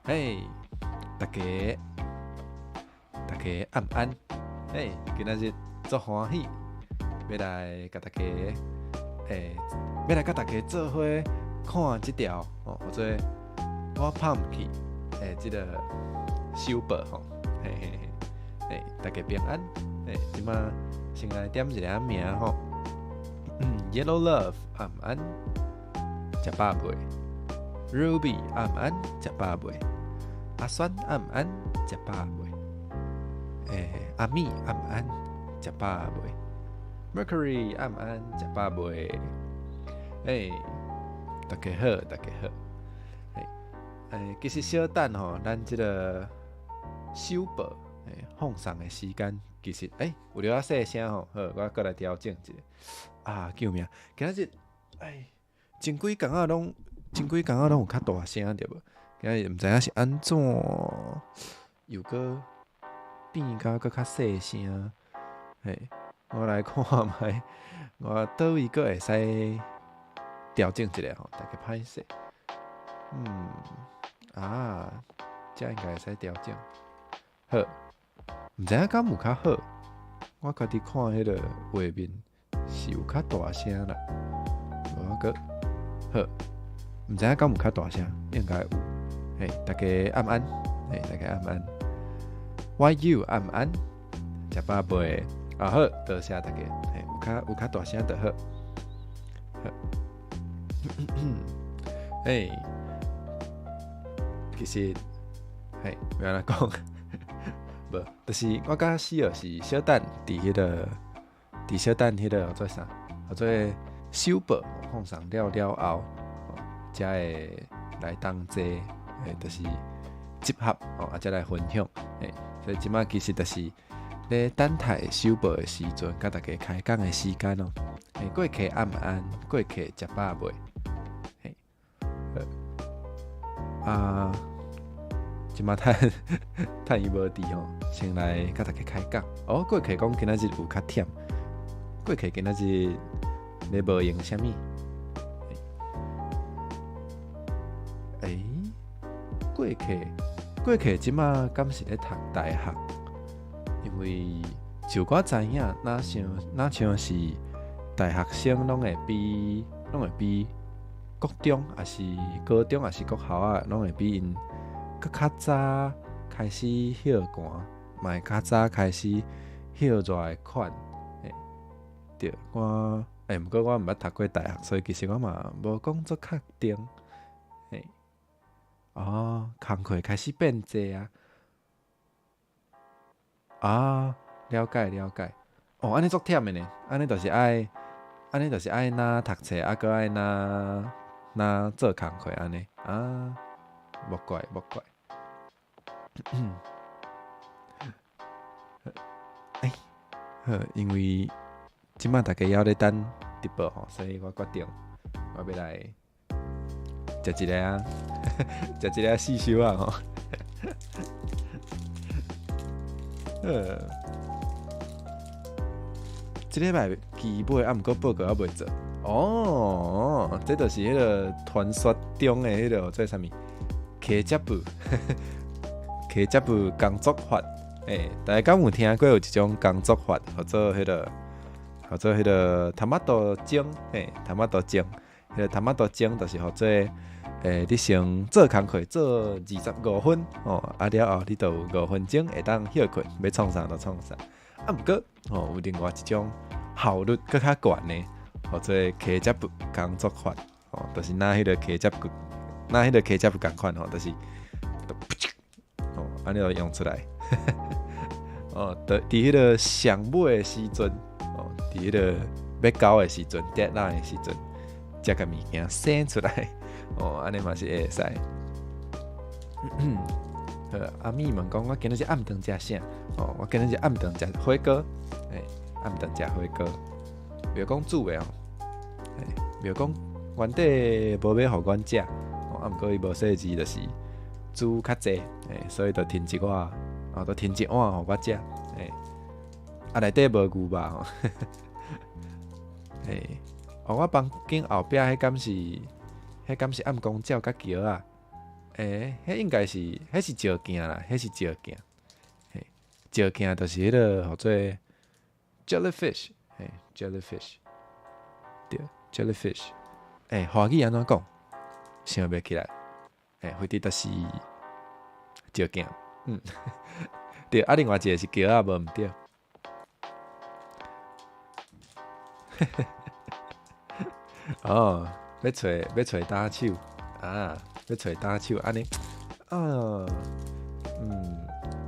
嘿，大家，大家暗安。嘿，今仔日足歡喜，欲來共大家，欲來佮大家做伙看這條吼，號做我拍毋去的這个首播吼。嘿嘿嘿，嘿，大家平安。嘿，這馬先來點一下名吼。Yellow Love 暗安，食飽未？Ruby 暗安，食飽未？阿酸暗安，食飽未？阿米暗安，食飽未？Mercury 暗安，食飽未？欸，大家好，大家好。其實小等吼，咱這个首播放送的時間，其實有了仔細聲吼，好，我閣來調整一下。啊，救命！今仔日，哎，前幾工仔攏有較大聲對無？今仔日毋知影是按怎，又閣變甲閣較細聲。嘿，我來看覓，我佗位閣會使調整一下吼，大家歹勢。啊，這應該會使調整。好，毋知影敢有較好？我家己看彼个畫面是有較大聲啦。無我閣好，毋知影敢有較大聲，應該有。嘿，大家暗安，嘿，大家暗安。YU 暗安，食飽未？啊好，多謝大家。嘿，有較大聲就好。好，嘿，其實，嘿，欲按怎講？無，就是我佮喜兒是小等佇彼个，佇小等彼个號做啥？號做首播放送了了後，才會來同齊，就是集合，哦，啊，才來分享。嘿，所以這馬其實就是咧等待首播的時陣，佮大家開講的時間哦。嘿，過客暗安，過客食飽未？嘿，啊。這馬趁趁伊無佇吼，先來佮大家開講。哦，過客講今仔日有較忝，過客今仔日咧無閒啥物？欸，過客過客這馬敢是咧讀大學？因為就我知影，若像是大學生攏會比國中，抑是高中，抑是國校仔，攏會比𪜶閣較早開始歇寒，嘛會較早開始歇熱的款。嘿，對，我毋過我毋捌讀過大學，所以其實我嘛無講足確定。嘿，哦，工課開始變濟啊！啊，了解了解。哦，按呢足忝的呢，按呢就是愛若讀冊，啊閣愛若若做工課按呢。啊，莫怪莫怪。欸，好，因為這馬大家猶咧等直播吼，所以我決定我欲來食一个啊，食一个細小仔吼。好，這禮拜期尾啊，毋過報告猶未做。哦，這就是彼个傳說中的彼个做啥物？茄汁布，茄汁布工作法。欸，大家敢有聽過有一種工作法，號做彼个トマト蒸，嘿，トマト蒸，彼个トマト蒸就是號做，你先做工課做25分，吼，啊了後你就有五分鐘會當歇睏，欲創啥就創啥。啊，毋過，吼，有另外一種效率閣較懸的，號做茄汁布工作法，吼，就是若彼个茄汁布，若彼个茄汁布仝款吼，就是，吼，按呢就用出來。哦，佇彼个上尾的時陣，哦，佇彼个欲交的時陣，deadline 的時陣，才共物件生出來，哦，按呢嘛是會使。好，阿咪問講，我今仔日暗頓食啥？哦，我今仔日暗頓食火鍋，欸，暗頓食火鍋。廟公煮的哦，欸，廟公原底無欲予阮食，哦，啊，毋過伊無細膩，就是煮較濟，欸，所以就添一碗，哦，就添一碗予我食，欸，啊，內底無牛肉吼，欸，哦，我房間後壁彼敢是暗公鳥佮橋仔？欸，彼應該是，彼是照鏡啦，彼是照鏡。嘿，照鏡就是彼个號做 jellyfish，嘿，jellyfish，對，jellyfish。欸，華語按怎講？想袂起來。欸，反正就是照鏡。對，啊，另外一个是橋仔，無毋對。哦，欲揣打手啊，欲揣打手按呢啊，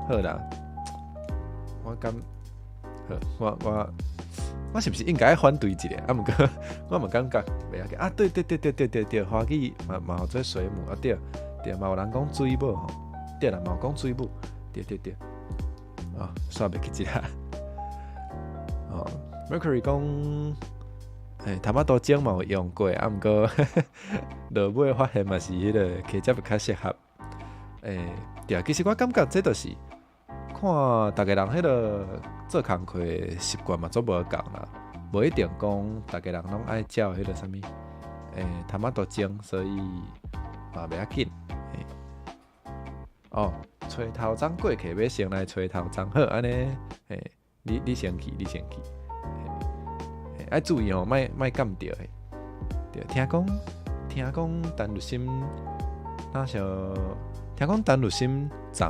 好啦，我感好，我是毋是應該反對一下？啊，毋過我嘛感覺袂要緊啊。對對對對對對對，華語嘛號做水母啊，對對，嘛有人講水母吼，對啦，嘛有講水母，對對對，哦，煞袂記這個。哦，Mercury 講，欸，頭仔多精嘛有用過，啊，毋過落尾發現嘛是彼个茄汁較適合。欸，對啊，其實我感覺這就是看逐个人彼个做工課習慣嘛，足無仝啦，無一定講逐个人攏愛照彼个啥物，欸，頭仔多精，所以嘛袂要緊。欸，哦，揣頭鬃過客欲先來揣頭鬃，好，按呢，欸，你先去，你先去。愛注意哦，莫莫崁著嘿。對，聽講陳律心，若像聽講陳律心昨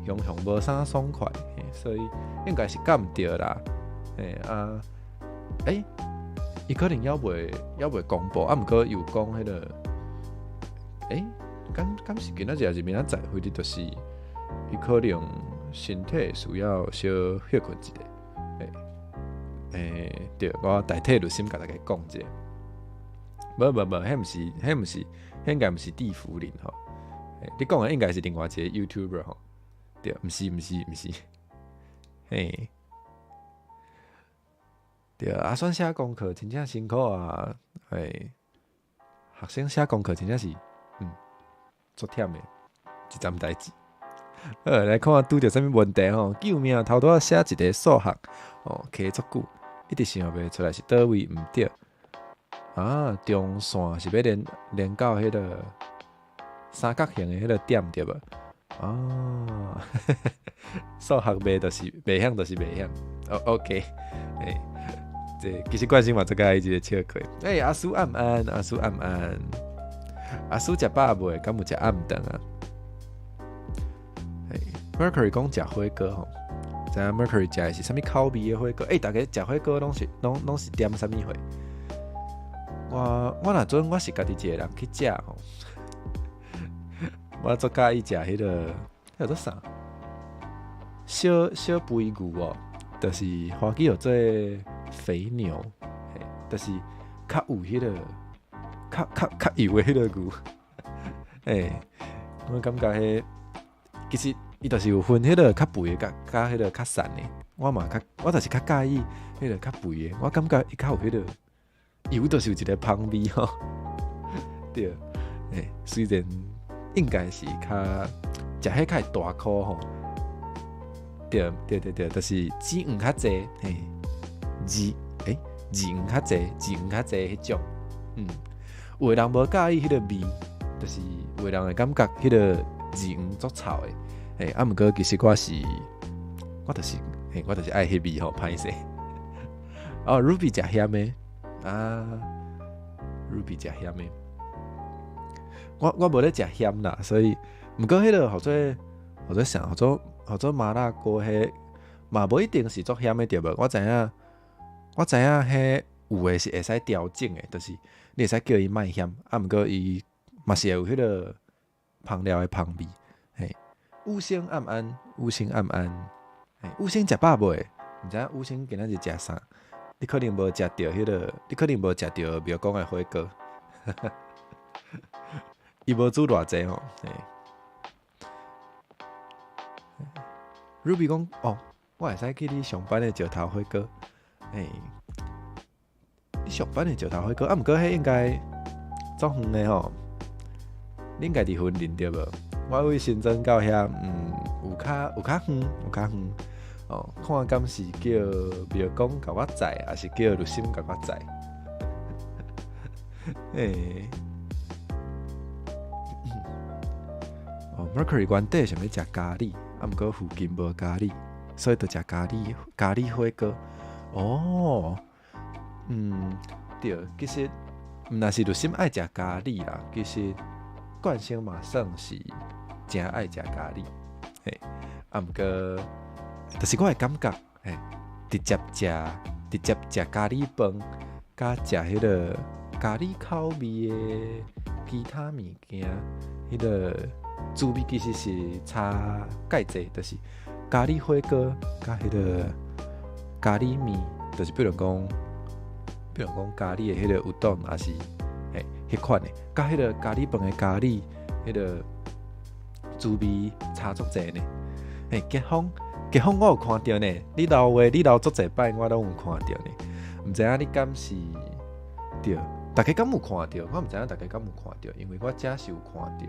雄雄無啥爽快，所以應該是崁著啦。嘿啊，欸，伊可能猶未公布，啊，毋過有講彼个，欸，敢是今仔日抑是明仔載，反正就是伊可能身體需要小歇睏一下。欸，對，我代替律心共大家講者。無無無，彼毋是，彼毋是，彼應該毋是地福林吼。你講的應該是另外一个 YouTuber 吼。對，毋是，毋是，毋是。嘿，對，啊，選寫功課真正辛苦啊！嘿，學生寫功課真正是，足忝的一樁代誌。好，來看拄著啥物問題吼？救命！頭拄仔寫一个數學，哦，卡足久，一直想袂出來是佗位毋對。啊，中線是欲連到彼个三角形的彼个點對無？啊，數學袂就是袂曉，就是袂曉。哦，OK，欸，這其實慣性嘛，足佮意這個笑話。欸，阿叔暗安，阿叔暗安，阿叔食飽未？敢有食暗頓啊？欸，Mercury 講食火鍋吼，知影 Mercury 食的是啥物口味的火鍋？欸，逐家食火鍋攏是點啥物貨？我若準我是家己一个人去食吼，我足佮意食彼个彼叫做啥？小小肥牛哦，就是華語號做肥牛，嘿，就是較有彼个較油的彼个牛。欸，我感覺彼其實伊就是有分彼个較肥的，佮彼个較瘦的。我嘛較，我就是較佮意彼个較肥的，我感覺伊較有彼个油，就是有一个芳味吼。對，欸，雖然應該是較食彼較會大箍吼。對對對對，就是脂肪較濟，嘿，脂肪較濟，脂肪較濟彼種。有的人無佮意彼个味，就是有的人會感覺彼个脂肪足臭的。嘿，啊，毋過其實我是，我就是，嘿，我就是愛彼味吼，歹勢。哦，Ruby 食鹹的啊，Ruby 食鹹的。我無咧食鹹啦，所以毋過彼个號做啥？號做麻辣鍋，彼嘛無一定是足鹹的對無？我知影，彼有的是會使調整的，就是你會使叫伊莫鹹，啊，毋過伊嘛是會有彼个芳料的芳味。嘿，五星暗安，五星暗安，嘿，五星食飽未？毋知影五星今仔日食啥？你可能無食著彼个，你可能無食著廟公的火鍋。伊無煮偌濟吼。嘿。Ruby 講哦，我會使去你上班的石頭火鍋。欸，你上班的石頭火鍋，啊，毋過彼應該足遠的吼。你應該佇雲林對無？我位新莊到遐，有較遠，有較遠。哦，看敢是叫廟公共我載，抑是叫律心共我載？欸。哦，Mercury 原底想欲食咖喱，啊，毋過附近無咖喱，所以就食咖喱火鍋。哦，對，其實毋但是律心愛食咖喱啦，其實冠生嘛算是誠愛食咖喱。嘿，啊，毋過，就是我的感覺，嘿，直接食咖喱飯，佮食彼个咖喱口味的其他物件，彼个滋味其實是差蓋濟，就是咖喱火鍋佮彼个咖喱麵，就是比如講咖喱的彼个烏冬，抑是嘿彼款的，佮彼个咖喱飯的咖喱，彼个滋味差足濟呢。嘿，結婚結婚我有看著呢，你留話你留足濟擺，我攏有看著呢。毋知影你敢是對？大家敢有看著？我毋知影大家敢有看著，因為我遮是有看著。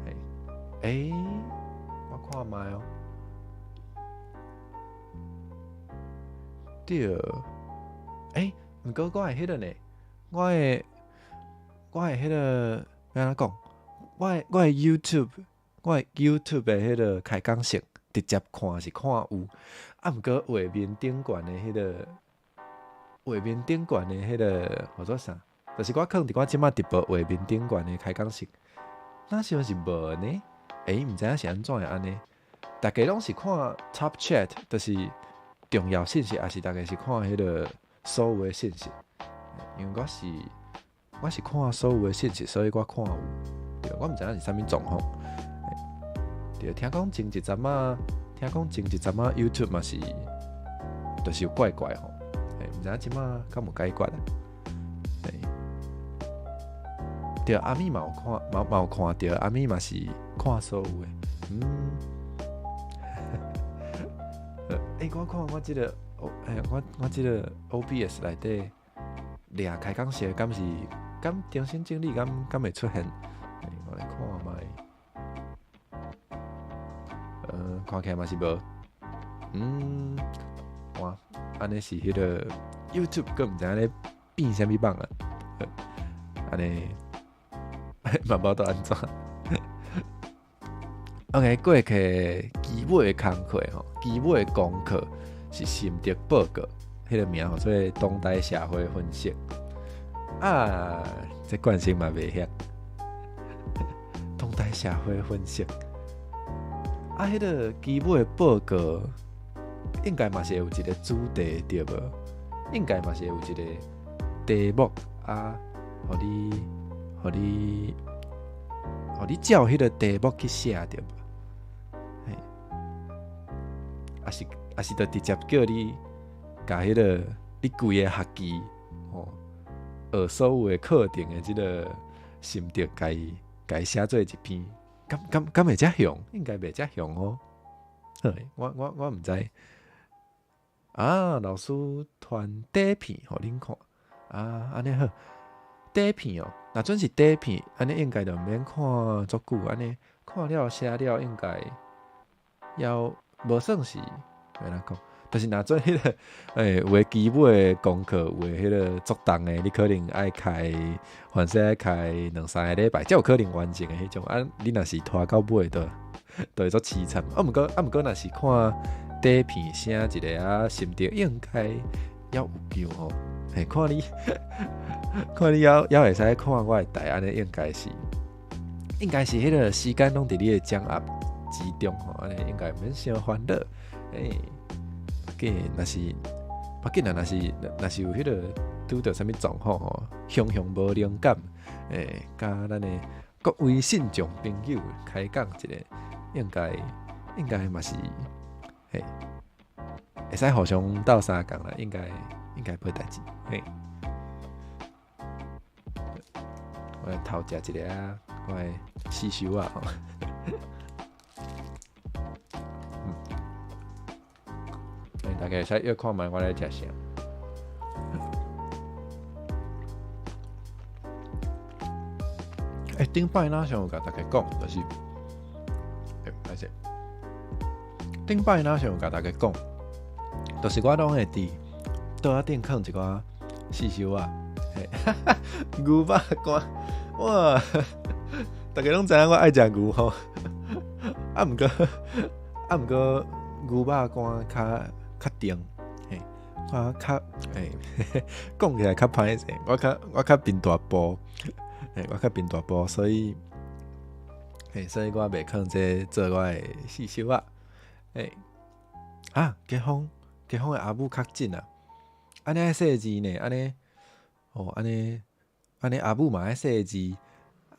嘿，欸，我看覓哦。對，欸，毋過我的彼个呢？我的彼个欲按怎講？我的 YouTube 的彼个開講式直接看是看有，啊，毋過畫面頂懸的彼个畫面頂懸的彼个號做啥？就是我囥佇我這馬直播畫面頂懸的開講式，哪像是無呢？欸，毋知影是按怎會按呢？大家攏是看 Top Chat，就是重要信息，抑是大家是看彼个所有的信息？因為我是看所有的信息，所以我看有。對，我毋知影是啥物狀況。對，聽講前一陣仔 YouTube 嘛是，就是有怪怪吼。毋知影這馬敢有解決啊？對，阿咪嘛有看，嘛有看著，阿咪嘛是看所有的。欸，我看我這个，欸，我這个 OBS 內底掠開講式，敢是敢重新整理，敢會出現？我來看覓。看起來嘛是無。哇，按呢是彼个 YouTube，閣毋知影咧變啥物網啊？按呢嘛無得按怎。OK，過去基本的工課吼，基本的功課是心得報告，彼个名號做當代社會分析。啊，這慣性嘛袂曉。當代社會分析。啊，彼个基本的報告應該嘛是會有一個主題對無？應該嘛是會有一個題目啊，予你照彼个題目去寫對無？嘿，抑是就直接叫你共彼个你規個學期吼，學所有的課程的這个心得，共伊寫做一篇，敢會遮雄？應該袂遮雄哦。嘿，我毋知。啊，老師傳底片予恁看。啊，按呢好，底片哦，若準是底片，按呢應該就毋免看足久，按呢看了寫了應該猶無算是欲按怎講？但是若準彼个，欸，有的基本的功課，有的彼个足重的，你可能愛開，凡勢愛開兩三个禮拜，才有可能完成的彼種。啊，你若是拖到尾，就會足淒慘。啊，毋過，若是看底片寫一个啊，心得應該猶有救吼。嘿，看你猶會使看我的台，按呢應該是彼个時間攏佇你的掌握之中吼，按呢應該毋免傷煩惱。欸，緊若是，無緊啊，若是有彼个拄著啥物狀況吼，雄雄無靈感，欸，佮咱的各位信眾朋友開講一下，應該嘛是，嘿，會使互相鬥相共啦，應該無代誌，嘿。我來偷食一下啊，我的死修啊吼。欸，大家會使約看覓我咧食啥。欸，頂擺若像有共大家講，就是，欸，歹勢。頂擺若像有共大家講，就是我攏會佇桌仔頂囥一寡四修啊，嘿，牛肉乾，哇，大家攏知影我愛食牛吼，啊，毋過牛肉乾較甜，嘿，我較欸，講起來較歹勢，我較貧大埔，嘿，我較貧大埔，所以嘿，所以我袂囥這做我的四收仔。欸，啊，家訪的阿母確診啊，按呢愛細膩呢，按呢，哦，按呢阿母嘛愛細膩，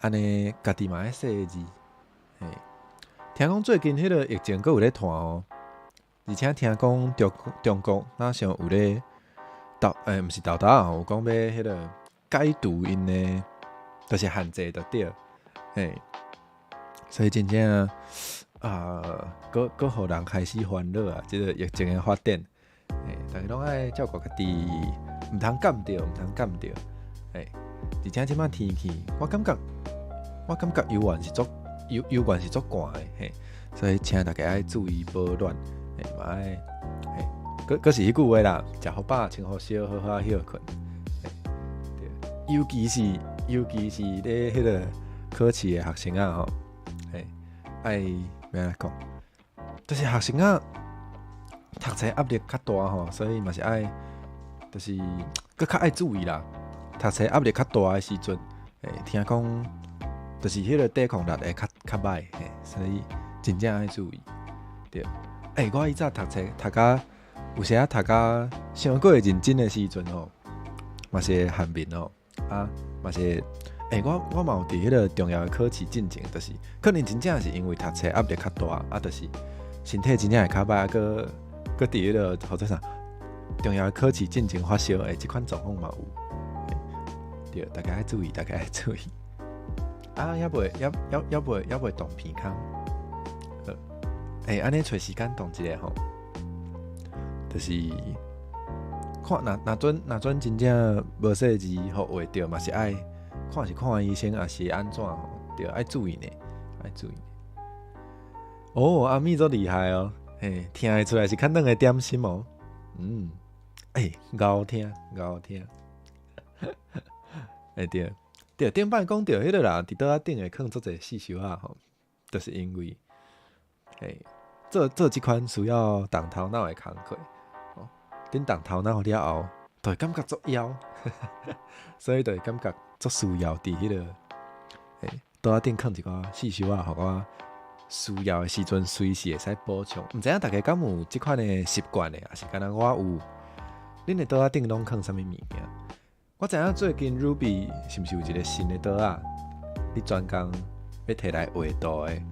按呢家己嘛愛細膩，嘿，聽講最近彼个疫情閣有咧傳哦，而且聽講中國若像有咧沓，欸，毋是沓沓仔吼，有講欲彼个解除𪜶的，就是限制就對，嘿，所以真正啊，閣予人開始煩惱啊！這个疫情的發展，欸，逐家攏愛照顧家己，毋通感著，毋通感著，欸，而且這擺天氣，我感覺猶原是足寒的，嘿，所以請大家愛注意保暖，欸，嘛愛，嘿，閣是彼句話啦，食予飽，穿予少，好好歇睏，對，尤其是咧彼個考試的學生仔吼，嘿，愛欲按怎講，就是學生仔讀冊壓力較大吼，所以嘛是愛，就是閣較愛注意啦。讀冊壓力較大的時陣，欸，聽講就是彼個抵抗力會較䆀，嘿，所以真正愛注意。對，欸，我以前讀冊讀甲有時仔讀甲傷過認真的時陣吼，嘛是會汗面吼，啊，嘛是會，欸，我嘛有佇彼個重要的考試進前，就是可能真正是因為讀冊壓力較大，啊，就是身體真正會較䆀，啊，閣閣佇彼個號做啥重要的考試進前發燒，欸，這款狀況嘛有。對，大家愛注意，大家愛注意。啊，猶未動鼻空。好，欸，按呢揣時間動一下吼，就是看若陣真正無細膩予畫著，嘛是愛看是看醫生，抑是按怎吼？對，愛注意呢，愛注意。哦，阿咪足厲害哦，嘿，聽會出來是較軟的點心哦。嗯，欸，𠢕聽，𠢕聽。欸對，對，頂擺講著彼个啦，佇桌仔頂會囥足濟四收仔吼，就是因為，欸，做這款需要動頭腦的工課，哦，恁動頭腦了後，就會感覺足枵，所以就會感覺足需要佇彼个，欸，桌仔頂囥一寡四收仔，予我需要的時陣隨時會使補充。毋知影大家敢有這款的習慣呢？抑是敢若我有？恁的桌仔頂攏囥啥物物件？我知影最近 Ruby 是毋是有一個新的桌仔？你專工欲提來畫圖的？欸，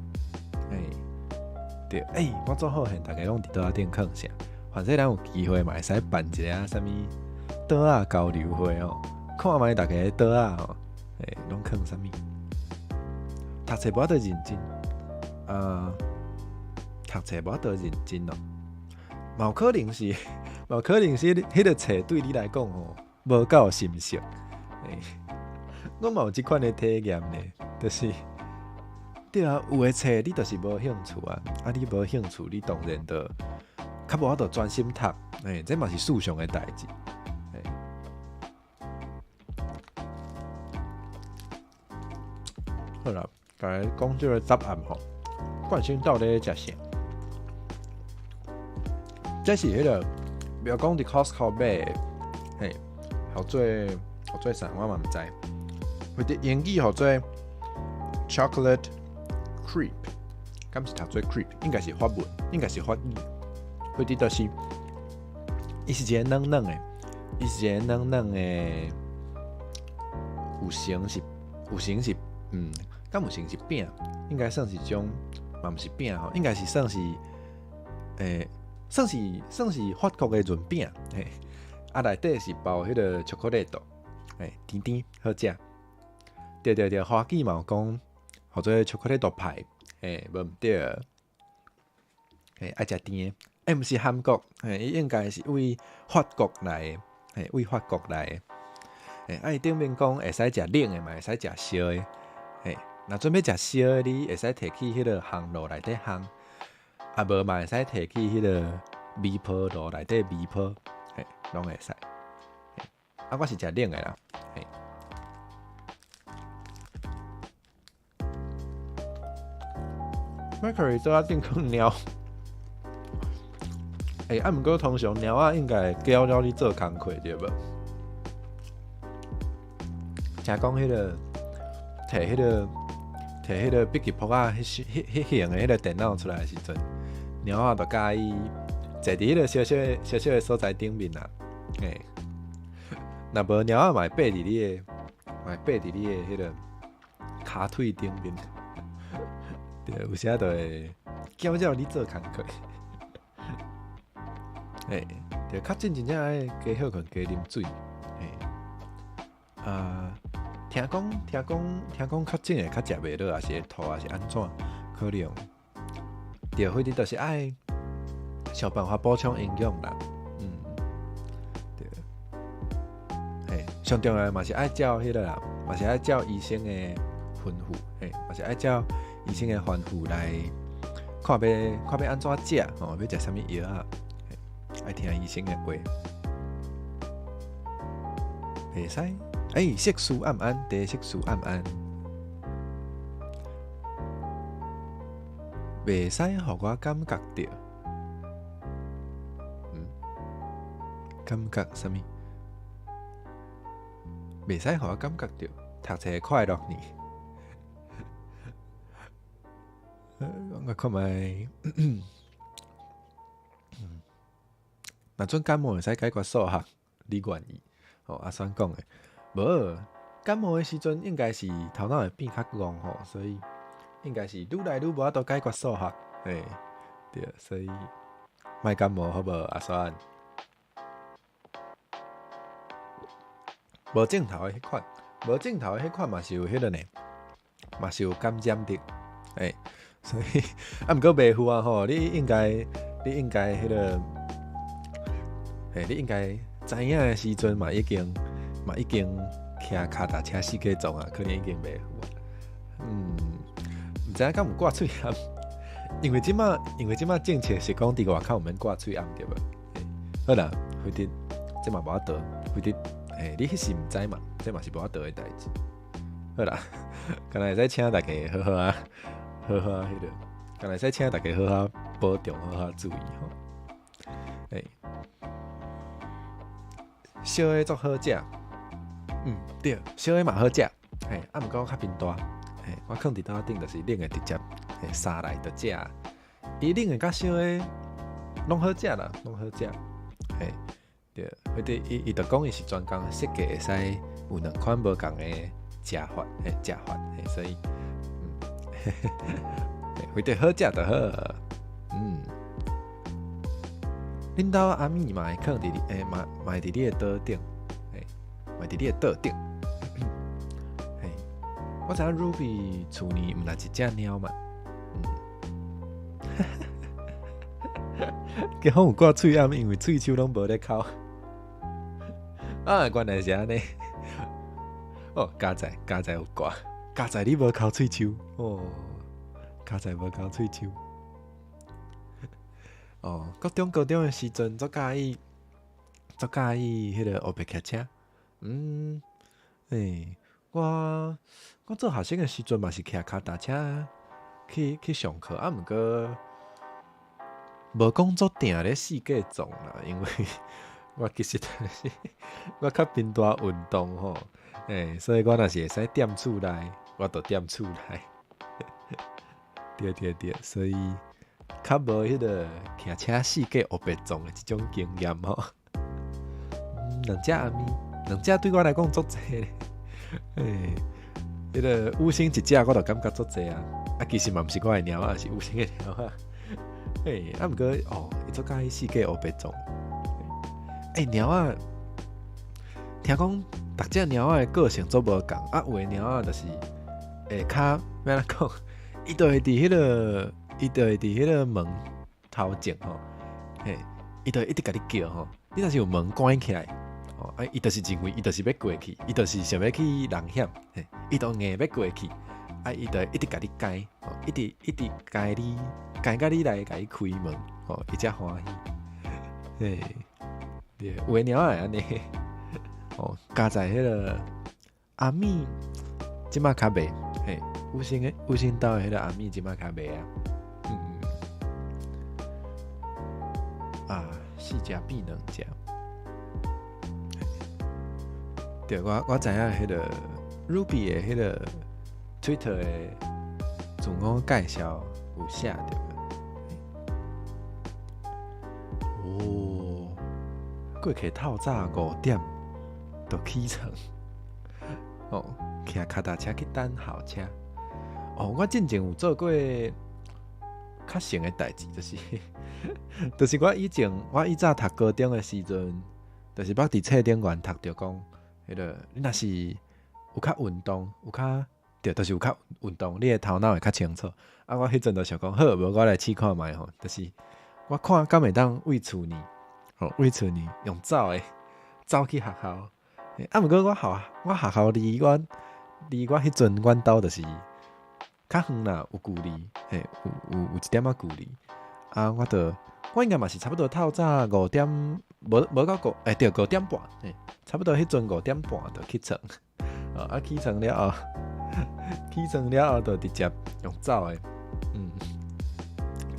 對，欸，我足好奇大家攏佇桌仔頂囥啥？反正咱有機會嘛會使辦一个啥物桌仔交流會哦，看覓大家桌仔吼，欸，攏囥啥物？讀冊無法度認真，啊，讀冊無法度認真哦，嘛有可能是彼個冊對你來講吼，無夠深熟，欸，我嘛有這款的體驗呢，就是對啊，有的冊你就是無興趣啊，啊，你無興趣，你當然就較無法度專心讀，欸，這嘛是事常的代誌。欸，好啦，來講這個答案吼，冠生到底咧食啥？這是彼個，袂講佇 Costco 買的，嘿。號做啥我嘛毋知，或者英語號做 chocolate crepe，敢是讀做 crepe？應該是法文，應該是法語。或者就是，伊是一個軟軟的，伊是一個軟軟的，有成是，嗯，敢有成是餅？應該算是種，嘛毋是餅吼，應該是算是，欸，算是法國的潤餅，嘿。啊，內底是包彼个巧克力豆，欸，甜甜好食。對對對，花記嘛有講，號做巧克力豆派，欸，無毋對。欸，愛食甜的，欸，毋是韓國，欸，伊應該是為法國來的，欸，為法國來的。欸，啊，伊頂面講會使食冷的，嘛會使食燒的。欸，若準備食燒的，你會使提去彼个烘爐內底烘，啊無嘛會使提去彼个微波爐內底微波。嘿，攏會使。啊，我是食冷的啦。嘿， Mercury 桌仔頂囥貓。欸，啊，毋過通常貓仔應該會攪擾你做工課對無？聽講彼個提彼個提彼個筆記簿仔，彼彼彼型的彼個電腦出來的時陣，貓仔就佮意坐佇彼個小小的小小的所在頂面啦。欸，若無貓仔嘛會爬佇你的，嘛會爬佇你的彼個跤腿頂面。對，有時就會攪擾你做工課。欸，對，較早真正愛加歇睏，加啉水。欸，啊，聽講聽講聽講，較早會較食袂落，抑是會吐，抑是按怎？可能對，反正就是愛想辦法補充營養啦。對。嘿，上重要的嘛是愛照彼個啦，嘛是愛照醫生的吩咐，嘿，嘛是愛照醫生的吩咐來看欲看欲按怎食，吼，欲食啥物藥仔。愛聽醫生的話，袂使。欸，色素暗暗，茶色素暗暗，袂使予我感覺著，感覺啥物？袂使予我感覺著讀冊的快樂呢？我看覓。若準感冒會使解決數學，你願意？哦，阿選講的，無感冒的時陣應該是頭腦會變較戇吼，所以應該是愈來愈無法度解決數學，欸，對，所以莫感冒好無？阿選，無症頭的彼款，無症頭的彼款嘛是有彼個呢，嘛是有感染的，欸，所以啊，毋過袂赴啊吼，你應該。你應該彼個，嘿，你應該知影的時陣嘛已經嘛已經騎跤踏車四界撞啊，可能已經袂赴啊。毋知影敢有掛喙罨，因為這馬因為這馬政策是講佇外口毋免掛喙罨對無？好啦，反正這嘛無法度，反正嘿，你彼時毋知嘛，這嘛是無法度的代誌。好啦，敢若會使請大家好好啊，好好啊，彼個。敢若會使請大家好好保重，好好注意吼。欸，燒的足好食，對，燒的嘛好食，嘿，啊，毋過我較貧惰，嘿，我囥佇桌仔頂就是冷的直接，嘿，沙來就食。伊冷的佮燒的攏好食啦，攏好食，嘿，對，彼個伊伊就講伊是專工設計會使有兩款無仝的食法，嘿，食法，嘿，所以，反正好食就好。恁兜阿米嘛會囥佇你，欸，嘛嘛會佇你的桌頂，欸，嘛佇你的桌頂。嘿，我知影 Ruby 厝裡毋但一隻貓嘛。結婚有掛喙罨，因為喙鬚攏無咧摳。啊，原來是按呢。哦，佳哉佳哉有掛，佳哉你無摳喙鬚哦。佳哉無摳喙鬚。哦，國中高中的時陣，足佮意，足佮意彼個烏白騎車。欸，我我做學生的時陣嘛是騎跤踏車去去上課，啊，毋過無講足定咧四界撞啦，因為我其實是我較貧惰運動吼，欸，所以我若是會使踮厝內，我就踮厝內。對對對，所以較無彼個騎車四界烏白撞的這種經驗吼。兩隻阿咪，兩隻對我來講足濟咧。欸，彼個五星一隻我就感覺足濟啊。啊，其實嘛毋是我的貓仔，是五星的貓仔。欸，啊，毋過哦，伊足佮意四界烏白撞。欸，貓仔，聽講逐隻貓仔的個性足無仝，啊，有的貓仔就是會較欲按怎講，伊就會佇彼個，伊就會佇彼個門頭前吼，嘿，伊就會一直共你叫吼。你若是有門關起來，吼，啊，伊就是認為伊就是欲過去，伊就是想欲去人險，嘿，伊就硬欲過去，啊，伊就會一直共你該，吼，一直一直該你，該共你來共伊開門，吼，伊才歡喜，嘿，對，有的貓仔會按呢，哦，佳哉彼個阿米，這馬較袂，嘿，有心的有心兜的彼個阿米這馬較袂啊。啊，四食變兩食。對，我知影彼个 Ruby 的彼个 Twitter 的自我介紹有寫著。哦，過去透早5點就起床，哦，騎跤踏車去等校車。哦，我進前有做過較像的代誌，就是我以早讀高中的時陣，就是捌佇冊頂懸讀著講，彼个你若是有較運動，有較對，就是有較運動，你的頭腦會較清楚。啊，我彼陣就想講，好，無我來試看覓吼，就是我看敢會當為厝呢，吼，為厝呢用走的，走去學校。啊，毋過我學校離我彼陣阮兜就是較遠啦，有距離，嘿，有一點仔距離。啊，我應該嘛是差不多透早五點，無到五，欸，對，5點半，嘿，差不多彼陣5點半就起床。啊，起床了後就直接用走的，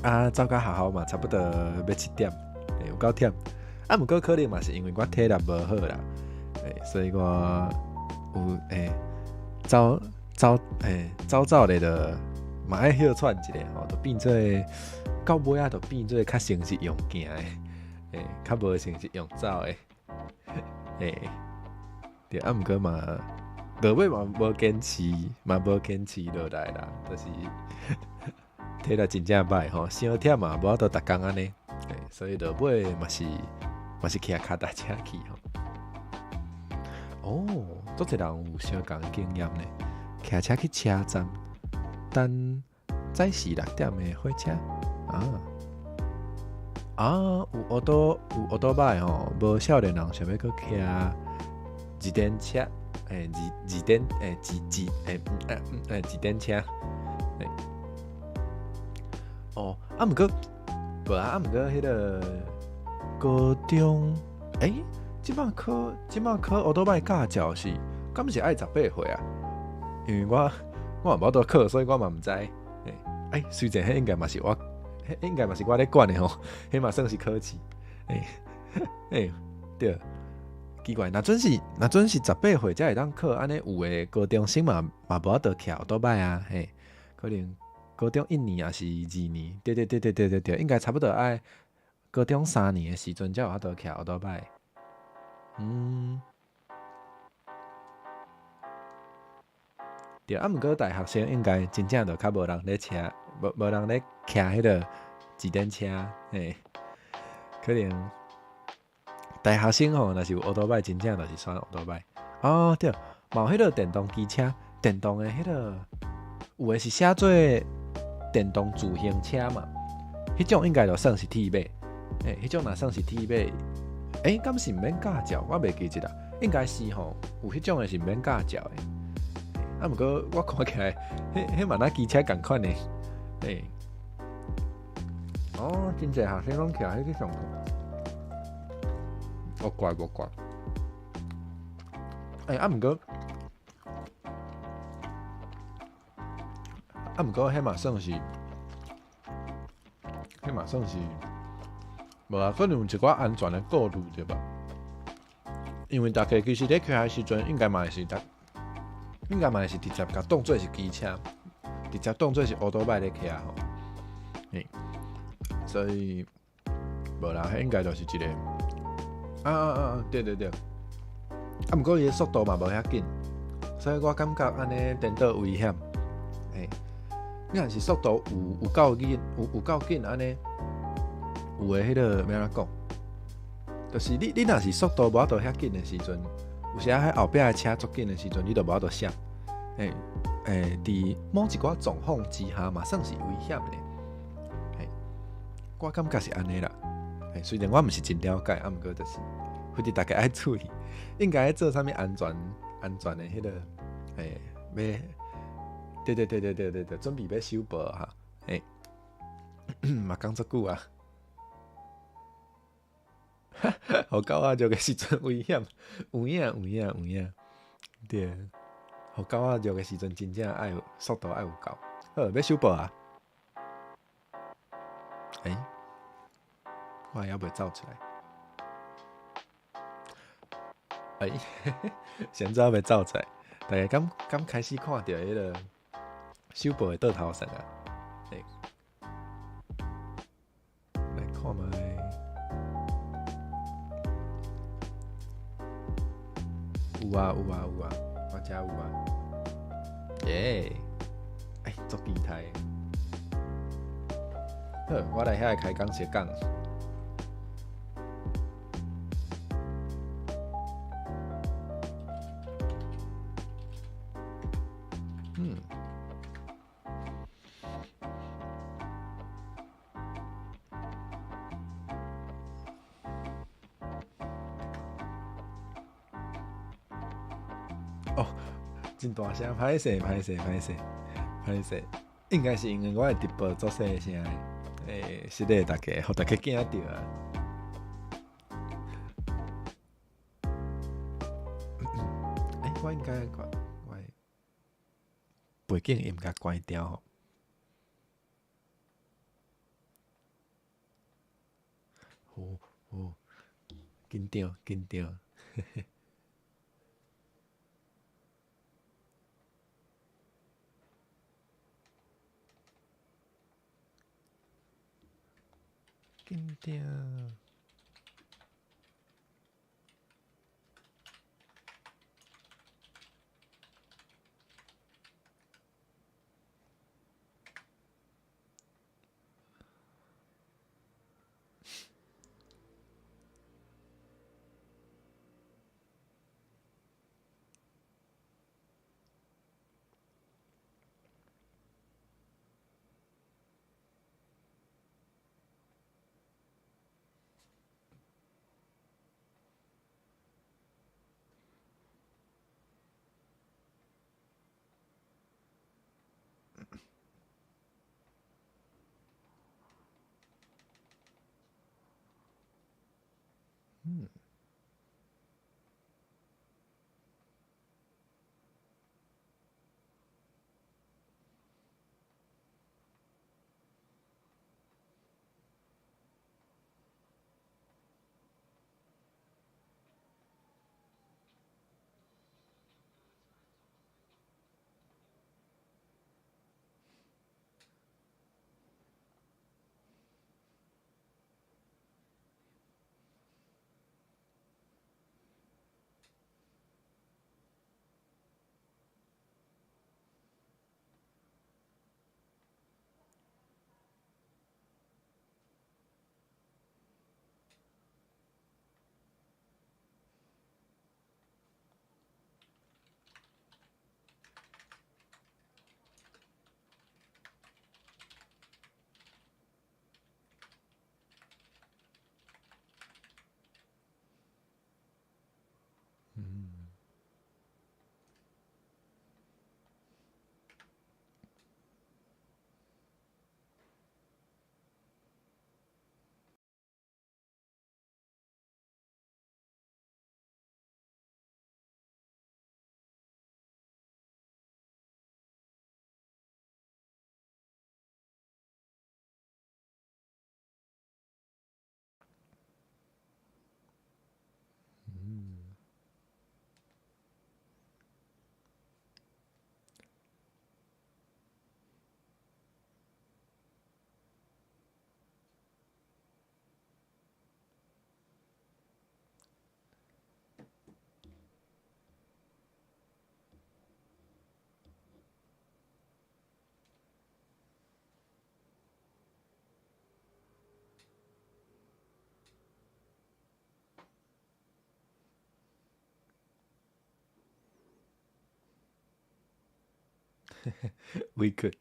啊，走到學校嘛，差不多欲7點，欸，有夠忝。啊，毋過可能嘛是因為我體力無好啦，欸，所以我有欸走走欸走走咧，就嘛愛歇喘一下吼，就變做到尾仔就變做較像是用行的，欸，較無像是用走的，欸，對，啊，毋過嘛，落尾嘛無堅持，嘛無堅持落來啦，就是體力真正歹吼，傷忝嘛，無法度逐工按呢，所以落尾嘛是騎跤踏車去吼。哦，足濟人有相仝經驗呢，騎車去車站等早時6點的火車啊啊，有烏多擺吼，無少年人想欲閣騎自電車，欸，自電欸自自欸欸自電車，欸，哦，啊毋過無啊，啊毋過彼个高中，欸，這擺考歐多擺駕照是，敢是愛18歲啊？因為我嘛無法度考，所以我嘛毋知。欸，欸，雖然彼應該嘛是我，彼應該嘛是我咧管的吼，彼嘛算是考試。欸，欸，對，奇怪，若準是18歲才會當考，按呢有的高中生嘛無法度騎歐多擺啊，嘿，可能高中一年抑是二年，對對對對對對對，應該差不多愛高中3年的時陣才有法度騎歐多擺。對，啊，毋過大學生應該真正就較無人咧車，無人咧騎彼个自電車，嘿，可能大學生吼，若是有歐多擺，真正就是選歐多擺。哦，對，嘛有彼个電動機車，電動的彼个，有的是寫做電動自行車嘛，彼種應該就算是鐵馬，欸，彼種若算是鐵馬，欸，敢是毋免駕照？我袂記得啦，應該是吼，有彼種的是毋免駕照的。啊，毋過我看起來，彼嘛若機車仝款的，欸。哦，真濟學生攏騎彼去上課，無怪無怪。欸，啊，毋過，彼嘛算是，無啊，可能有一寡安全的顧慮對吧？因為逐家其實咧騎的時陣，應該嘛會是直接共當做是機車，直接當做是歐多擺咧騎吼。欸，所以無啦，彼應該就是一個，啊啊啊，對對對。啊，毋過伊的速度嘛無遐緊，所以我感覺按呢顛倒危險。欸，你若是速度有夠緊，有夠緊按呢，有的彼个欲按怎講？就是你若是速度無法度遐緊的時陣，有時仔彼後壁的車足緊的時陣，你就無法度閃。欸欸，佇某一寡狀況之下嘛，算是危險的。欸，我感覺是按呢啦。欸，雖然我毋是真了解，啊，毋過就是，反正逐家愛注意，應該愛做啥物安全的彼个，欸，欲，對對對對對對對，準備欲收報哈，欸，嘛講足久啊。予狗仔尿的時陣危險，有影有影有影，對，予狗仔尿的時陣真正愛速度愛有夠。好，欲收報啊！欸，我猶未走出來。欸，現在猶未走出來，大家敢開始看著彼个首播的倒頭算啊？欸，來看覓。有啊有啊有啊，我遮有啊。耶！欸，足期待。好，我來遐開講小講。嗯。哦，真大聲，歹勢歹勢歹勢歹勢，應該是因為我的直播足細聲的，欸，失禮大家，予大家驚著啊！欸，我應該看我的背景音共關掉吼。哦哦，緊張緊張，嘿嘿。緊張。嗯。嗯。嗯。We could.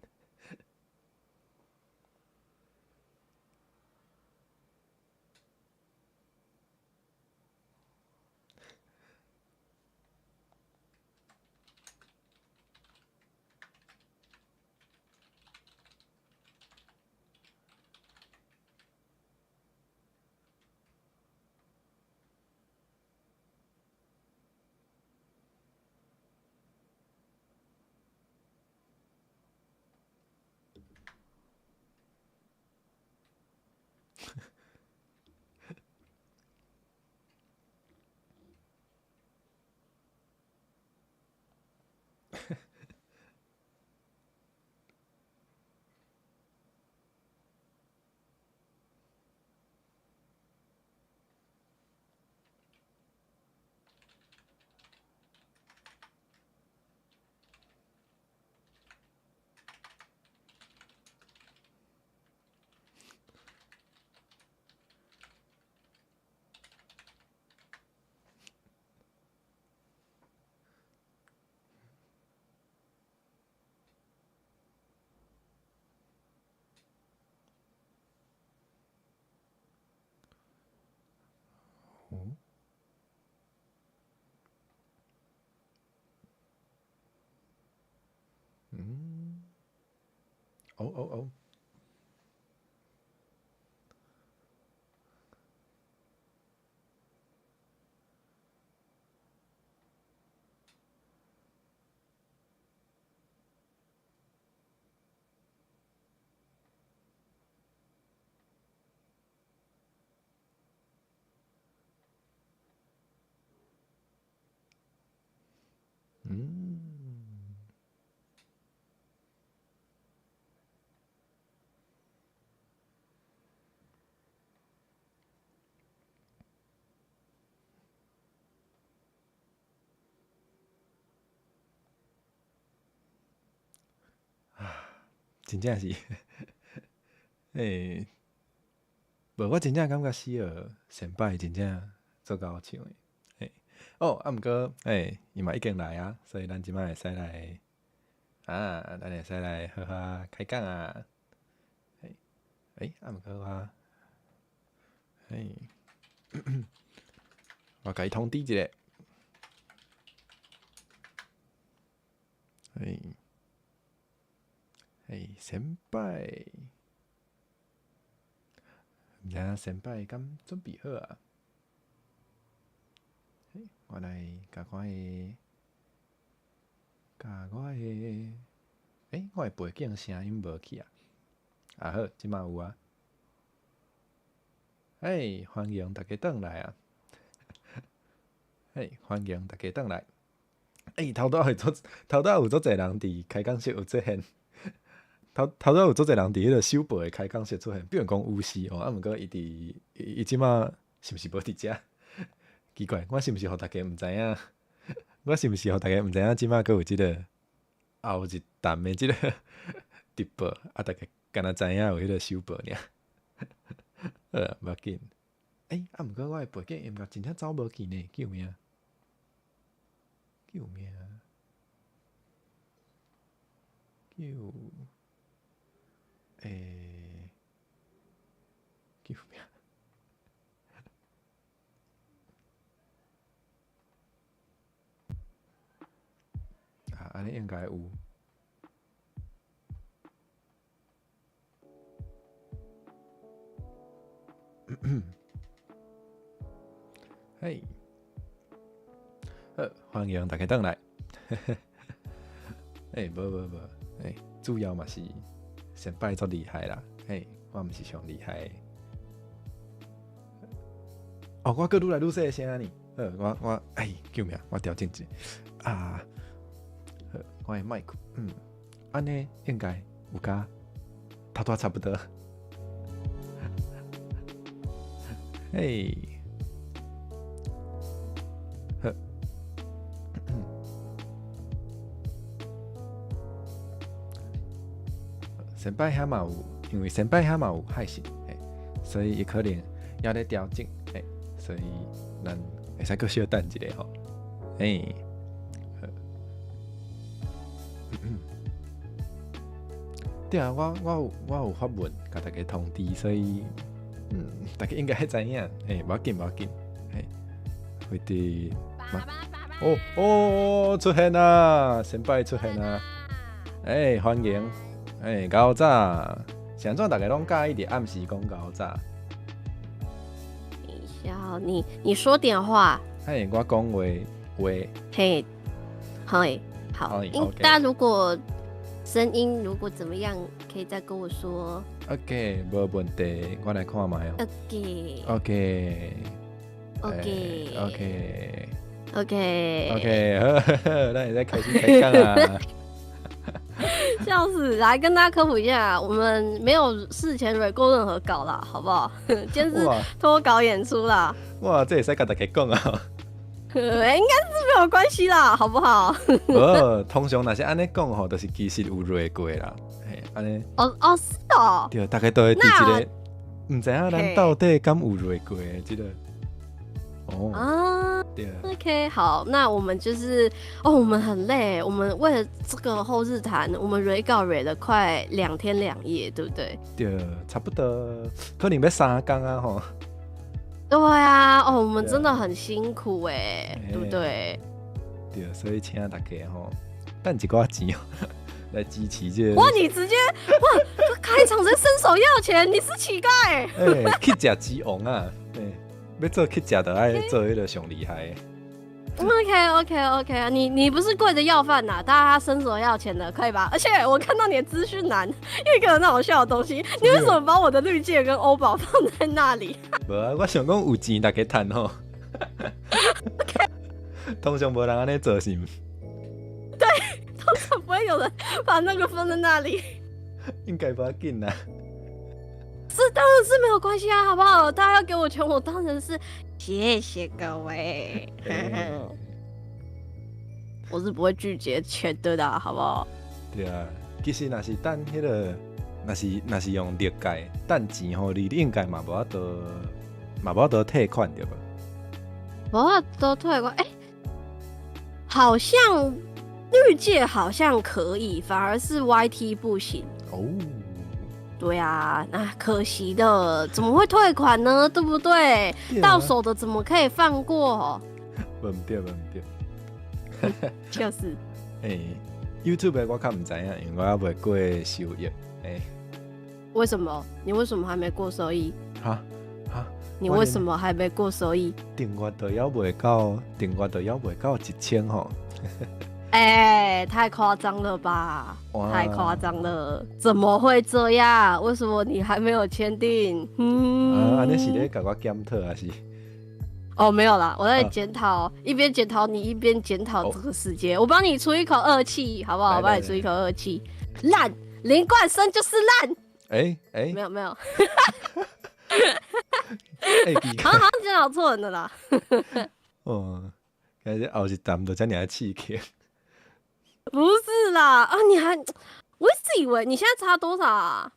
哦哦哦。嗯。啊，真正是，欸，無，我真正感覺死爾先輩真正足夠唱的，欸，哦，啊，毋過，欸，伊嘛已經來啊，所以咱這擺會使來，啊，咱會使來好好開講啊，欸，欸，啊，毋過我，欸，我共伊通知一下，欸。欸，先輩，毋知影先輩敢準備好啊？欸，我來共我的，共我的，欸，我的背景聲音無去啊？啊好，這擺有啊。欸，歡迎大家轉來啊！欸，歡迎大家轉來。欸，頭拄會足，頭拄有足濟人佇開講室有出現。頭頭拄有足濟人佇彼個首播的開講室出現，比如講有時吼，啊，毋過伊佇伊這擺是毋是無佇遮？奇怪，我是毋是予大家毋知影？我是毋是予大家毋知影？這擺閣有這個後一談的這個直播，啊，大家敢若知影有彼個首播爾。好，無要緊。欸，啊，毋過我的背景音樂真正走無去呢，救命！救命！救！欸，救命！啊，按呢應該有。嘿，好，歡迎大家轉來。欸，無無無，欸，主要嘛是先輩足厲害啦，嘿，我毋是上厲害的。哦，我閣愈來愈細聲呢。好，我我哎，救命！我調整一下。啊，好，我的麥克，嗯，按呢應該有佮頭拄差不多。嘿，好。先輩遐嘛有，因為先輩遐嘛有海信，嘿，所以伊可能猶咧調整，嘿，所以咱會使閣小等一下吼，嘿，好。對啊，我我有我有發文共大家通知，所以嗯，大家應該知影，嘿，無要緊無要緊，嘿，會佇。哦哦，出現啦，先輩出現啦，欸，歡迎。欸，𠢕早，是按怎逐家攏佮意佇暗時講𠢕早？等一下，你你說點話。嘿，我講話話。嘿，嘿，好。大家如果聲音如果怎麼樣，可以再跟我說。 OK，無問題，我來看覓哦。 OK。 OK。 OK。 OK。 OK。 OK，好，咱會使開始開講啊。笑死！來跟大家科普一下，我們沒有事前 run 過任何稿啦，好不好？今天是脫稿演出啦。哇，這會使共大家講啊？應該是沒有關係啦，好不好？無，通常若是按呢講吼，就是其實有 run 過啦。嘿，按呢。哦哦，是哦。對，大家都會佇這個，毋知影咱到底敢有 run 過這個。哦。啊。對。 OK，好，那我們就是哦，我們很累，我們為了這個後日談，我們 run 稿 run 了快2天2夜，對不對？對，差不多，可能欲3工啊吼。對啊，哦，我們真的很辛苦欸，對不對？對，所以請大家吼，等一寡錢哦。來支持這個。哇！你直接哇，開場直接伸手要錢，你是乞丐？欸，乞食之王啊！欸，欲做乞食就愛做彼个上厲害的。 OK，你不是跪着要飯吶？但他伸手要錢的，可以吧？而且我看到你的資訊欄一個很好笑的東西，你為什麼把我的綠界跟歐寶放在那裡？無啊，我想講有錢大家趁吼。 OK，通常無人按呢做是毋？對，通常不會有人把那個放在那裡。應該無要緊啦。這當然是沒有關係啊，好不好？大家要給我錢，我當然是謝謝各位。欸，我是不會拒絕錢的啦，好不好？對啊，其實若是等彼個，若是用綠界等錢予你，你應該嘛無法度，嘛無法度退款對吧？無法度退款，欸，好像綠界好像可以，反而是 YT 不行。哦。對啊，那可惜的，怎麼會退款呢？對不對？對啊，到手的怎麼可以放過？無毋對，無毋對。就是。欸，YouTube 的我較毋知影，因為我猶未過收益。欸，為什麼？你為什麼還沒過收益？哈哈，你為什麼還沒過收益？訂閱都猶未到，訂閱都猶未到1000吼。欸，太誇張了吧！太誇張了，怎麼會這樣？為什麼你還沒有簽訂？嗯，啊，你是咧共我檢討還是？哦，沒有啦，我在檢討，一邊檢討你，一邊檢討這個世界。我幫你出一口惡氣，好不好？我幫你出一口惡氣，爛，林冠生就是爛。欸欸，沒有沒有。欸，好像檢討錯人了啦。哦，感覺後一站就遮爾刺激。不是啦，啊，你還，我一直以為你現在差多少啊？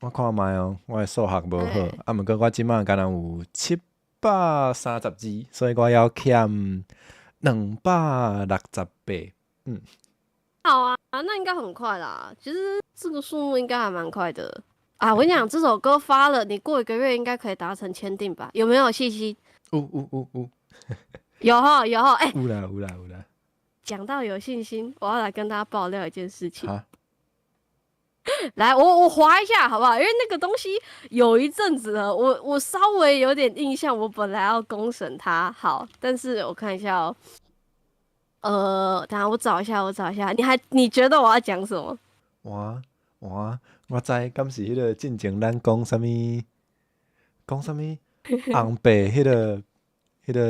我看覓哦，我的數學無好，啊，毋過我這馬敢若有732，所以我猶欠268。嗯。好啊，那應該很快啦。其實這個數目應該還蠻快的啊。我跟你講，這首歌發了，你過一個月應該可以達成簽訂吧？有沒有信心？有有有有。有哈有哈，欸，有啦有啦有啦。講到有信心，我要來跟大家爆料一件事情。來，我滑一下好不好？因為那個東西有一陣子了，我稍微有點印象，我本來要公審他，好，但是我看一下哦，等下我找一下，我找一下，你覺得我要講什麼？我知，敢是彼個進前咱講啥物，講啥物紅白彼個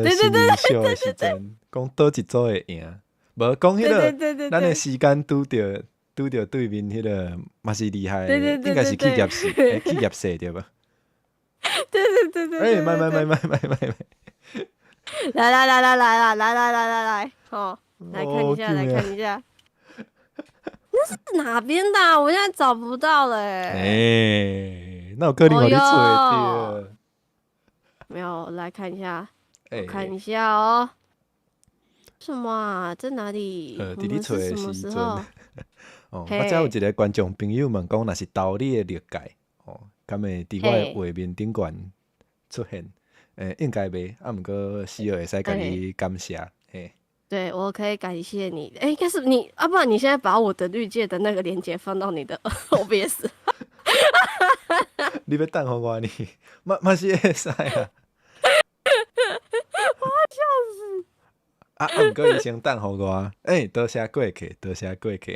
新人秀的時陣，講佗一組會贏，無講彼個，咱的時間拄著對面彼個嘛是厲害，應該是企業系，企業系對無？對對對對。欸，莫莫莫莫莫莫莫。來來來來來來來來來來來，好，來看一下，來看一下。那是哪邊的？我現在找不到了。欸，那有可能予你揣著。沒有，來看一下，我看一下哦。什麼啊？在哪裡？佇你揣的時陣。哦，我遮有一個觀眾朋友問講，若是投你的綠界，哦，敢會佇我的畫面頂懸出現？欸，應該袂，啊，毋過希爾會使共你感謝，嘿。對，我可以感謝你。欸，應該是你，啊，不然你現在把我的綠界的那個連結放到你的 OBS。你欲等予我呢？嘛嘛是會使啊。我要笑死。啊，毋過伊先等予我，欸，多謝過客，多謝過客。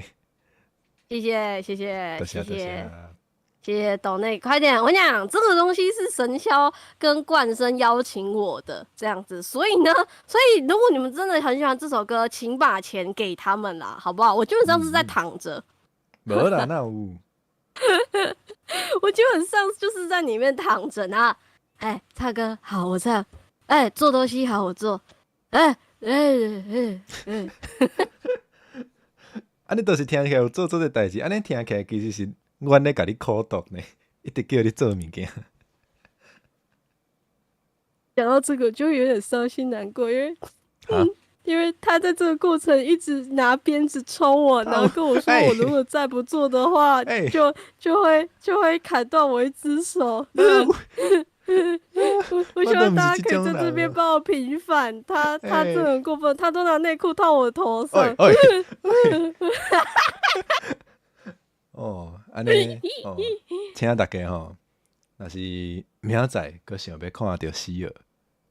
謝謝謝謝多謝謝謝謝謝斗內，快點！我跟你講，這個東西是神霄跟冠生邀請我的這樣子，所以呢，所以如果你們真的很喜歡這首歌，請把錢給他們啦，好不好？我基本上是在躺着。無啦，哪有？我基本上就是在裡面躺着呢。哎，唱歌好，我唱。哎，做東西好，我做。哎哎哎哎。啊，你倒是聽起來有做這個代誌，按呢聽起來其實是阮咧共你苦毒呢，一直叫你做物件。講到這個就有點傷心難過，因為，因為他在這個過程一直拿鞭子抽我，然後跟我說，我如果再不做的話，就會砍斷我一隻手。我希望大家可以在這邊幫我平反他，他真的很過分，他都拿內褲套我頭上。哦，按呢，哦，請大家吼，若是明仔載閣想欲看著死了，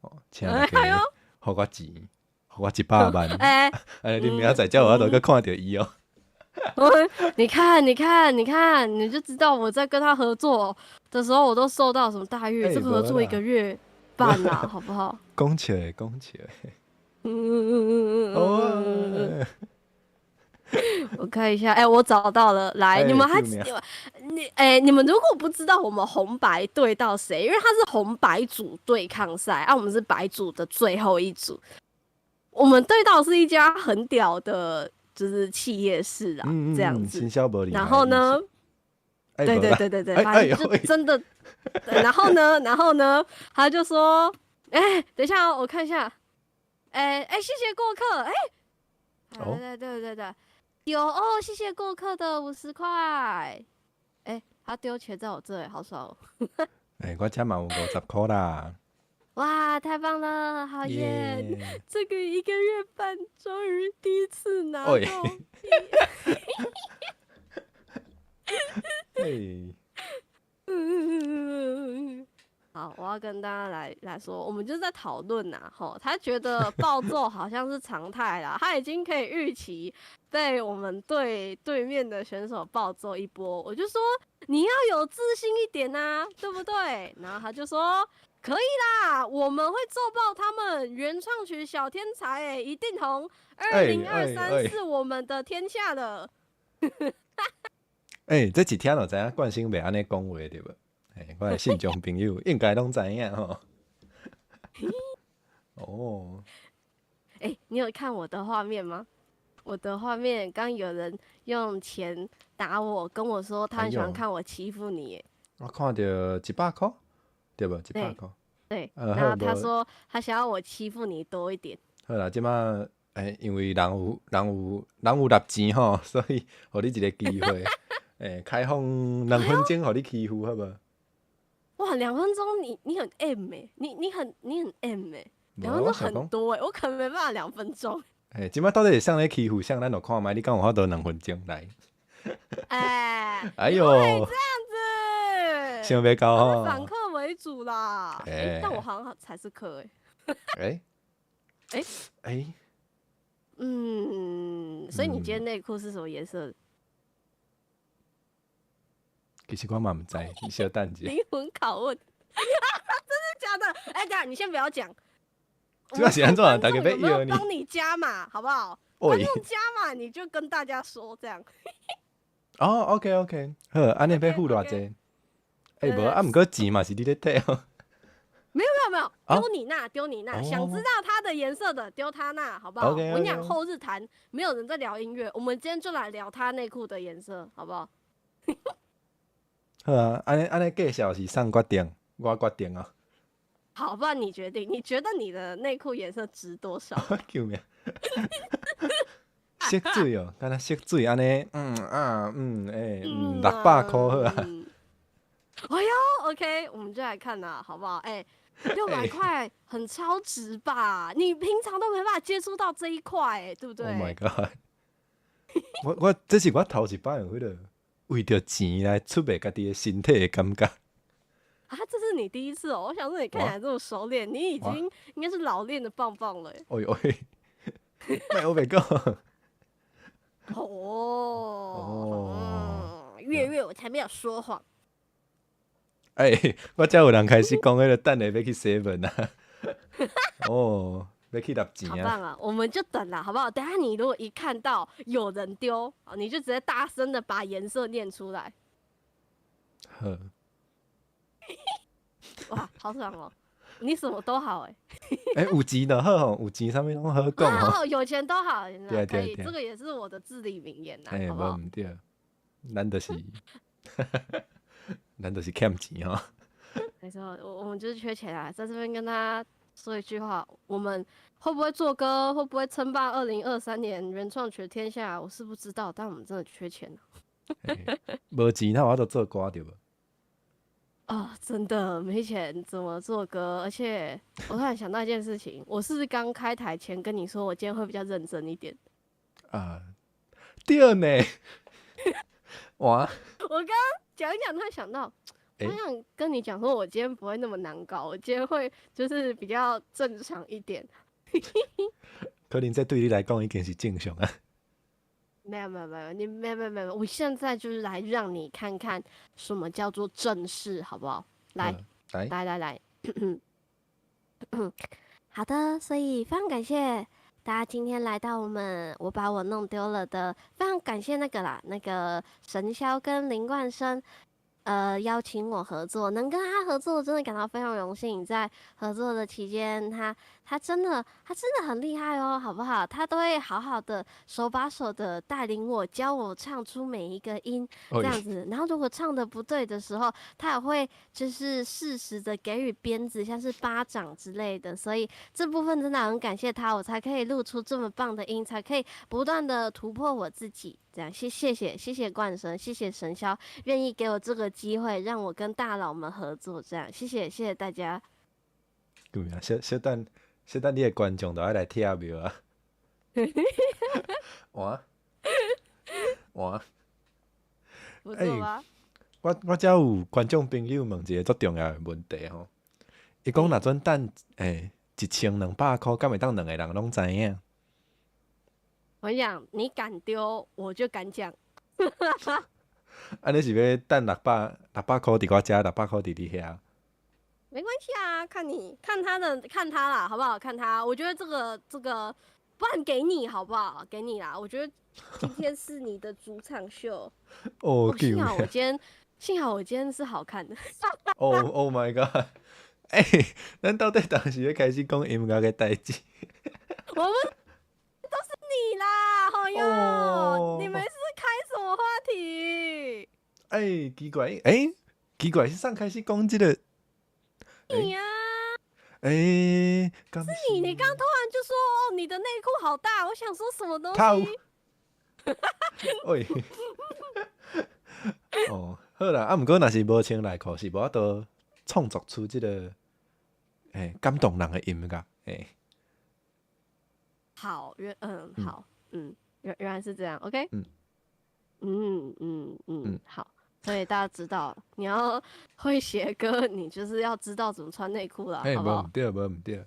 哦，請大家予我錢，予我100萬，按呢你明仔載才有法度閣看著伊哦。你看，你看，你看，你就知道我在跟他合作的時候，我都受到什麼待遇。這個合作一個月半啦，好不好？講笑的，講笑的。哦。我看一下，哎，我找到了，來，你們還你哎，你們如果不知道我們紅白對到誰，因為他是紅白組對抗賽，啊，我們是白組的最後一組，我們對到是一家很屌的，就是企業式啊，這樣子。然後呢？對對對對對，反正就真的。然後呢？然後呢？他就說：“哎，等一下哦，我看一下。哎哎，謝謝過客。哎，對對對對對，有哦，謝謝過客的50塊。哎，他丟錢在我這裡，好爽哦。哎，我這嘛有50塊啦。哇，太棒了，好耶！這個一個月半，終於第一次拿到。哎，好，我要跟大家來說，我們就是在討論吶，吼，他覺得暴揍好像是常態啦，他已經可以預期被我們對面的選手暴揍一波。我就說你要有自信一點吶，對不對？然後他就說可以啦，我們會揍爆他們，原創曲小天才，欸，一定紅，2023是我們的天下了。欸，這一聽就知影冠星袂按呢講話對無？欸，我的信眾朋友應該攏知影吼。哦。欸，你有看我的畫面嗎？我的畫面剛有人用錢打我，跟我說他很喜歡看我欺負你。我看著100塊，對無？100塊。對，然後他說他想要我欺負你多一點。好啦，這馬欸，因為人有納錢吼，所以予你一個機會。欸，開放2分鐘予你欺負，好無？哇，2分鐘，你很 M 欸，你很 M 欸，2分鐘很多欸，我可能沒辦法2分鐘。欸，這馬到底是啥咧欺負啥？咱就看覓，你敢有法度2分鐘來？欸，哎呦，這樣子，想袂到吼，反客為主啦。欸，但我好像才是客欸。欸？欸？欸？嗯，所以你今天內褲是什麼顏色？其實我嘛毋知，你小等一下。靈魂拷問，真的假的？欸，等下你先不要講。這是按怎？大家欲要你？幫你加碼，好不好？觀眾加碼，你就跟大家說這樣。哦，OK OK，好，按呢欲付偌濟？欸，無啊，毋過錢嘛是你咧提哦。沒有沒有沒有，丟你那，丟你那，想知道它的顏色的，丟他那，好不好？我跟你講，後日談，沒有人在聊音樂，我們今天就來聊他內褲的顏色，好不好？好啊，按呢按呢介紹是啥決定？我決定啊。好，不然你決定，你覺得你的內褲顏色值多少？救命！色水哦，敢若色水按呢，嗯啊嗯，欸，600塊好啊。哎呦，OK，我們就來看啦，好不好？欸，600塊很超值吧？你平常都沒辦法接觸到這一塊，欸，對不對？Oh my god！我這是我頭一擺有彼個為著錢來出賣家己的身體的感覺。啊，這是你第一次哦！我想說你看起來這麼熟練，你已經應該是老練的棒棒了。哎呦喂，我袂講。哦哦，月月我才沒有說謊。欸，我遮有人開始講彼個等下欲去 seven 啊。哦，欲去納錢啊。好棒啊！我們就等啦，好不好？等下你如果一看到有人丟，你就直接大聲的把顏色念出來。好。哇，好爽哦！你什麼都好欸。欸，有錢就好吼，有錢啥物攏好講吼。有錢都好，可以，這個也是我的至理名言吶，欸，好不好？無毋對，咱就是欠錢吼。沒錯，我們就是缺錢啊！在這邊跟大家說一句話：我們會不會做歌，會不會稱霸2023年原創曲天下，我是不知道，但我們真的缺錢。無錢，哪有法度做歌對無？哦，真的沒錢怎麼做歌？而且我突然想到一件事情，我是不是剛開台前跟你說，我今天會比較認真一點？啊，對呢。哇！我剛剛講一講，突然想到，我想跟你講說，我今天不會那麼難搞，我今天會就是比較正常一點。可能這對你來講已經是正常啊。沒有沒有沒有，你沒有沒有沒有，我現在就是來讓你看看什麼叫做正式，好不好？來，來來來來，好的，所以非常感謝大家今天來到我們我把我弄丟了的，非常感謝那個啦，那個神霄跟林冠生，邀請我合作，能跟他合作，真的感到非常榮幸。在合作的期間，他真的很厲害哦，好不好？他都會好好的手把手的帶領我，教我唱出每一個音，這樣子。然後如果唱的不對的時候，他也會就是適時的給予鞭子，像是巴掌之類的。所以這部分真的很感謝他，我才可以錄出這麼棒的音，才可以不斷的突破我自己。這樣，謝謝冠生，謝謝神霄願意給我這個機會，讓我跟大佬們合作。這樣，謝謝謝謝大家。對啊，小小等小等，你的觀眾都愛來聽沒啊？哇哇，不錯吧？我遮有觀眾朋友問一個足重要的問題吼，伊講若準等1200箍，敢會當兩個人攏知影？我跟你講，你敢丟，我就敢講。按呢是欲等600箍佇我遮，600箍佇你遐？沒關係啊，看你看他的看他啦，好不好？看他，我覺得這個，不然給你好不好？給你啦，我覺得今天是你的主場秀。哦，幸好我今天是好看的。哦，Oh my god！欸，咱到底當時欲開始講音樂的代誌？我們都是你啦，好喲，你們是開什麼話題？欸，奇怪，欸，奇怪，是上開始講這個？你呀，欸，是你，你剛突然就說哦，你的內褲好大，我想說什麼東西？喂，哦，好啦，啊，毋過若是無穿內褲，是無法度創作出這個感動人的音樂，欸。好，好，原來是這樣，OK，嗯嗯嗯，好，所以大家知道，你要會寫歌，你就是要知道怎麼穿內褲了，好不好？無毋對，無毋對。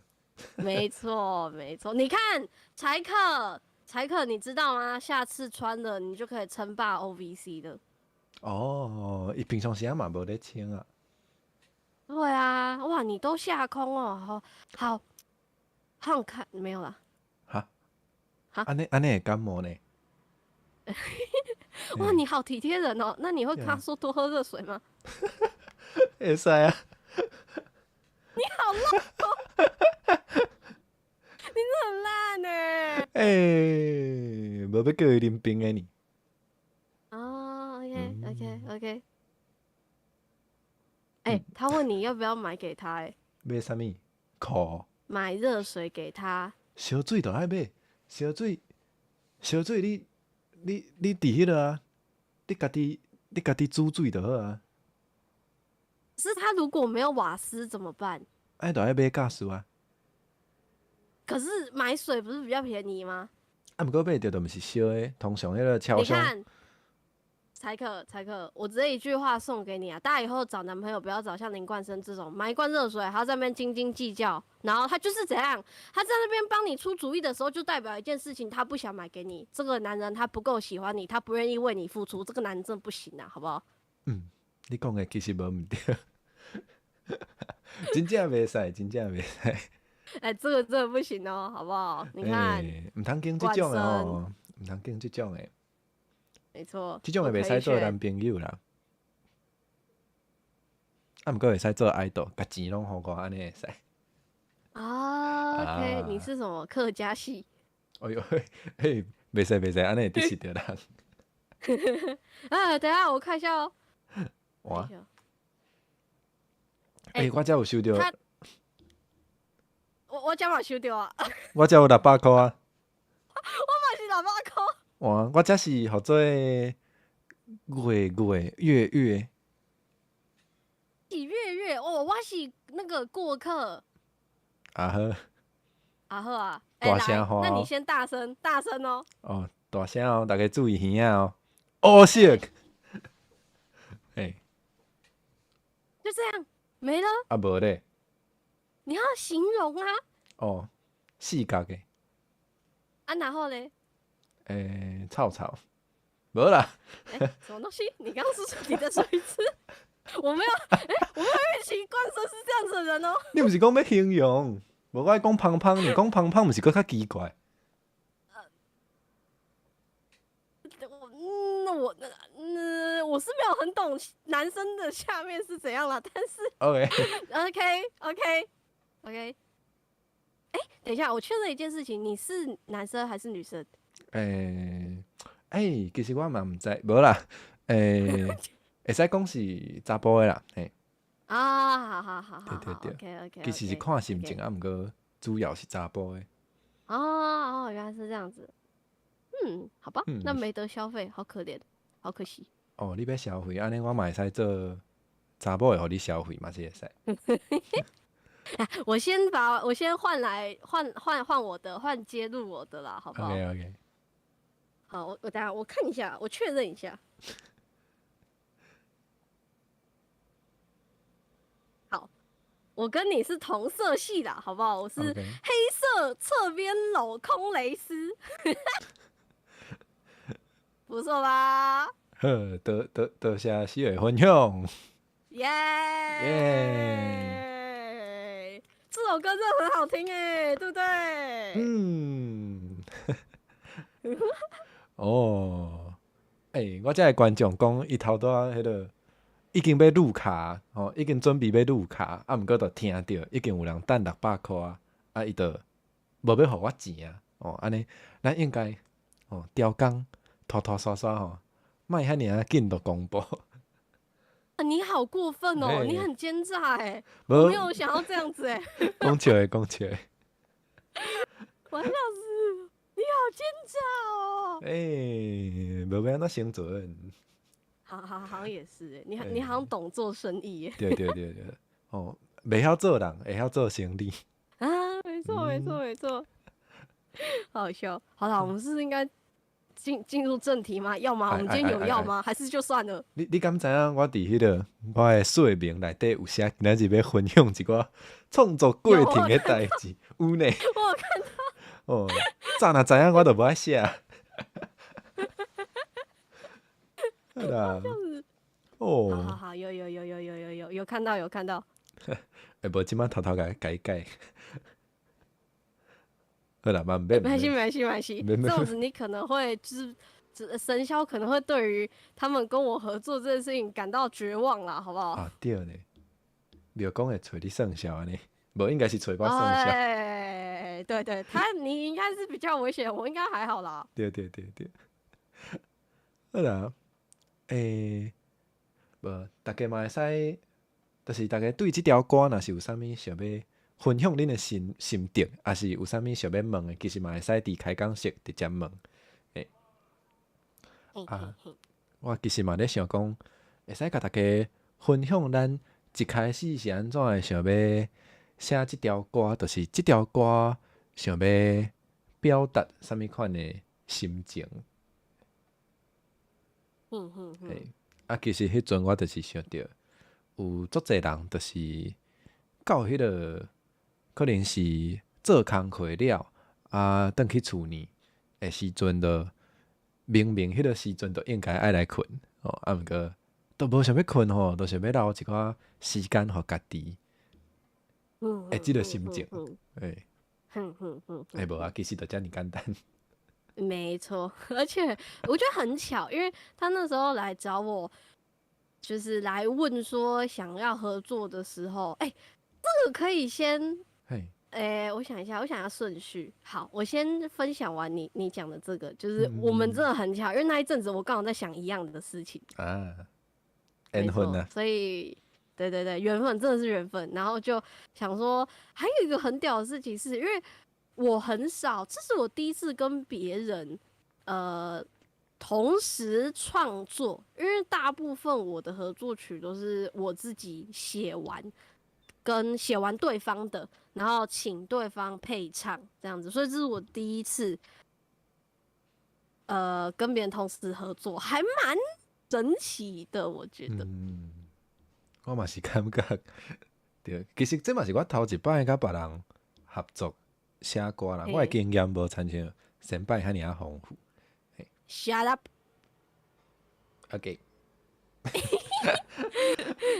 沒錯，沒錯，你看柴克，柴克，你知道嗎？下次穿了，你就可以稱霸 OVC 的。哦，伊平常時嘛無咧穿啊。對啊，哇，你都下空哦，好，好，好看沒有啦？哈？哈？按呢按呢會感冒呢？哇，你好體貼人哦，那你會跟他說多喝熱水嗎？會使啊。你好爛哦！你真的很爛呢。欸，無欲叫伊啉冰的呢。哦，OK，OK，OK。欸，他問你要不要買給他？欸，買啥物？褲。買熱水給他。燒水就愛買，燒水，燒水你你佇彼個啊，你家己煮水就好啊。是他如果沒有瓦斯怎麼辦？愛就愛買瓦斯啊。可是買水不是比較便宜嗎？啊，毋過買著就毋是燒的，通常彼個超商。你看，柴克，柴克，我直接一句話送給你啊！大家以後找男朋友不要找像林冠生這種，買一罐熱水還要在那邊斤斤計較，然後他就是怎樣，他在那邊幫你出主意的時候，就代表一件事情，他不想買給你。這個男人他不夠喜歡你，他不願意為你付出，這個男人真的不行啊，好不好？嗯，你講的其實無毋對，真正袂使，真正袂使。欸，這個真的不行哦，好不好？你看，毋通揀這種的哦，毋通揀這種的。沒錯，這種的袂使做男朋友啦。啊，毋過會使做 idol，共錢攏予我，按呢會使。啊，OK，你是什麼客家系？哎喲嘿，袂使袂使，按呢會得失著人。啊，等下我看一下哦。哇！欸，我遮有收著。我遮嘛收著啊。我遮有600箍啊。我嘛是600箍。哇，我這是號做月月月月。是月月哦，我是那個過客。啊好。啊好啊，大聲喊。那你先大聲大聲哦。哦，大聲哦，大家注意耳仔哦。哦，是。就這樣沒了。啊，無咧。你要形容啊。哦，四角的。啊，然後咧？欸，臭臭，無啦。欸，什麼東西？你剛剛是說，你再說一次。我沒有，欸，我沒有預期冠生是這樣子的人哦。你毋是講欲形容？無我愛講胖胖，你講胖胖，毋是閣較奇怪？我是沒有很懂男生的下面是怎樣啦，但是 OK，欸，等一下，我確認一件事情，你是男生還是女生？欸，欸，其實我嘛毋知，無啦，欸，會使講是查埔的啦，嘿。啊，好好好好，對對對，OK OK，其實是看心情啊，毋過主要是查埔的。哦哦，原來是這樣子。嗯，好吧，那沒得消費，好可憐，好可惜。哦，你欲消費，按呢我嘛會使做查某的，予你消費嘛是會使。我先換來換換換我的，換接入我的啦，好不好？OK OK。好，我等下我看一下，我確認一下。好，我跟你是同色系的，好不好？我是黑色側邊鏤空蕾絲，不錯吧？好，多多多謝四位分享。耶耶！這首歌真的很好聽哎，對不對？嗯。哦，欸，我這个觀眾講，伊頭拄仔彼個已經欲入卡，吼，已經準備欲入卡，啊，毋過就聽著已經有人等600箍啊，啊，伊就無欲予我錢啊，哦，按呢，咱應該哦，調工拖拖沙沙吼，莫遐爾仔緊就公布。啊，你好過分哦，你很奸詐欸，我沒有想要這樣子欸。講笑的，講笑的。我笑死，你好奸詐哦。欸，無欲按怎生存。好好好像也是欸，你好像懂做生意耶。對對對對，哦，袂曉做人，會曉做生意。啊，沒錯沒錯沒錯，好好笑。好啦，我們是不是應該進入正題嗎？要嗎？我們今天有要嗎？還是就算了？你敢知影我佇彼個我的說明內底有寫，今仔日欲分享一寡創作過程的代誌，有呢。我有看到。哦，早若知影我就無愛寫。好啦。哦。好好好，有有有有有有有有看到有看到。欸，無，這擺偷偷共改改。好啦，嘛毋免。沒關係，沒關係，沒關係。這樣子你可能會就是神霄可能會對於他們跟我合作這件事情感到絕望啦，好不好？啊，對呢，廟公會揣你算數按呢，無應該是揣我算數。欸，對對，他你應該是比較危險，我應該還好啦。對對對對，好啦，欸，無，大家嘛會使，就是大家對這條歌若是有啥物想欲分享恁的心得，抑是有啥物想欲問的，其實嘛會使佇開講室直接問。欸，啊，我其實嘛咧想講，會使共大家分享咱一開始是按怎會想欲寫這條歌，就是這條歌想欲表達啥物款的心情。欸，啊，其實彼陣我就是想著，有足濟人就是到彼個可能是做工課了，啊，轉去厝呢的時陣，就明明彼個時陣就應該愛來睏，哦，啊，毋過都無想欲睏吼，就想欲留一寡時間予家己。欸，這個心情，欸，欸，無啊，其實就遮爾簡單。沒錯，而且我覺得很巧，因為他那時候來找我，就是來問說想要合作的時候，欸，這個可以先，欸，我想一下，我想要順序。好，我先分享完你講的這個，就是我們真的很巧，因為那一陣子我剛好在想一樣的事情啊，緣分啊，所以對對對，緣分真的是緣分。然後就想說，還有一個很屌的事情是，因為我很少，這是我第一次跟別人同時創作，因為大部分我的合作曲都是我自己寫完，跟寫完對方的，然後請對方配唱這樣子，所以這是我第一次，跟別人同時合作，還蠻神奇的，我覺得。嗯，我嘛是感覺，對，其實這嘛是我頭一擺佮別人合作寫歌啦，我的經驗無親像先輩遐爾仔豐富。 Shut up！ OK，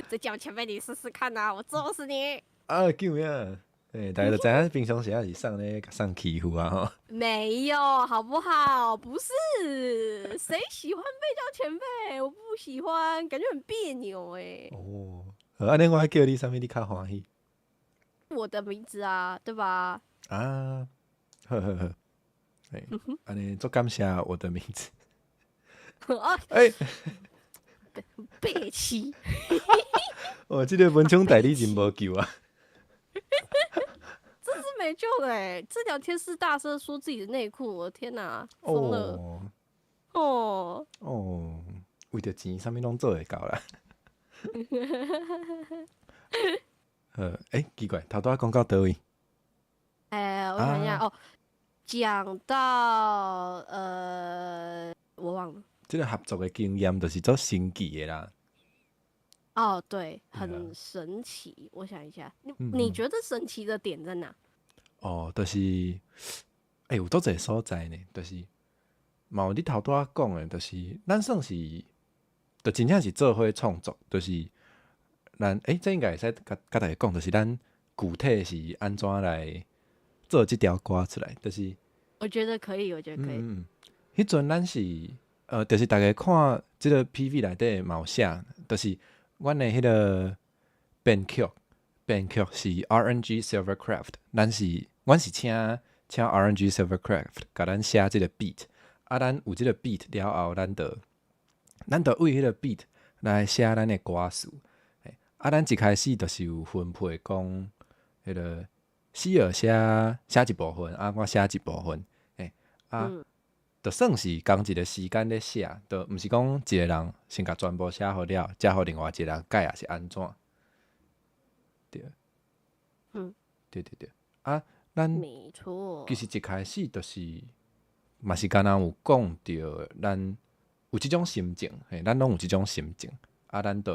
再叫前輩你試試看啊，我揍死你！啊，救命！欸，大家就知影平常時仔是送咧送欺負啊吼。沒有，好不好？不是，誰喜歡被叫前輩？我不喜歡，感覺很彆扭欸。哦，好，按呢我愛叫你啥物？你較歡喜？我的名字啊，對吧？啊，好好好，欸，按呢足感謝我的名字。啊，欸，白痴！哦，這個文昌代理人無救啊！這是沒救了欸！這聊天室大聲說自己的內褲，我的天哪，瘋了！哦哦，為著錢，啥物攏做會到啦。好，欸，奇怪，頭拄仔講到佗位？欸，我想一下哦，講到我忘了。這個合作的經驗就是足神奇的啦。哦，對，很神奇。我想一下，你覺得神奇的點在哪？哦，就是，欸，有足濟所在呢，就是，嘛有你頭拄仔講的，就是咱算是，就真正是做伙創作，就是咱，欸，這應該會使共共大家講，就是咱具體是按怎來做這條歌出來，就是。我覺得可以，我覺得可以。嗯，彼陣咱是，就是大家看這個 PV 內底嘛有寫，就是阮的彼個編曲，編曲是 RNG Silvercraft，咱是請 RNG Silvercraft 共咱寫這個 beat，啊，咱有這個 beat 了後，咱就為彼個 beat 來寫咱的歌詞。啊，咱一開始就是有分配講，彼個希爾寫一部分，啊，我寫一部分，欸，啊，就算是仝一個時間咧寫，就毋是講一個人先共全部寫好了，才予另外一個人改，抑是按怎？對。對對對，啊，咱沒錯。其實一開始就是嘛是敢若有講著，咱有這種心情，嘿，咱攏有這種心情，啊，咱就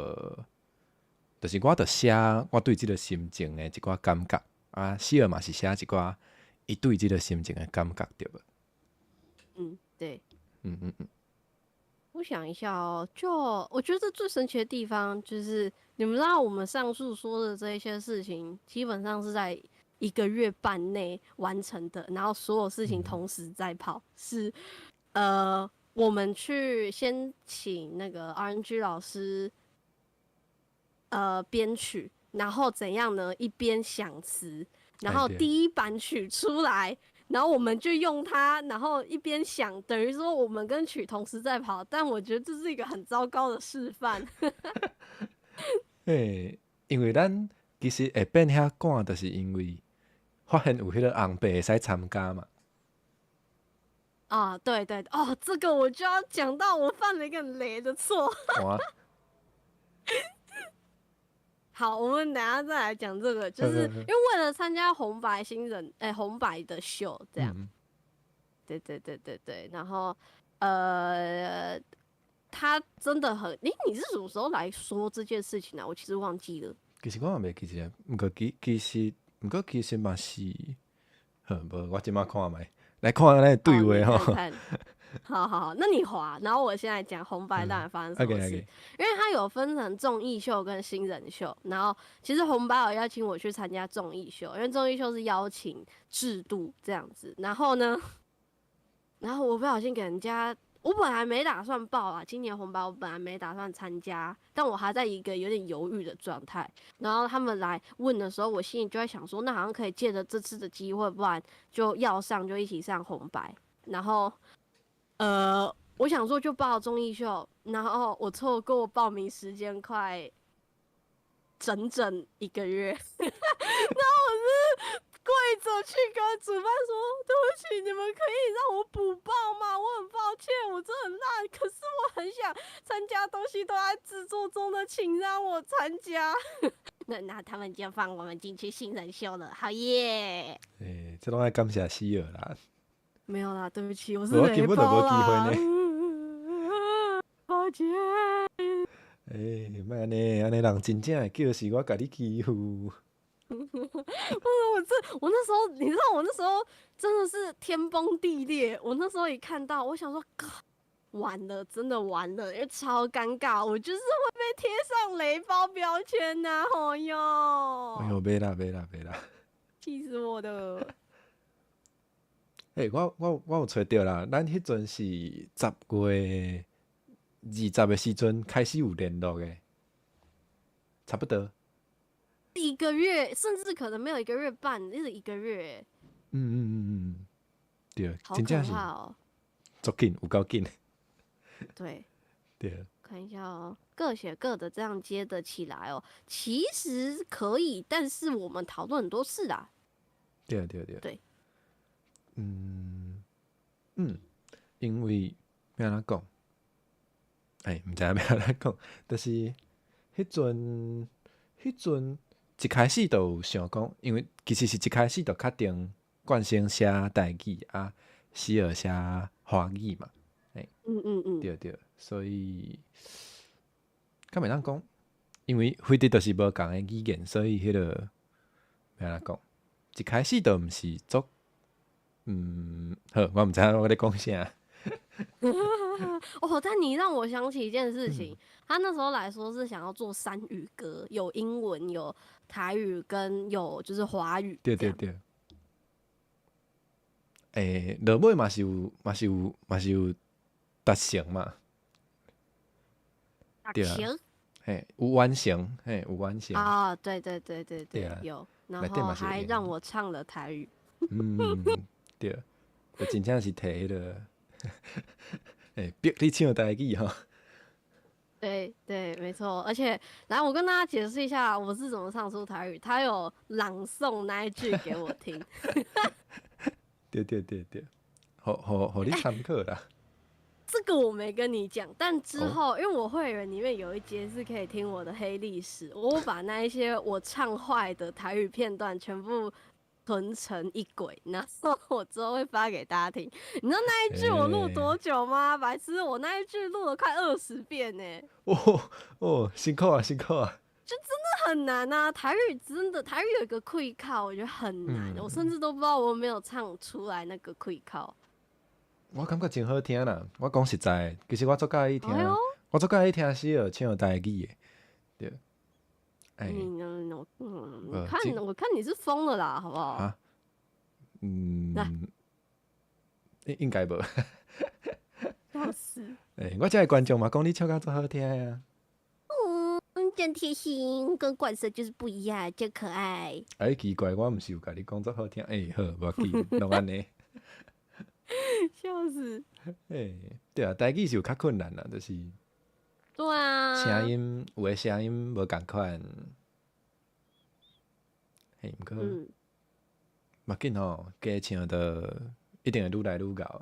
就是我就寫我對這個心情的一寡感覺，啊，希爾嘛是寫一寡伊對這個心情的感覺，對無？嗯，對。我想一下哦，就我覺得最神奇的地方就是，你們知道我們上述說的這一些事情，基本上是在一個月半內完成的，然後所有事情同時在跑，是我們去先請那個 RNG 老師，編曲，然後怎樣呢？一邊想詞，然後第一版曲出來。然後我們就用它，然後一邊想，等於說我們跟曲同時在跑，但我覺得這是一個很糟糕的示範。欸，因為咱其實會變遐趕，就是因為發現有彼個紅白會使參加嘛。啊，對對哦，這個我就要講到我犯了一個雷的錯。哇！好，我們等下再來講這個，就是因為為了參加紅白新人，欸，紅白的秀這樣。對對對對對，然後他真的很，欸，你是什麼時候來說這件事情啊？我其實忘記了。其實我也袂記得，毋過其實嘛是，好，無我這馬看覓，來看咱的對話吼。好好好，那你滑，然後我現在講紅白到底發生什麼事。因為它有分成綜藝秀跟新人秀，然後其實紅白有邀請我去參加綜藝秀，因為綜藝秀是邀請制度這樣子。然後呢，然後我不小心給人家，我本來沒打算報啊，今年紅白我本來沒打算參加，但我還在一個有點猶豫的狀態。然後他們來問的時候，我心裡就在想說，那好像可以借着這次的機會，不然就要上就一起上紅白。然後，我想說就報綜藝秀，然後我錯過報名時間快整整一個月，然後我是跪着去跟主辦說，對不起，你們可以讓我補報嗎？我很抱歉，我真的很爛，可是我很想參加，東西都在製作中的，請讓我參加。那他們就放我們進去新人秀了，好耶！欸，這攏愛感謝希爾啦。沒有啦，對不起，我是我根本就無機會呢。抱歉。欸，莫按呢，按呢人真正會叫是我共你欺負。我那時候，你知道我那時候真的是天崩地裂。我那時候一看到，我想說，完了，真的完了，因為超尷尬，我就是會被貼上雷包標籤吶！哎喲，哎喲，袂啦袂啦袂啦，氣死我了！欸，我有揣著啦，咱彼陣是10月20的時陣開始有聯絡的，差不多。一個月，甚至可能沒有一個月半，就是一個月。對，好可怕哦！足緊，有夠緊。對。對。看一下哦，各寫各的，這樣接得起來哦。其實可以，但是我們討論很多次啦。對對對。對。因為欲按怎講？欸，毋知影欲按怎講，就是彼陣一開始就有想講，因為其實是一開始就確定冠生寫台語啊，希爾寫華語嘛。欸，對對，所以敢會當講，因為非得就是無仝的語言，所以彼個欲按怎講？一開始就毋是足，好，我毋知影我咧講啥。哦，但你讓我想起一件事情，他那時候來說是想要做三語歌，有英文、有台語跟有就是華語。對對對。欸，落尾嘛是有，嘛是有，嘛是有達成嘛。達成。嘿，有完成，嘿，有完成。啊，對對對對對，有，然後還讓我唱了台語。對，就真正是提彼個，欸，逼你唱台語吼。對對，沒錯，而且來，我跟大家解釋一下我是怎麼唱出台語。他有朗誦那一句給我聽。對對對對，予你參考啦。這個我沒跟你講，但之後因為我會員裡面有一節是可以聽我的黑歷史，我把那一些我唱壞的台語片段全部囤成一軌，然後我之後會發給大家聽。你知道那一句我錄多久嗎？白痴，我那一句錄了快20遍呢。哦哦，辛苦啊，辛苦啊！就真的很難啊，台語真的，台語有一個氣口，我覺得很難，我甚至都不知道我有沒有唱出來那個氣口。我感覺真好聽啦！我講實在，其實我足佮意聽，我足佮意聽希爾唱台語的，對。欸，你你看，我看你是瘋了啦，好不好？啊？應該無。笑死！欸，我這個觀眾嘛，講你唱甲足好聽啊。嗯，真貼心，跟冠生就是不一樣，真可愛。欸，奇怪，我毋是有共你講足好聽，欸，好，無要緊，攏按呢。笑死！欸，對啊，台語是有較困難啦，就是。對啊。聲音有的聲音無仝款。嘿，毋過，無緊吼，加唱就一定會愈來愈𠢕。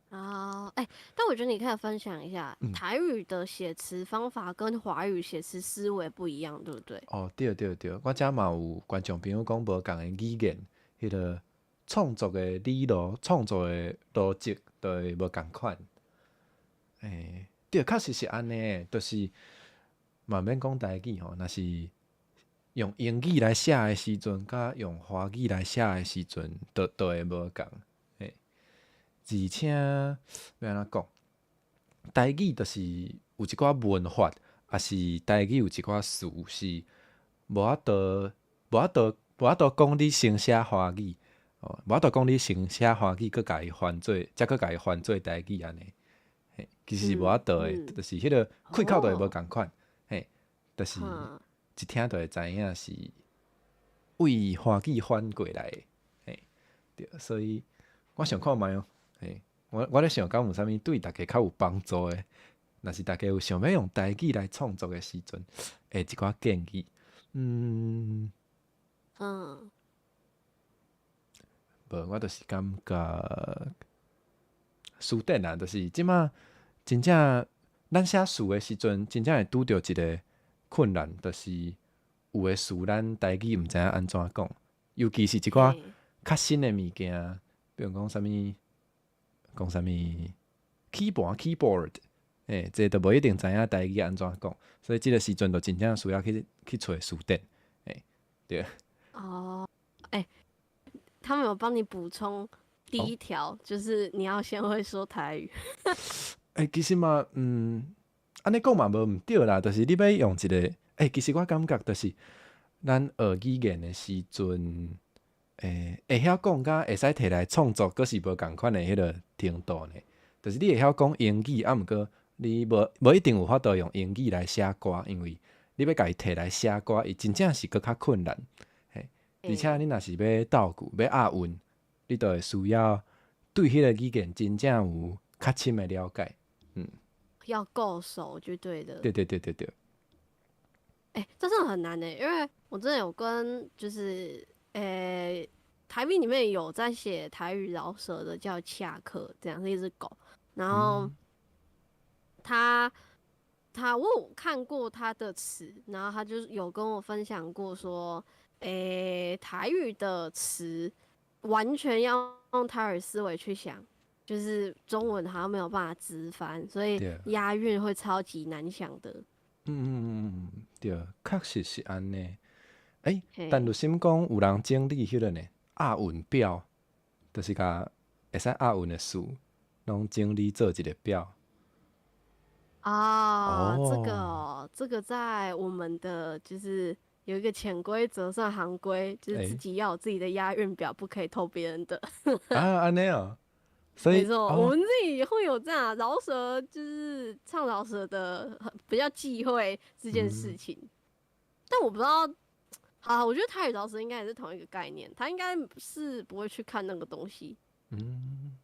哦，欸，但我覺得你可以分享一下台語的寫詞方法跟華語寫詞思維不一樣，對不對？哦，對對對，我遮嘛有觀眾朋友講無仝的語言，彼個創作的理路、創作的邏輯都會無仝款。欸，對，確實是按呢，就是嘛免講台語吼，若是用英語來寫的時陣，佮用華語來寫的時陣，都會無仝。欸，而且欲按怎講？台語就是有一寡文法，抑是台語有一寡詞是無法度講你先寫華語，哦，無法度講你先寫華語，閣共伊翻做，才閣共伊翻做台語按呢。嘿，其實是無法度的，就是彼個氣口就會無仝款，嘿，就是一聽就會知影是為華語翻過來的，嘿，對，所以我想看覓哦，嘿，我咧想講有啥物對大家較有幫助的，若是大家有想欲用台語來創作的時陣，會一寡建議，無，我就是感覺詞典啊，就是這馬真正咱寫詞的時陣，真正會拄著一個困難，就是有的詞咱台語毋知影按怎講，尤其是一寡較新的物件，比如講啥物，講啥物，keyboard keyboard，欸，這都無一定知影台語按怎講，所以這个時陣就真正需要去揣辭典，欸，對。哦，欸，他們有幫你補充第一條，就是你要先會說台語。欸，其實嘛，按呢講嘛無毋對啦，就是你欲用一个，欸，其實我感覺就是咱學語言的時陣，欸，會曉講佮會使提來創作，閣是無仝款的彼个程度呢。就是你會曉講英語，啊，毋過你無一定有法度用英語來寫歌，因為你欲共伊提來寫歌，伊真正是閣較困難。嘿，而且你若是欲鬥句、欲押韻，你就會需要對彼个語言真正有較深的了解。要夠熟就對了。對對對對對。欸，這真的很難欸，因為我真的有跟就是，欸，台幣裡面有在寫台語饒舌的叫恰克，這樣是一隻狗，然後他我有看過他的詞，然後他就有跟我分享過說，欸，台語的詞完全要用台語思維去想，就是中文好像沒有辦法直翻，所以押韻會超級難想的。嗯嗯嗯嗯，對，確實是按呢。欸，但律心講有人整理彼个呢，押韻表，就是共會使押韻的詞，攏整理做一个表。啊，這個喔，這個在我們的就是有一個潛規則算行規，就是自己要有自己的押韻表，不可以偷別人的。啊，按呢喔，所以沒錯，我們自己會有這樣饒舌，就是唱饒舌的比較忌諱這件事情。但我不知道，好，我覺得台語饒舌應該也是同一個概念，他應該是不會去看那個東西。嗯，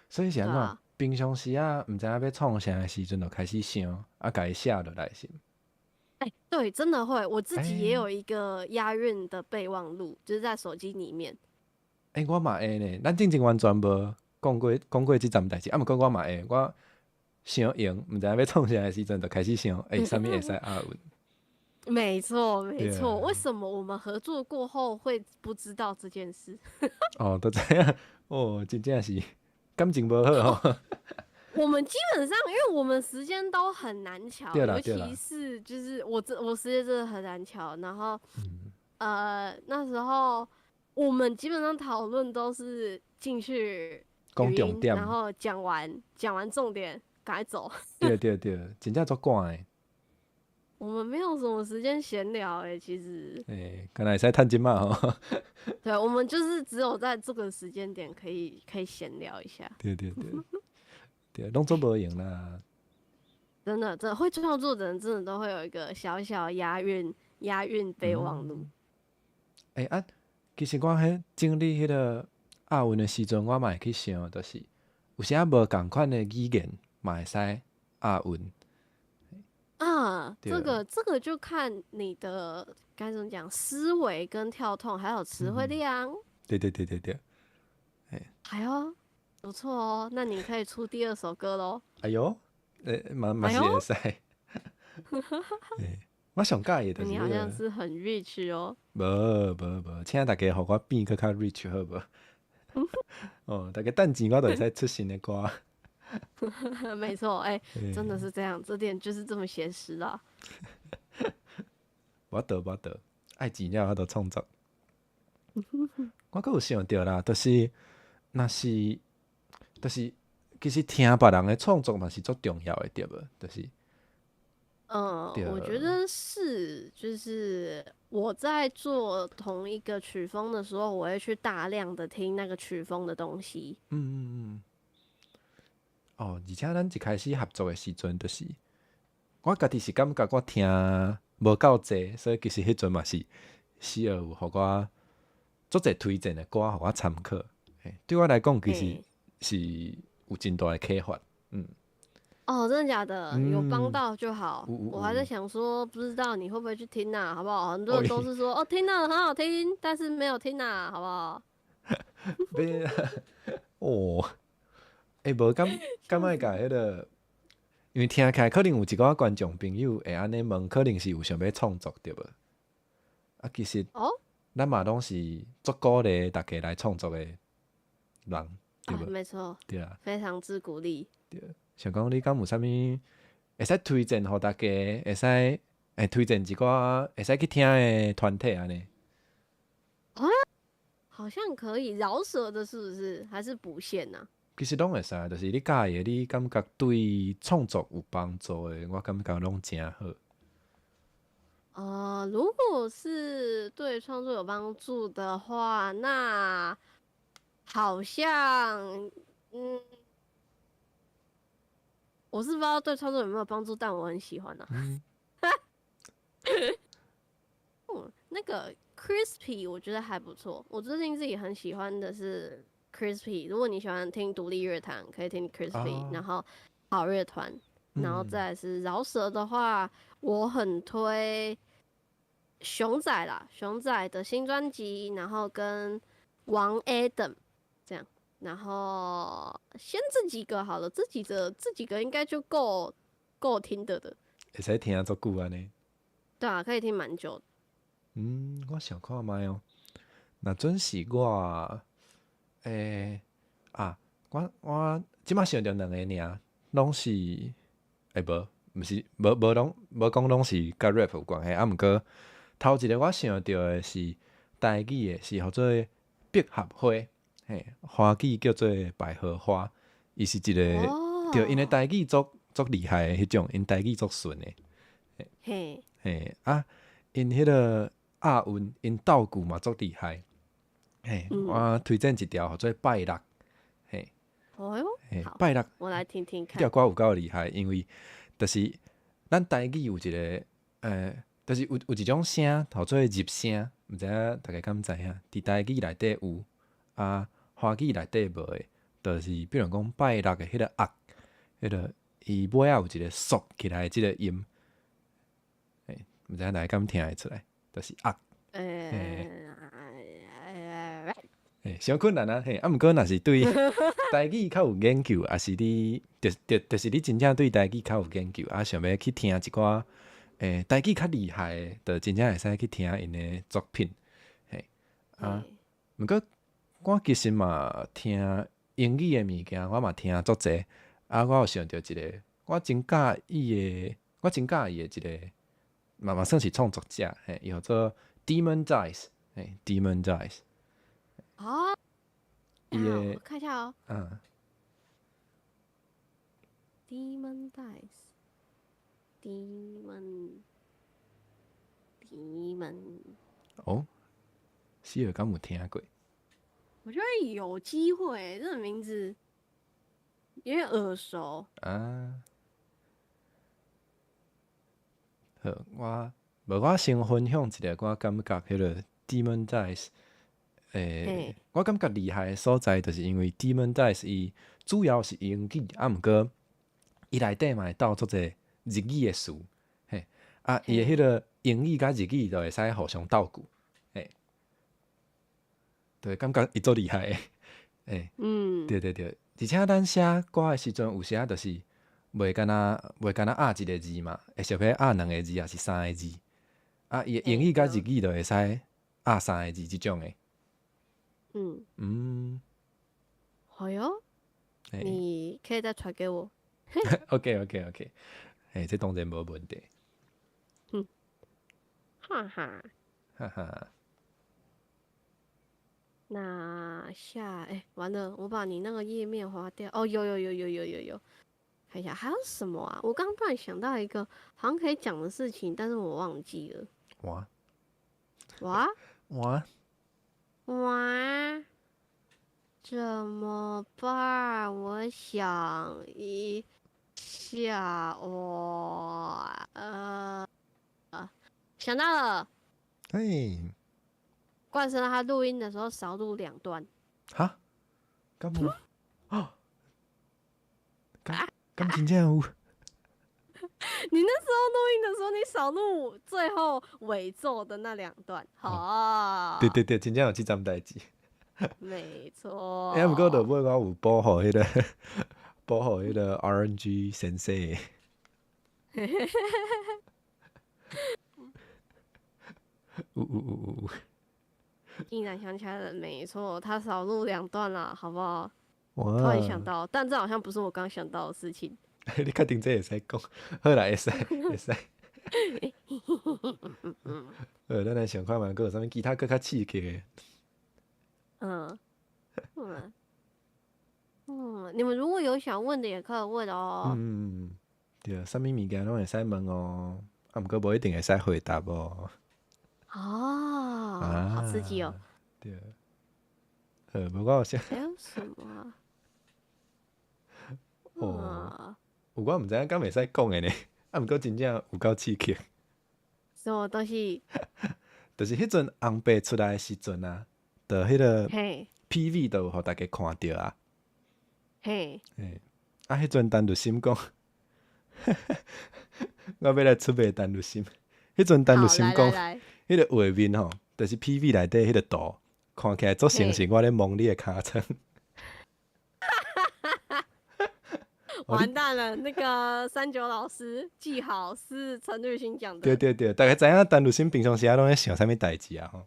所以是按怎？平常時啊，毋知影欲創啥的時陣，就開始想，啊，共伊寫落來是毋？欸，對，真的會，我自己也有一個押韻的備忘錄，就是在手機裡面。欸，我嘛會呢，咱進前完全無講過這層代誌，啊，毋過我嘛會，我想閒，毋知影欲創啥的時陣，就開始想，欸，啥物會使押韻？沒錯，沒錯。為什麼我們合作過後會不知道這件事？哦，都知影，哦，真正是感情無好吼。我們基本上，因為我們時間都很難喬，尤其是就是我時間真的很難喬。然後，那時候我們基本上討論都是進去講重點，然後講完重點，趕快走。對對對，真正足趕的。我們沒有什麼時間閒聊欸，其實。欸，敢若會使趁這馬吼。對，我們就是只有在這個時間點可以閒聊一下。對對對，對，攏總無閒啦。真的，真的會創作的人，真的都會有一個小小押韻備忘錄。欸啊，其實我彼整理彼个押韻的時陣，我嘛會去想，就是有時仔無仝款的語言嘛會使押韻。啊，這個就看你的該怎麼講，思維跟跳痛，還有詞彙量。對對對對對。哎喲，不錯哦，那你可以出第二首歌囉。哎喲，欸，嘛是會使。欸，我上佮意的就是你好像是很 rich 哦。無無無，請大家予我變閣較 rich 好無？哦，大家等錢我就會使出新的歌。沒錯，欸，真的是這樣，這點就是這麼寫實啦。無得無得，愛錢才有法度創作。我閣有想著啦，就是若是，就是其實聽別人的創作嘛是足重要的，對無？就是。嗯，我覺得是，就是我在做同一個曲風的時候，我會去大量的聽那個曲風的東西。嗯嗯嗯。哦，而且咱一開始合作的時陣，就是我家己是感覺我聽無夠濟，所以其實彼陣嘛是需要有予我足濟推薦的歌，予我參考。對我來講，其實是有真大的啟發。嗯。哦，真的假的？有幫到就好。我還在想說，不知道你會不會去聽啊，好不好？很多人都是說，哦，聽了很好聽，但是沒有聽啊，好不好？哦，欸，無敢愛共彼个，因為聽起來可能有一寡觀眾朋友會按呢問，可能是有想欲創作對無？啊，其實，咱嘛攏是足鼓勵大家來創作的人，對無？沒錯，對啊，非常之鼓勵。對，想講你敢有啥物會使推薦予大家，會使會推薦一寡會使去聽的團體按呢。啊，好像可以饒舌的，是不是？還是不限啊？其實攏會使，就是你佮意的，你感覺對創作有幫助的，我感覺攏誠好。如果是對創作有幫助的話，那好像，我是不知道對創作有沒有幫助，但我很喜歡啊。那個 Crispy 我覺得還不錯，我最近自己很喜歡的是 Crispy。如果你喜歡聽獨立樂團，可以聽 Crispy，然後好樂團，然後再來是饒舌的話，我很推熊仔啦，熊仔的新專輯，然後跟王 Adam 這樣，然後先這幾個好了，這幾個應該就夠聽的的。會使聽足久按呢？對啊，可以聽蠻久的。嗯，我想看覓哦。若準是我，啊，我這擺想著兩個爾，攏是，無，毋是，無攏無講攏是佮 rap 有關係，啊，毋過頭一個我想著的是台語的，是號做百合花，嘿，華語叫做百合花，伊是一個，對，𪜶的台語足厲害的彼種，𪜶台語足順的，嘿，啊，𪜶彼個押韻，𪜶鬥句嘛足厲害，嘿，我推薦一條號做拜六，嘿，哦喲，嘿，拜六，我來聽聽看。這條歌有夠厲害，因為就是咱台語有一個，就是有一種聲，號做入聲，毋知影大家敢知影？佇台語內底有，啊，華語內底無的，就是比如講拜六的彼個壓，彼個伊尾仔有一個縮起來的這個音，嘿，毋知影大家敢聽會出來，就是壓。嘿，傷困難啊！嘿，啊，毋過若是對台語較有研究，抑是你，就是你真正對台語較有研究，啊，想欲去聽一寡，台語較厲害的，就真正會使去聽𪜶的作品，嘿，啊，毋過我其實嘛聽英語的物件，我嘛聽足濟，啊，我有想著一個，我真佮意的，我真佮意的一個，嘛算是創作者，嘿，伊號做 Demon Dice，嘿，Demon Dice。哦，伊的，我看一下哦。Demon Dice，Demon，Demon。哦，希爾敢有聽過？我覺得有機會，這個名字有點耳熟。啊，好，我無我先分享一個，我感覺彼個 Demon Dice。我感覺厲害的所在，就是因為 Demon Dice 伊主要是英語，啊，毋過伊內底嘛會鬥足濟日語的詞，嘿，啊，伊的彼個英語佮日語就會使互相鬥句，嘿，對，感覺伊足厲害的，嘿，對對對，而且咱寫歌的時陣，有時仔就是袂干焦押一個字嘛，會想欲押兩個字，抑是三個字，啊，伊的英語佮日語就會使押三個字這種的。好喲，你可以再傳給我。 OK，嘿，這當然無問題。哈哈。哈哈。那下，欸，完了，我把你那個頁面劃掉。哦，有有有有有有有，看一下還有什麼啊？我剛突然想到一個好像可以講的事情，但是我忘記了。哇。哇。哇。哇，怎麼辦？我想一下，我想到了。嘿。冠生他錄音的時候少錄兩段。哈？敢有？哦。敢真正有？你那時候錄音的時候，你少錄最後尾奏的那兩段。好。對對對，真正有這樁代誌。沒錯。欸，毋過落尾我有補予彼個，補予彼個 RNG 先生。有有有有有。竟然想起來了，沒錯，他少錄兩段了，好不好？突然想到，但這好像不是我剛想到的事情。你確定這會使講？好啦，會使會使。好，咱來想看覓閣有啥物其他閣較刺激的。嗯，你們如果有想問的，也可以問哦。嗯，對，啥物物件攏會使問哦，啊，毋過無一定會使回答哦。哦，好刺激哦。對。無我有啥？還有什麼啊？哦，有我毋知影敢會使講的呢，啊，毋過真正有夠刺激。什麼東西？就是彼陣紅白出來的時陣啊，就彼個 PV 都有予大家看著啊。嘿，啊，彼陣陳日心講，我欲來出賣陳日心。彼陣陳日心講，彼個畫面吼，就是 PV 內底彼個圖，看起來足像是我咧摸你的尻川。完蛋了，那個三九老師記好是陳日新講的。對對對，大家知影陳日新平常時啊攏咧想啥物代誌啊？吼。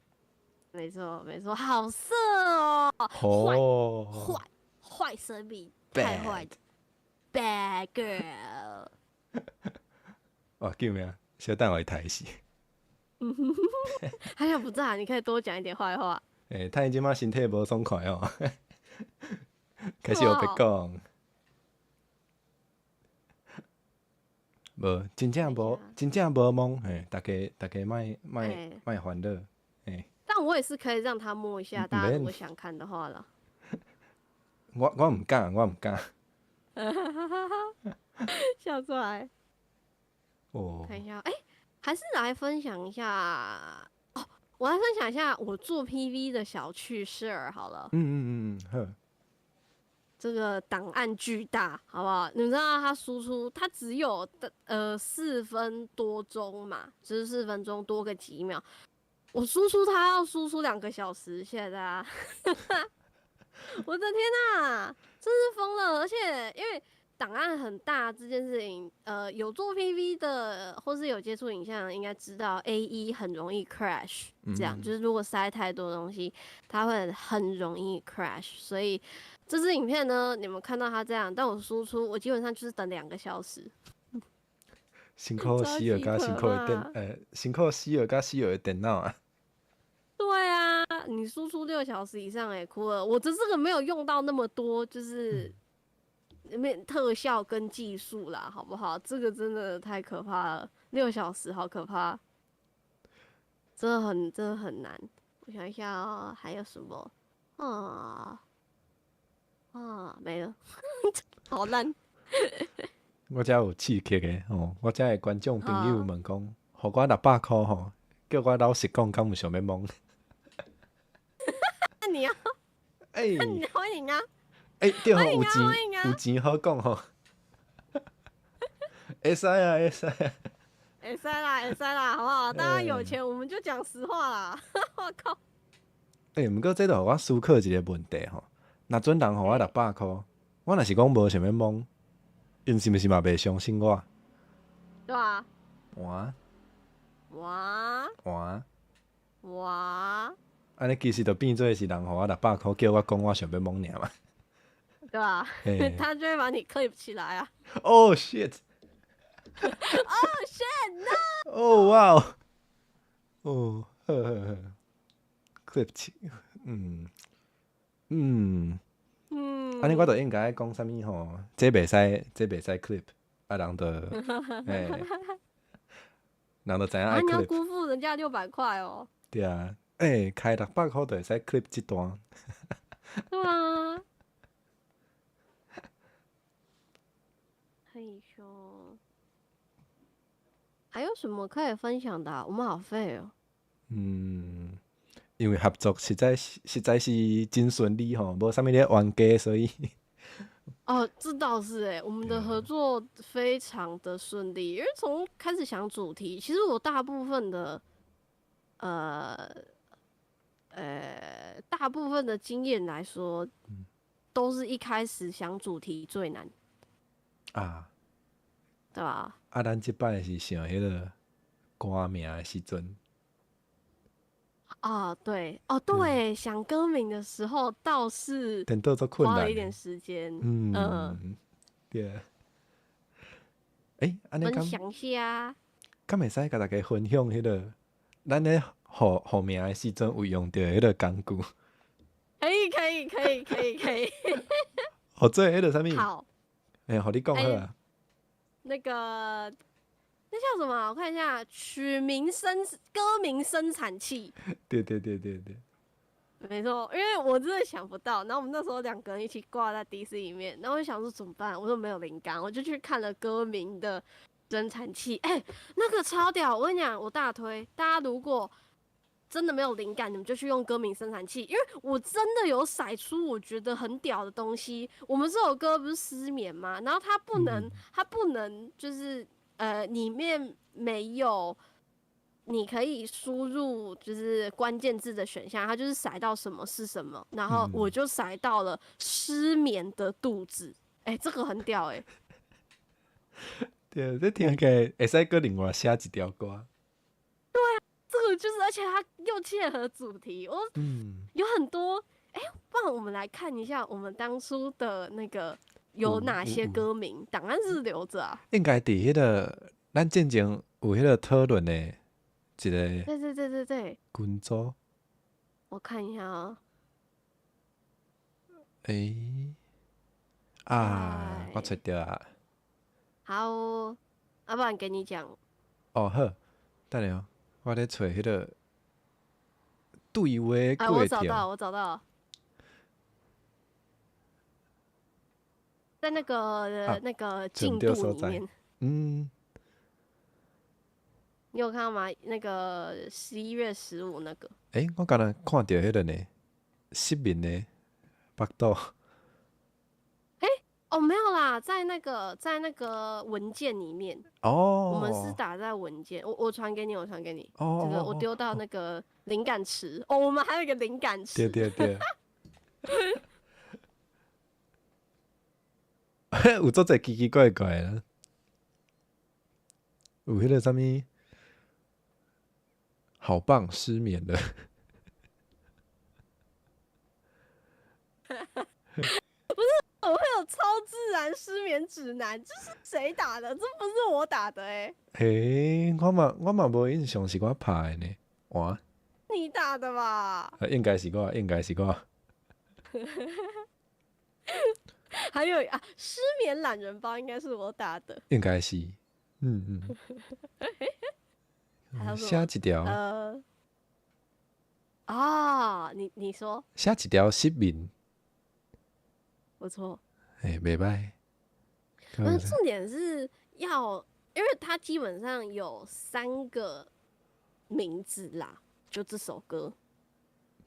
沒錯沒錯，好色哦！壞壞壞生命，太壞，bad girl。哦，救命！小等我伊刣死。他現在不在，你可以多講一點壞話。欸，他這馬身體無爽快哦，開始烏白講。無，真正無，真正無摸，嘿，大家大家莫莫莫煩惱，嘿。但我也是可以讓他摸一下，大家如果想看的話啦。我毋敢，我毋敢。笑出來。哦。看一下，欸，還是來分享一下哦。我來分享一下我做 PV 的小趣事兒好了。嗯嗯嗯嗯，好。這個檔案巨大，好不好？你知道它輸出，它只有4分多鐘嘛，就是4分鐘多個幾秒。我輸出它要輸出2個小時，謝謝大家。我的天哪，真是瘋了！而且因為檔案很大這件事情，有做 PV 的或是有接觸影像，應該知道 AE 很容易 crash，這樣，就是如果塞太多東西，它會很容易 crash，所以。這支影片呢，你們看到它這樣，但我輸出，我基本上就是等2個小時。辛苦死爾加辛苦的電，辛苦死爾加死爾的電腦啊。對啊，你輸出6小時以上，欸，哭了。我的這個沒有用到那麼多，就是面特效跟技術啦，好不好？這個真的太可怕了，6小時好可怕，真的很難。我想一下哦，還有什麼啊？啊，沒了，好爛。我遮有刺激的吼，我遮的觀眾朋友問講，予我600箍吼，叫我老實講，敢有想欲摸？那你要？欸，那你歡迎啊！欸，對吼，有錢有錢好講吼。會使啊，會使啊。會使啦，會使啦，好不好？大家有錢，我們就講實話啦。我靠！欸，毋過這就予我思考一個問題吼。若準人予我六百箍，我若是講無想欲摸，𪜶是毋是嘛袂相信我？對啊。哇！哇！哇！哇！按呢其實就變做是人予我六百箍，叫我講我想欲摸爾嘛。對啊，他就會把你 clip 起來啊。 Oh shit! Oh shit! No! Oh wow! 哦，好好好，clip 起，嗯嗯。嗯，按呢我就應該講啥物吼？這袂使，這袂使 clip，啊人就，欸，人就知影愛 clip。你要辜負人家600塊哦。對啊，欸，開六百箍就會使 clip 這段。對啊。嘿咻。還有什麼可以分享的啊？我們好廢哦。嗯。因為合作實在是真順利吼，無啥物咧冤家，所以。哦，這倒是欸，我們的合作非常的順利，因為從開始想主題，其實我大部分的經驗來說，都是一開始想主題最難。啊。對吧？啊，咱這擺是想彼個歌名的時陣。啊，對，哦，對，想歌名的時候倒是花了一點時間。嗯，對。欸，按呢分享一下。敢會使共大家分享彼个咱咧號號名的時陣有用著彼个工具？可以可以可以可以可以。號做彼个啥物？好。欸，予你講好啊。那個那叫什麼？我看一下，取名生歌名生產器。對對對對對。沒錯，因為我真的想不到。然後我們那時候兩個人一起掛在 DC 裡面，然後我就想說怎麼辦？我說沒有靈感，我就去看了歌名的生產器。欸，那個超屌！我跟你講，我大推大家，如果真的沒有靈感，你們就去用歌名生產器，因為我真的有甩出我覺得很屌的東西。我們這首歌不是失眠嗎？然後它不能，它不能就是裡面沒有你可以輸入就是關鍵字的選項，它就是甩到什麼是什麼，然後我就甩到了失眠的肚子。欸，這個很屌欸。對，這聽起來會使閣另外寫一條歌。對啊，這個就是，而且它又切合主題，我有很多。欸，不然我們來看一下我們當初的那個有哪些歌名，檔案是留著啊。應該佇彼個咱進前有彼個討論的一個。對對對對對。群組。我看一下啊。欸，啊，我揣著啊。好，啊，不然給你講。哦好，等下哦，我咧揣彼個對話過程。我找到，我找到，在那個進度裡面。嗯。你有看到嗎？那個11月15那個。欸，我剛才看著彼個呢，失眠的腹肚。欸，哦，沒有啦，在那個文件裡面。哦。我們是打在文件，我傳給你，我傳給你。哦。這個我丟到那個靈感池。哦，我們還有一個靈感池。對對對。有足濟奇奇怪怪的，有彼個啥物？好棒，失眠了。不是，我會有超自然失眠指南，這是誰打的？這不是我打的欸。嘿，我嘛無印象是我拍的呢。哇！你打的吧？應該是我，應該是我。還有啊，失眠懶人包應該是我打的。應該是，嗯嗯。寫一條。啊，你說。寫一條失眠。不錯。欸，袂䆀。那重點是要，因為它基本上有三個名字啦，就這首歌。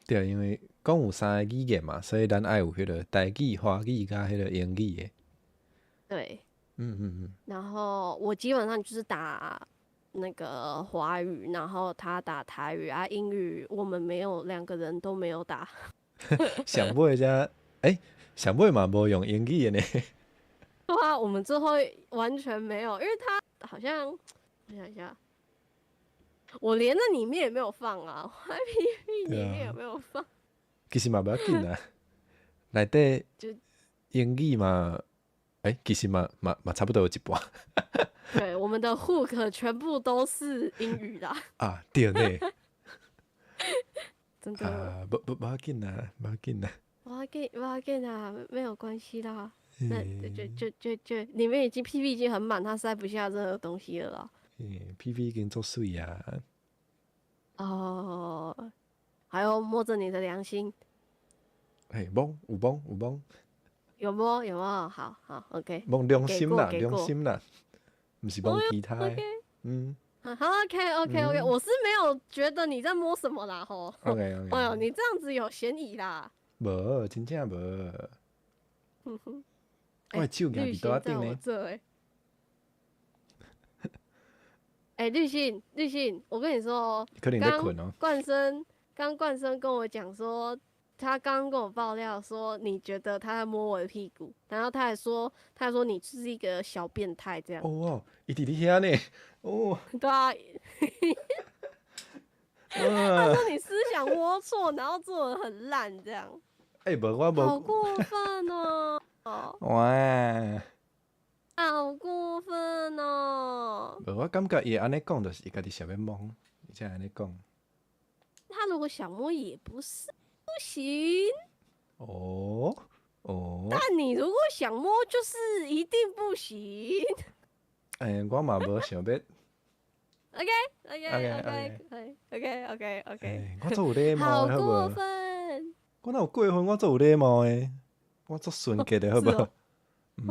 對，因為講有三个語言嘛，所以咱愛有彼個台語、華語佮彼個英語的。對。嗯。然後我基本上就是打那個華語，然後他打台語啊，英語我們沒有，兩個人都沒有打。上尾才，欸，上尾嘛無用英語的呢。對啊，我們最後完全沒有，因為他好像，我想一下，我連那裡面也沒有放啊，YPP 裡面也沒有放。其實嘛無要緊啦，內底英語嘛，欸，其實嘛差不多有一半。對，我們的 hook 全部都是英語啦。啊，對呢。真的。啊，無要緊啦，無要緊啦。無要緊，無要緊啦，沒有關係啦。那就就就就裡面已經 PP 已經很滿，它塞不下任何東西了啦。欸，PP 已經足媠啊。哦，還有摸著你的良心。嘿，摸有摸有摸。有摸有摸，好好 OK。摸良心啦，良心啦，毋是摸其他的。嗯。好 OK OK OK，我是沒有覺得你在摸什麼啦吼。 OK OK。哎呦，你這樣子有嫌疑啦。無，真正無。我的手舉佇桌仔頂呢。欸，綠心，綠心，我跟你說哦，可能在睏哦。冠生，剛冠生跟我講說，他剛剛跟我爆料說，你覺得他在摸我的屁股，然後他還說你是一個小變態這樣。哦，伊佇你遐呢，哦。對啊。他說你思想齷齪，然後做得很爛這樣。欸，無我無。好過分哦！哇。好過分哦！無，我感覺伊會按呢講，就是伊家己想欲摸，伊才會按呢講。他如果想摸也不是不行。哦哦。但你如果想摸，就是一定不行。欸，我嘛無想欲。 OK OK OK OK OK OK。我足有禮貌的，好過分！我哪有過分？我足有禮貌的，我足純潔的，好無？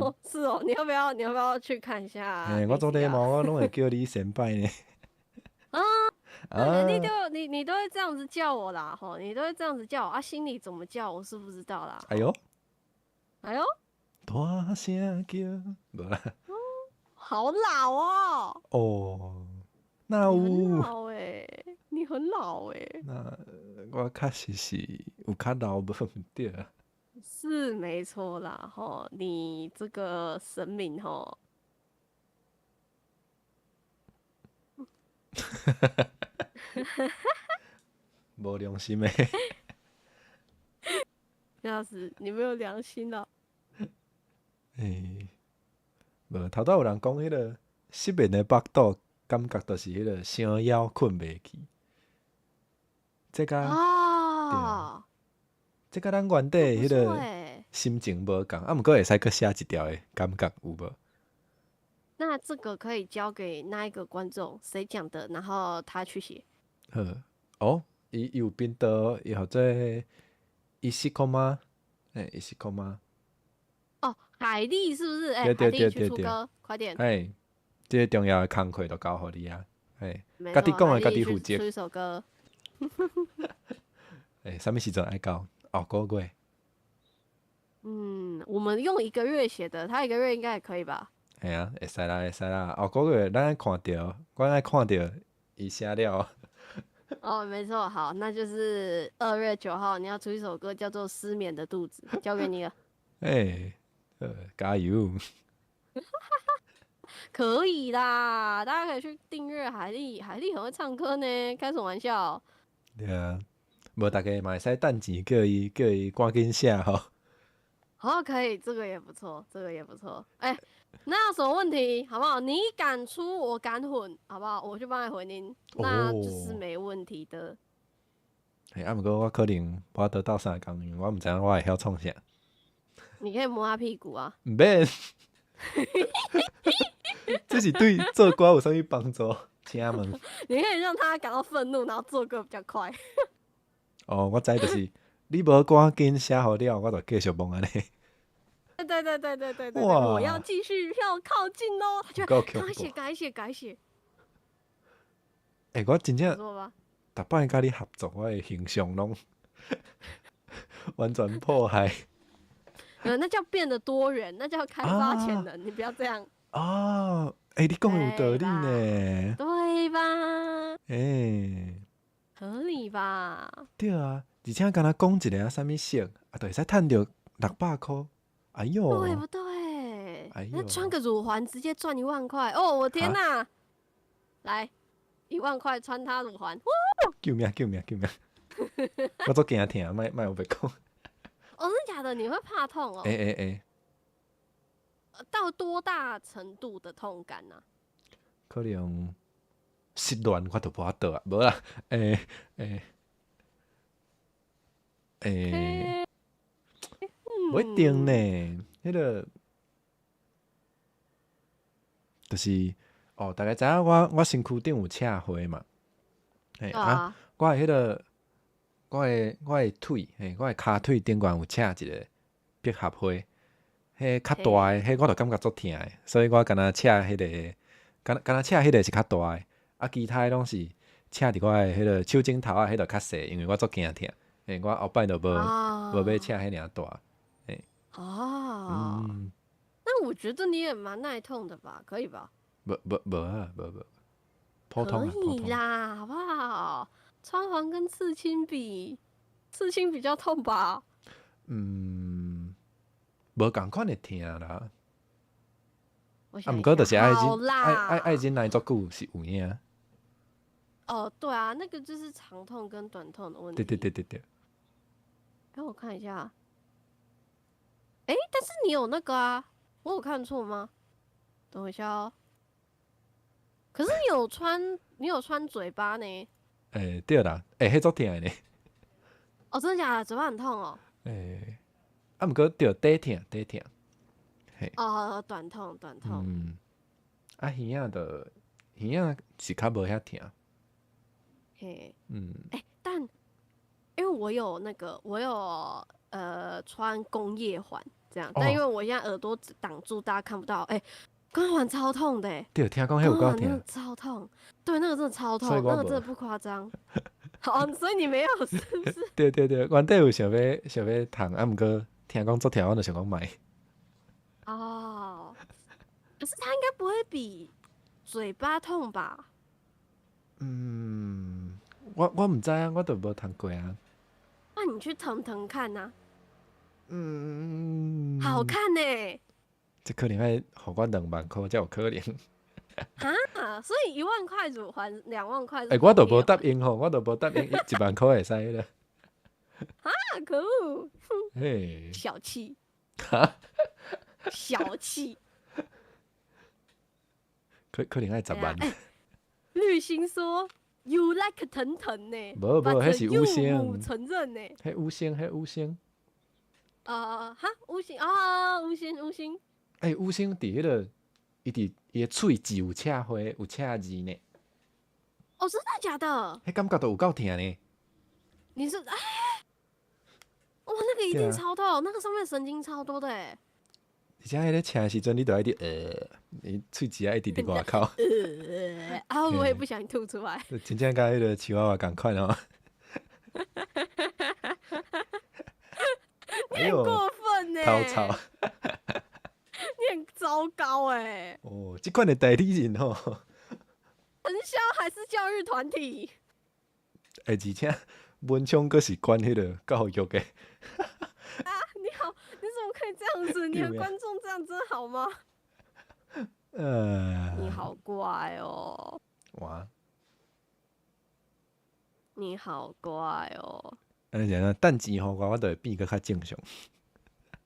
哦，是哦，你要不要？你要不要去看一下？欸，我足禮貌，我攏會叫你先輩呢。啊，你都會這樣子叫我啦，吼，你都會這樣子叫我啊，心裡怎麼叫我是不知道啦。哎喲，哎喲，大聲叫，無啦。好老哦。哦，那有。很老欸，你很老欸。那我確實是有較老無毋對啊。是沒錯啦，吼，你這個神明吼。無良心的。老師，你沒有良心了。欸，無，頭拄有人講彼個失眠的腹肚，感覺就是彼個傷枵睏袂去。這個啊，這佮咱原底彼個心情無仝，啊，毋過會使閣寫一條的感覺有無？那這個可以交給那一個觀眾，誰講的，然後他去寫。好，哦，伊有頻道，伊號做伊西科嗎？欸，伊西科嗎？哦，海麗是不是？欸，海麗去出歌，快點！欸，這個重要的工課就交予你啊！欸，家己講的，家己負責。出一首歌。欸，啥物時陣愛交？後個月。嗯，我們用一個月寫的，他一個月應該也可以吧？嘿啊，會使啦，會使啦。後個月咱愛看著，我愛看著伊寫了。哦，沒錯，好，那就是2月9號，你要出一首歌，叫做《失眠的肚子》，交給你了。欸，加油！可以啦，大家可以去訂閱海麗，海麗很會唱歌呢，開什麼玩笑？對啊，無大家嘛會使趁錢叫伊，叫伊趕緊寫吼。好，可以，這個也不錯，這個也不錯。欸，那有什麼問題？好不好？你敢出，我敢混，好不好？我去幫你混音，那就是沒問題的。欸，啊，毋過我可能無法度鬥相共，因為我毋知影我會曉創啥。你可以摸他屁股啊。毋免。這是對做歌有啥物幫助？請問。你可以讓他感到憤怒，然後做歌比較快。哦，我知就是你無趕緊寫好了，我就繼續摸按呢。對對對對對對對，我要繼續要靠近哦。他就趕寫趕寫趕寫。欸，我真正逐擺佮你合作，我的形象攏完全破壞。那叫變得多元，那叫開發潛能。你不要這樣。哦，欸，你講有道理呢。對吧？欸，合理吧？對啊，而且敢若講一个啥物色，啊，就會使趁著600箍。哎喲，對不對？哎那穿個乳環直接賺1萬塊哦！我天哪，來1萬塊穿他乳環，救命！救命！救命！我足驚疼，莫莫烏白講。哦，真的假的？你會怕痛哦？欸欸欸！到多大程度的痛感呢？可能失戀我就無法度啊，無啦，欸欸欸，無一定呢，彼個就是哦，大家知影我身軀頂有赤花嘛？嘿啊，我的彼個我的腿，嘿，我的跤腿頂懸有赤一個百合花，彼較大的，彼我就感覺足疼的，所以我敢若赤彼個，敢若赤彼個是較大的，啊，其他的攏是赤佇我的彼個手指頭仔，彼就較細，因為我足驚疼，嘿，我後擺就無無欲赤彼爾大，嘿。哦，那我覺得你也蠻耐痛的吧？可以吧？無無無啊，無無，普通。可以啦，好不好？穿環跟刺青比，刺青比較痛吧？嗯，無仝款的疼啦。啊，毋過就是愛忍，愛忍耐足久是有影。哦，對啊，那個就是長痛跟短痛的問題。對對對對對。給我看一下。欸，但是你有那個啊？我有看錯嗎？等我一下哦。可是你有穿嘴巴呢？欸，對啦，欸，彼足疼的呢。哦，真的假的？嘴巴很痛哦。欸，啊，毋過對，短疼，短疼。嘿。哦，短痛，短痛。嗯。啊，耳仔就耳仔是較無遐疼。嘿。欸，但因為我有那個，我有穿工業環這樣，但因為我現在耳朵擋住，大家看不到。欸，工業環超痛的欸。對，聽講彼有夠疼。超痛，對，那個真的超痛，那個真的不誇張。好，所以你沒有是不是？對對對，原底有想欲迵，啊，毋過聽講足疼，我就想講莫。哦，可是它應該不會比嘴巴痛吧？嗯，我毋知啊，我都無迵過啊。那你去迵迵看吶。好看呢。這可能愛予我2萬箍才有可能。哈，所以1萬塊乳環，2萬塊。欸，我都無答應吼，我都無答應1萬箍會使啦。啊，可惡！嘿，小氣。哈？小氣。可能愛10萬。綠心說 “You like 疼疼”呢？無無，彼是五星。承認呢。彼五星，彼五星。哈，五星啊，五星五星。欸，五星佇彼個，伊佇伊的喙舌有赤花，有赤字呢。哦，真的假的？彼感覺都有夠疼呢。你是哎，哇，那個一定超痛，那個上面神經超多的欸。而且彼咧赤的時陣，你就愛佇你喙舌愛一直佇外口。啊，我也不想吐出來。真正佮彼個青蛙蛙仝款哦。你很過分呢！吐槽。你很糟糕欸。哦，這款的代理人吼。承銷還是教育團體？欸，而且文昌閣是管彼個教育的。啊，你好，你怎麼可以這樣子？你的觀眾這樣真好嗎？你好怪哦。哇。你好怪哦。按呢講，趁錢予我，我就會變閣較正常。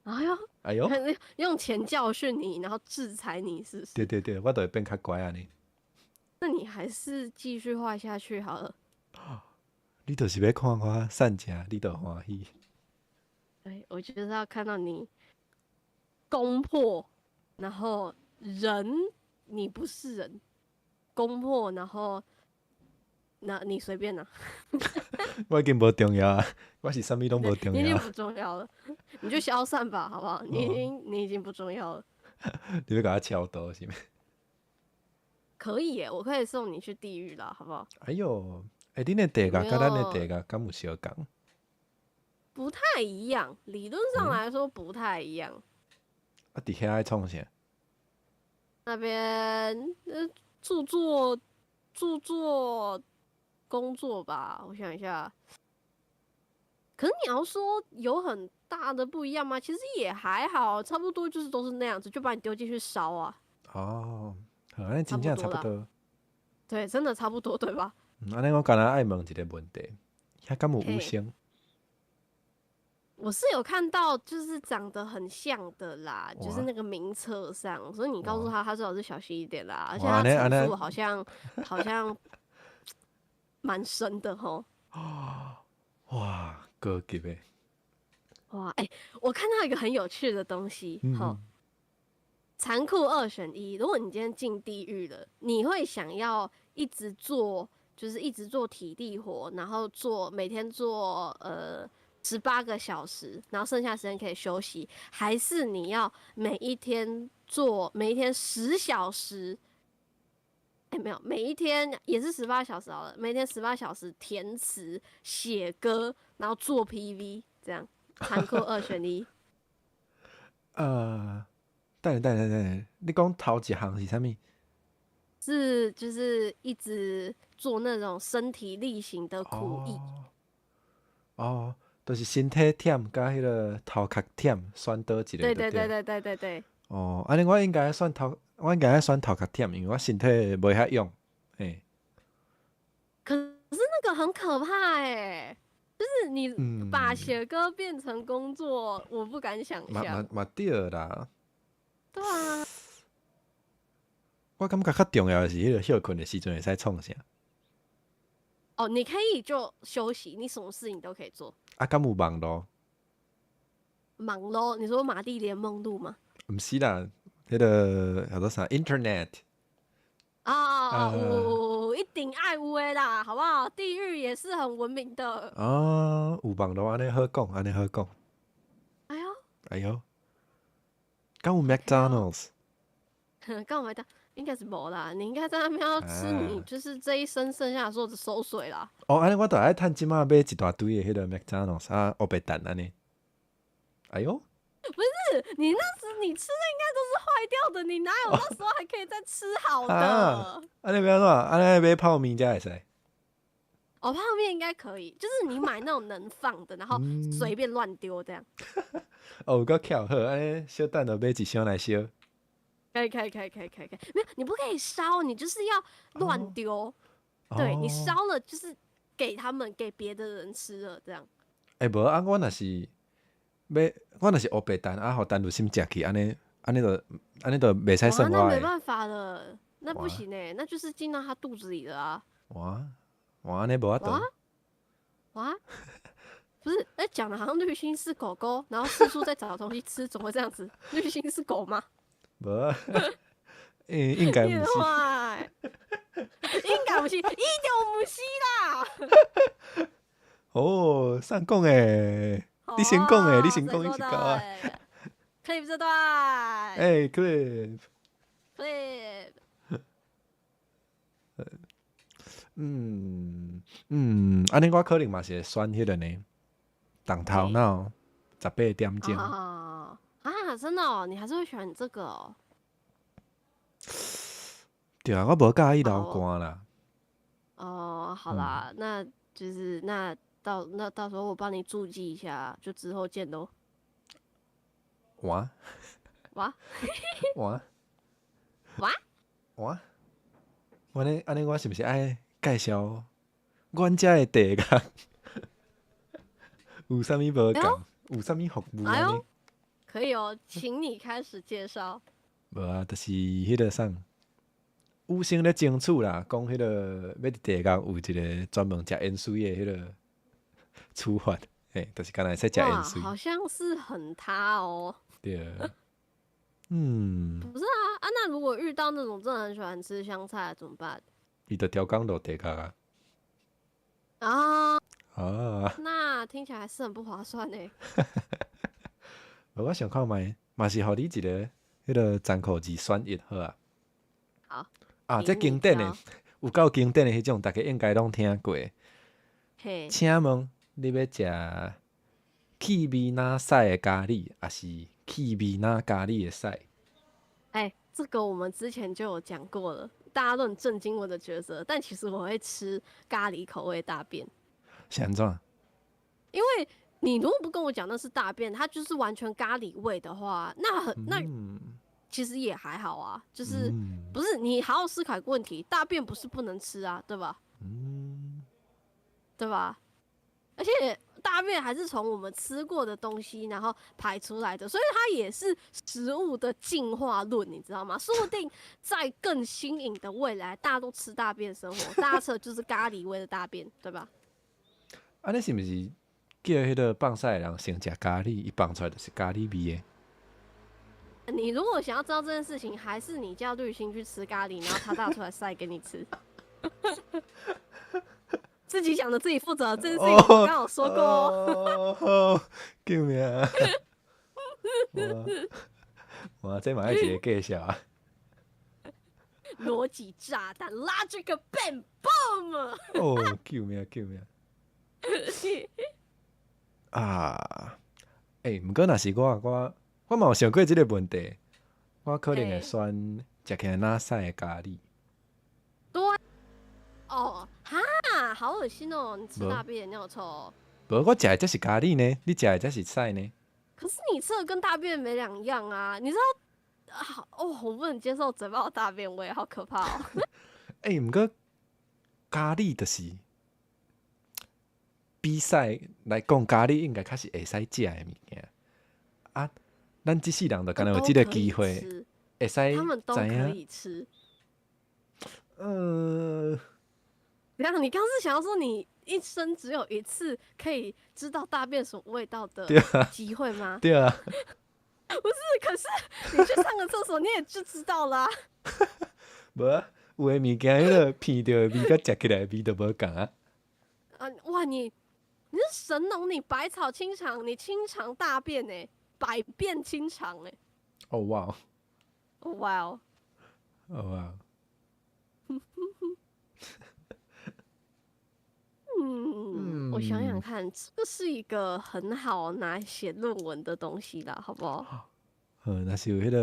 哎喲，哎喲，用錢教訓你，然後制裁你，是不是？對對對，我就會變較乖按呢。那你還是繼續壞下去好了。你就是欲看我散食，你就歡喜。對，我就是要看到你攻破，然後人你不是人，攻破，然後那你隨便啦。我已經無重要啊，我是啥物攏無重要。你已經不重要了，你就消散吧，好不好？你已經不重要了。你欲共我超度是毋？可以耶，我可以送你去地獄啦，好不好？哎喲，欸，恁的地獄佮咱的地獄敢有相仝？不太一樣，理論上來說不太一樣。啊，佇遐愛創啥？那邊著作著作工作吧，我想一下。可是你要說有很大的不一樣嗎？其實也還好，差不多就是都是那樣子，就把你丟進去燒啊。哦，好，按呢真正差不多。對，真的差不多，對吧？按呢我敢若愛問一個問題，遐敢有五星？我是有看到，就是長得很像的啦，就是那個名冊上，所以你告訴他，他最好是小心一點啦。而且他程度好像蠻深的吼。哇，高級的。哇，欸，我看到一個很有趣的東西，齁，殘酷二選一，如果你今天進地獄了，你會想要一直做，就是一直做體力活，然後做每天做18個小時，然後剩下時間可以休息，還是你要每一天做每一天10小時？欸，沒有，每一天也是十八小時好了，每天十八小時填詞、寫歌，然後做 PV，這樣殘酷二選一。等下等下等下，你講頭一項是啥物？是就是一直做那種身體力行的苦役。哦，就是身體忝佮彼個頭殼忝，選佗一個。對對對對對對對。哦，按呢我應該愛選頭殼忝，因為我身體袂遐勇，嘿。可是那個很可怕欸，就是你把寫歌變成工作，我不敢想象。嘛嘛對啦。對啊。我感覺較重要的是，彼個歇睏的時陣會使創啥？哦，你可以就休息，你什麼事情都可以做。啊，敢有網路？網路？你說瑪麗蓮夢露嗎？毋是啦，彼個叫做啥？Internet。啊啊啊！有，一定愛有的啦，好不好？地獄也是很文明的。哦，有網路按呢好講，按呢好講。哎喲，哎喲，敢有 McDonald's？敢有麥當？應該是無啦，你應該在那邊要吃，你就是這一生剩下的所有的餿水啦。哦，按呢我著愛趁這擺買一大堆的彼個 McDonald's 啊，烏白蛋按呢。哎喲，不是，你那時你吃的應該都是壞掉的，你哪有那時候還可以再吃好的？按呢欲按怎？按呢買泡麵才會使。哦，泡麵應該可以，就是你買那種能放的，然後隨便亂丟這樣。哦，有夠巧好，按呢小等就買一箱來燒。可以可以可以可以可以可以，沒有，你不可以燒，你就是要亂丟。對，你燒了就是給他們給別的人吃了這樣。欸，無啊，我若是欲，我若是烏白蛋啊，予陳如心食去，按呢按呢就按呢就袂使算我。那沒辦法了，那不行欸，那就是進到他肚子裡了啊。哇哇，按呢無法度。哇，不是，欸，講的好像濾芯是狗狗，然後四處在找東西吃，怎麼會這樣子？濾芯是狗嗎？無啊，欸，應該毋是。應該毋是，伊就毋是啦。哦，啥講的，你先講的，你先講，你是狗啊。 Clip 這段。欸，Clip。 Clip。嗯嗯，按呢我可能嘛是會選彼個呢，重頭腦18點鐘。啊，真的哦，你還是會選這個哦？對啊，我無佮意流汗啦。哦，好啦，那就是那到時候我幫你註記一下，就之後見囉。哇哇哇哇哇！按呢按呢，我是毋是愛介紹阮遮的地獄？有啥物無仝？有啥物服務？哎喲，可以哦，請你開始介紹。無啊，就是彼個啥，有先咧爭取啦，講彼個欲佇地獄有一個專門食煙水的彼個處罰，嘿，就是敢若會使食煙水。好像是很他哦。對，嗯。不是啊啊，那如果遇到那種真的很喜歡吃香菜怎麼辦？伊就刁工落地獄啊。啊啊！那聽起來還是很不划算呢。無，我想看覓，嘛是予你一個彼個殘酷二選一好啊。好。啊，這經典的，有夠經典的彼種，大家應該攏聽過。嘿。請問你欲食氣味若屎的咖喱，抑是氣味若咖喱的屎？欸，這個我們之前就有講過了，大家都很震驚我的抉擇，但其實我會吃咖喱口味大便。是按怎？因為你如果不跟我講那是大便，它就是完全咖喱味的話，那很那其實也還好啊，就是不是你好好思考一個問題，大便不是不能吃啊，對吧？嗯，對吧？而且大便還是從我們吃過的東西然後排出來的，所以它也是食物的進化論，你知道嗎？說不定在更新穎的未來，大家都吃大便生活，大家吃的就是咖喱味的大便，對吧？按呢是毋是叫彼個放屎的人先食咖喱，伊放出來就是咖喱味的？你如果想要知道這件事情，還是你叫濾芯去吃咖喱，然後他大出來曬給你吃。自己講的自己負責，這件事情我剛剛有說過哦。救命！哇，這嘛愛一個介紹啊！邏輯炸彈，Logic bang boom！哦，救命救命！啊，欸，毋過若是我，我嘛有想過這個問題，我可能會選食起來若屎的咖喱。對，哦，哈，好噁心哦！你吃大便尿臭。無，我食的才是咖喱呢，你食的才是屎呢。可是你吃的跟大便沒兩樣啊！你知道，啊，哦，我不能接受嘴巴有大便味，好可怕哦。欸，毋過咖喱就是比屎來講，咖喱應該較是會使食的物件。啊，咱這世人就敢若有這個機會，會使他們都可以吃。怎样？你剛是想要說你一生只有一次可以知道大便什麼味道的機會嗎？對啊。不是，可是你去上個廁所，你也就知道啦。無啊，有的物件彼個鼻著的味，佮食起來的味都無仝啊。啊！哇，你是神農，你百草清腸，你清腸大便欸，百便清腸欸。 Oh wow！ Oh wow！ Oh wow！嗯，我想想看，這個是一個很好拿寫論文的東西啦，好不好？若是有彼個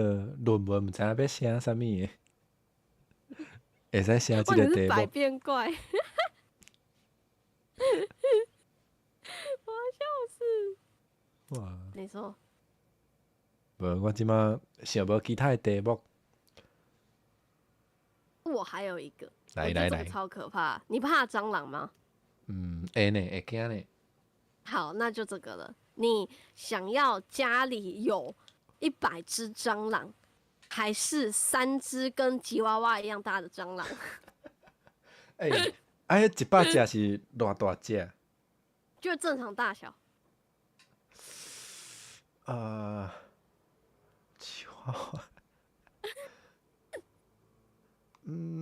論文，毋知影欲寫啥物的，會使寫這個題目。百變怪，我笑死！哇！你說。無，我這馬想無其他的題目。我還有一個，來來來，超可怕！你怕蟑螂嗎？嗯，會呢，會驚呢。好，那就這個了。你想要家裡有100隻蟑螂，還是3隻跟吉娃娃一樣大的蟑螂？欸，啊，彼100隻是偌大隻？就正常大小。吉娃娃。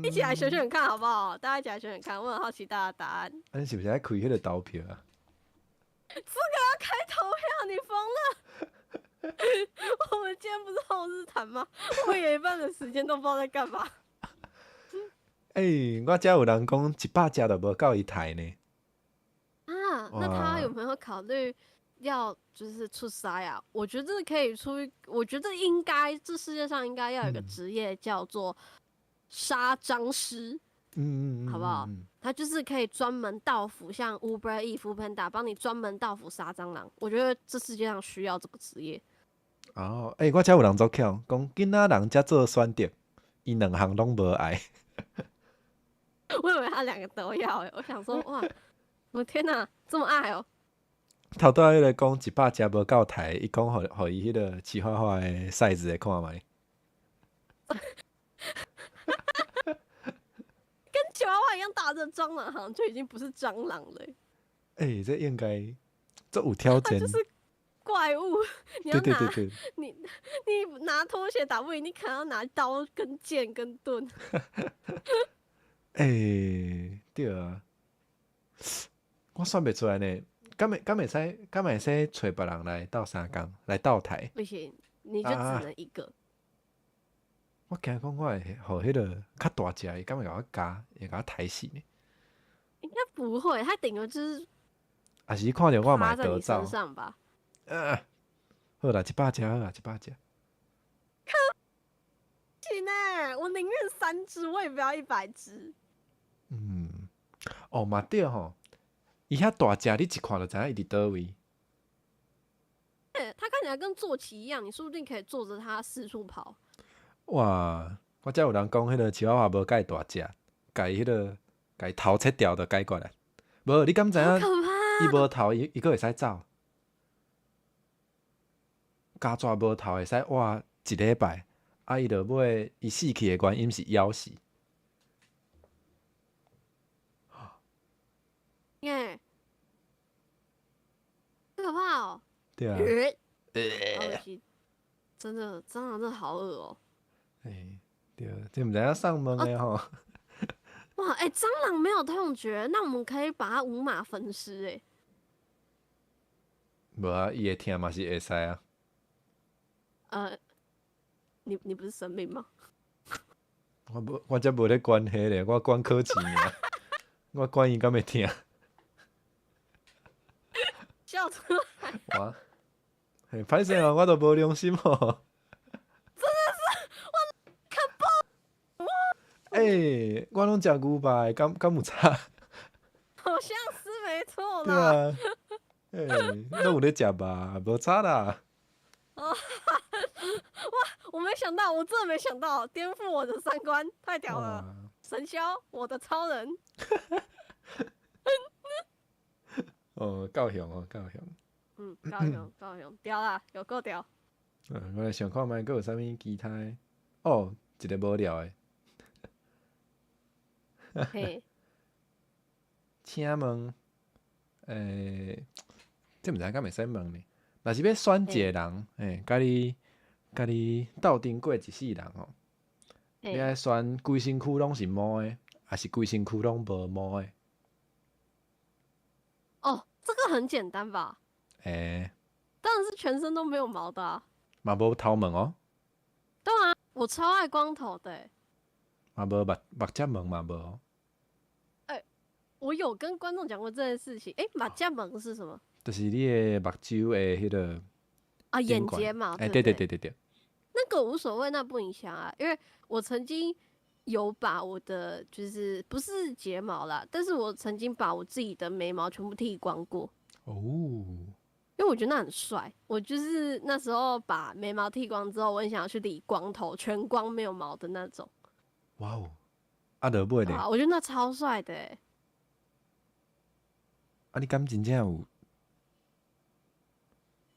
一起來選選看好不好？大家一起來選選看，我很好奇大家的答案。啊，你是不是愛開彼個投票啊？這個要開投票？你瘋了！我們今天不是後日談嗎？我有一半的時間都不知道在幹嘛。欸，我遮有人講100隻都無夠伊刣呢。啊，那他有沒有考慮要就是出師啊？我覺得可以出，我覺得應該這世界上應該要有個職業叫做殺蟑師，好不好？他就是可以專門到府，像 Uber Eats、Foodpanda 幫你專門到府殺蟑螂。我覺得這世界上需要這個職業。哦，欸，我遮有人足巧，講囡仔人才做選擇，伊兩項攏無愛。我以為他兩個都要欸，我想說哇，我天哪，這麼愛哦！頭拄仔彼個講100隻無夠刣，伊講予予伊彼個吉娃娃的 size 來看覓。跟吉娃娃一樣大的蟑螂，好像就已經不是蟑螂了欸。欸，這應該足有挑戰。就是怪物，你要拿你拿拖鞋打不贏，你可能要拿刀跟劍跟盾。欸，對啊，我算袂出來呢。敢會使揣別人來鬥相共，來鬥刣？不行，你就只能一個。我驚講我會予彼個較大隻的，敢會共我咬，會共我刣死呢？應該不會，他頂多就是。啊是伊看著我嘛會逃走。上吧。好啦，100隻好啦，100隻。可行欸，我寧願3隻，我也不要100隻。嗯，哦嘛對吼，伊遐大隻，你一看就知影伊佇佗位。欸，他看起來跟坐騎一樣，你說不定可以坐著它四處跑。哇！我遮有人講，彼個吉娃娃無蓋大隻，共伊彼個共伊頭切掉就解決了。無，你敢知影？伊無頭，伊閣會使走。咬蛇無頭會使活一禮拜，啊！伊就尾伊死去的原因是枵死。耶！好可怕哦！對啊。真的，蟑螂真的好惡哦。欸，對，這毋知影送問的吼。哇，欸，蟑螂沒有痛覺，那我們可以把它五馬分屍欸。無啊，伊會疼嘛是會使啊。你不是神明嗎？我無，我才無咧管彼咧，我管考試爾。我管伊敢會疼。笑出來。我，嘿，歹勢哦，我都無良心哦。真的是我看爆我。欸，我攏食牛肉的，敢有差？好像是沒錯啦。對啊。欸，攏有咧食肉，無差啦。哦，哇！我沒想到，我真的沒想到，顛覆我的三觀，太屌了！神驍，我的超人。哦，夠雄哦，夠雄。嗯，夠雄，夠雄，屌啦，有夠屌。嗯，我來想看覓，閣有啥物其他的？哦，一個無聊的。嘿。請問，這毋知敢會使問呢？若是欲選一个人，共你鬥陣過一世人吼，你愛選規身軀攏是毛的，抑是規身軀攏無毛的？哦，這個很簡單吧？當然是全身都沒有毛的啊。嘛無頭毛哦。對啊，我超愛光頭的欸。嘛無目睫毛嘛無哦。欸，我有跟觀眾講過這件事情。欸，目睫毛是什麼？就是你的目睭的彼个啊，眼睫毛。欸，對對對對對。那個無所謂，那不影響啊，因為我曾經有把我的就是不是睫毛啦，但是我曾經把我自己的眉毛全部剃光過。哦。因為我覺得那很帥，我就是那時候把眉毛剃光之後，我很想要去理光頭，全光沒有毛的那種。哇哦，啊，就尾咧？啊，我覺得那超帥的欸。啊，你敢真正有？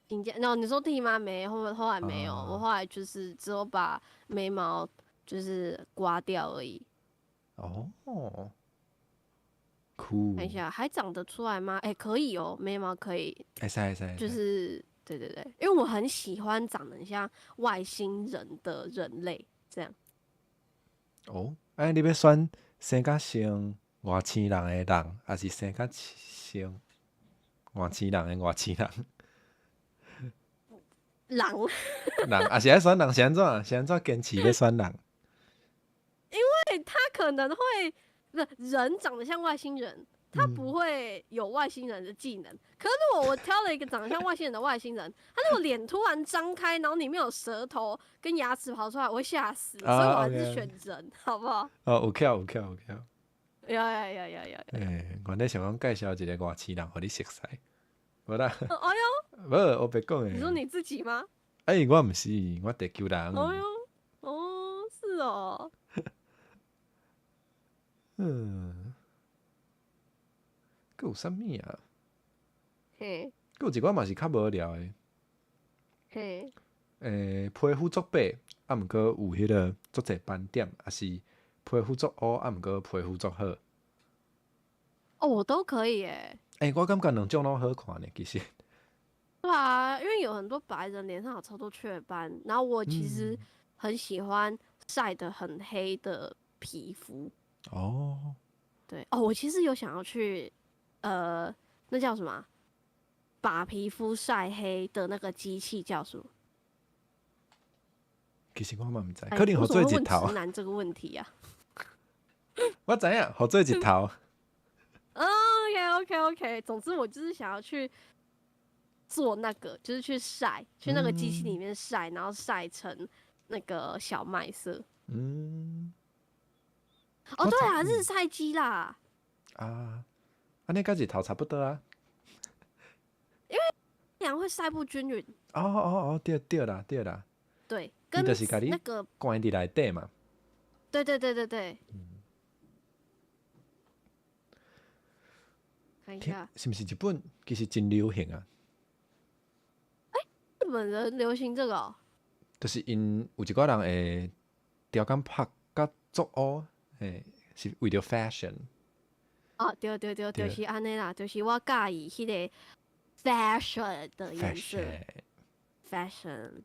真正，那你說剃嗎？沒，後來沒有，我後來就是只有把眉毛就是刮掉而已。哦，酷。看一下，還長得出來嗎？欸，可以哦，眉毛可以。會使會使。就是對對對，因為我很喜歡長得像外星人的人類，這樣。哦，欸，你欲選生甲像外星人的人，抑是生甲像外星人的外星人？人。人，抑是愛選人是按怎？是按怎堅持欲選人？因為他可能會，不是人長得像外星人，他不會有外星人的技能。可是如果我挑了一個長得像外星人的外星人，他如果臉突然張開，然後裡面有舌頭跟牙齒跑出來，我會嚇死。所以我還是選人，好不好？哦，有巧有巧有巧。有有有有有。欸，原來想講介紹一個外星人予你熟似，無啦。哎喲。無，我白講的。你說你自己嗎？欸，我毋是，我地球人。哎喲，哦，是哦。嗯，閣有啥物啊？嘿。閣有一寡嘛是較無聊的。嘿。欸，皮膚足白，啊，毋過有彼个足濟斑點，抑是皮膚足烏，啊，毋過皮膚足好。哦，我都可以耶。欸，我感覺兩種攏好看呢，其實。對啊，因為有很多白人臉上有超多雀斑，然後我其實很喜歡曬得很黑的皮膚。哦。對哦，我其實有想要去，那叫什麼？把皮膚曬黑的那個機器叫什麼？其實我嘛毋知，可能予做日頭。直男這個問題啊。我知影，予做日頭。 OK，總之我就是想要去做那個，就是去曬，去那個機器裡面曬，然後曬成那個小麥色。哦，對啊，日曬機啦。啊，按呢佮日頭差不多啊。因為太陽會曬不均勻。哦哦哦，對對啦，對啦。對，跟那個關佇內底嘛。對對對對對。看一下，是毋是日本其實真流行啊？欸，日本人流行這個喔？就是𪜶有一寡人會刁工拍甲足烏，欸，是為著 fashion。哦，對對對，就是按呢啦，就是我佮意彼个 fashion 的顏色。fashion。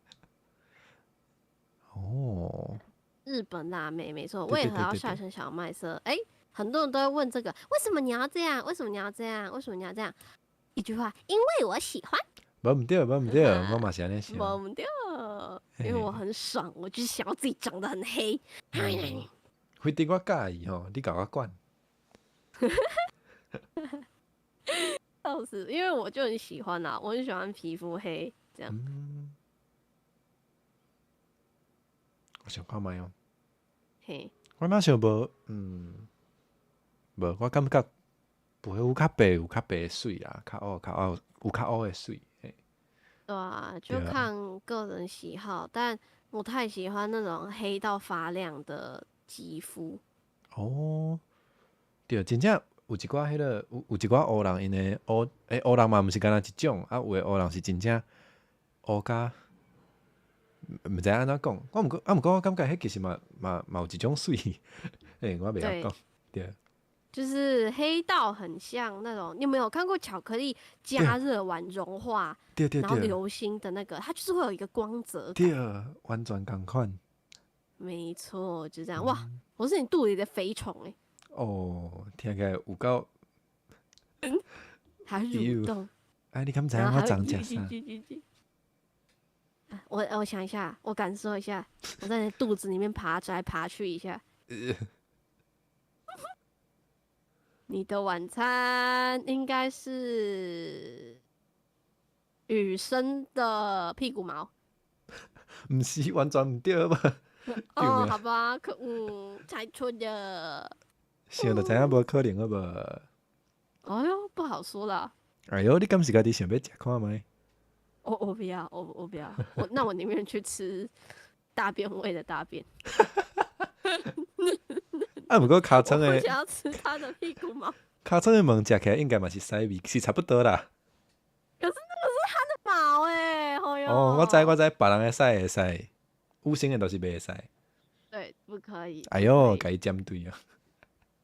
哦。日本辣妹沒錯，為何要曬成小麥色？欸，很多人都會問這個，為什麼你要這樣？為什麼你要這樣？為什麼你要這樣？一句話，因為我喜歡。無毋對，無毋對，我嘛是按呢想。無毋對，因為我很爽，我就是想要自己長得很黑。非得我佮意吼，你共我管。倒是因為我就很喜歡啊，我很喜歡皮膚黑這樣。嗯。我想看覓哦。嘿。我若想無，無，我感覺皮膚較白有較白的媠啦，較烏較烏有較烏的媠。對啊，就看個人喜好，但我太喜歡那種黑到發亮的肌膚。哦，對，真正有一寡彼个有一寡烏人，𪜶的烏欸烏人嘛，毋是干焦一種，啊有的烏人是真正烏甲毋知按怎講，我毋過啊毋過我感覺彼其實嘛有一種媠，欸，我袂曉講，對。就是黑到很像那种，你有没有看过巧克力加热完融化，然后流心的那个，它就是会有一个光泽感。对，完全仝款。没错，就这样。哇，我是你肚里的肥虫欸。哦，聽起來有夠。還蠕動。哎，你敢知影我昨食啥？我想一下，我感受一下，我在你肚子裡面爬來爬去一下。你的晚餐應該是雨生的屁股毛。毋是，完全毋對吧？哦，好吧，可惡，猜錯了。想就知影無可能好無？哎喲，不好說啦。哎喲，你敢是家己想欲食看覓？我不要，我不要，那我寧願去吃大便味的大便。啊，毋過尻川的，我想要吃他的屁股毛。尻川的毛食起來應該嘛是屎味，是差不多啦。可是那個是他的毛欸，哎喲。哦，我知我知，別人的屎會使，有生的就是袂使。對，不可以。哎喲，共伊針對啊。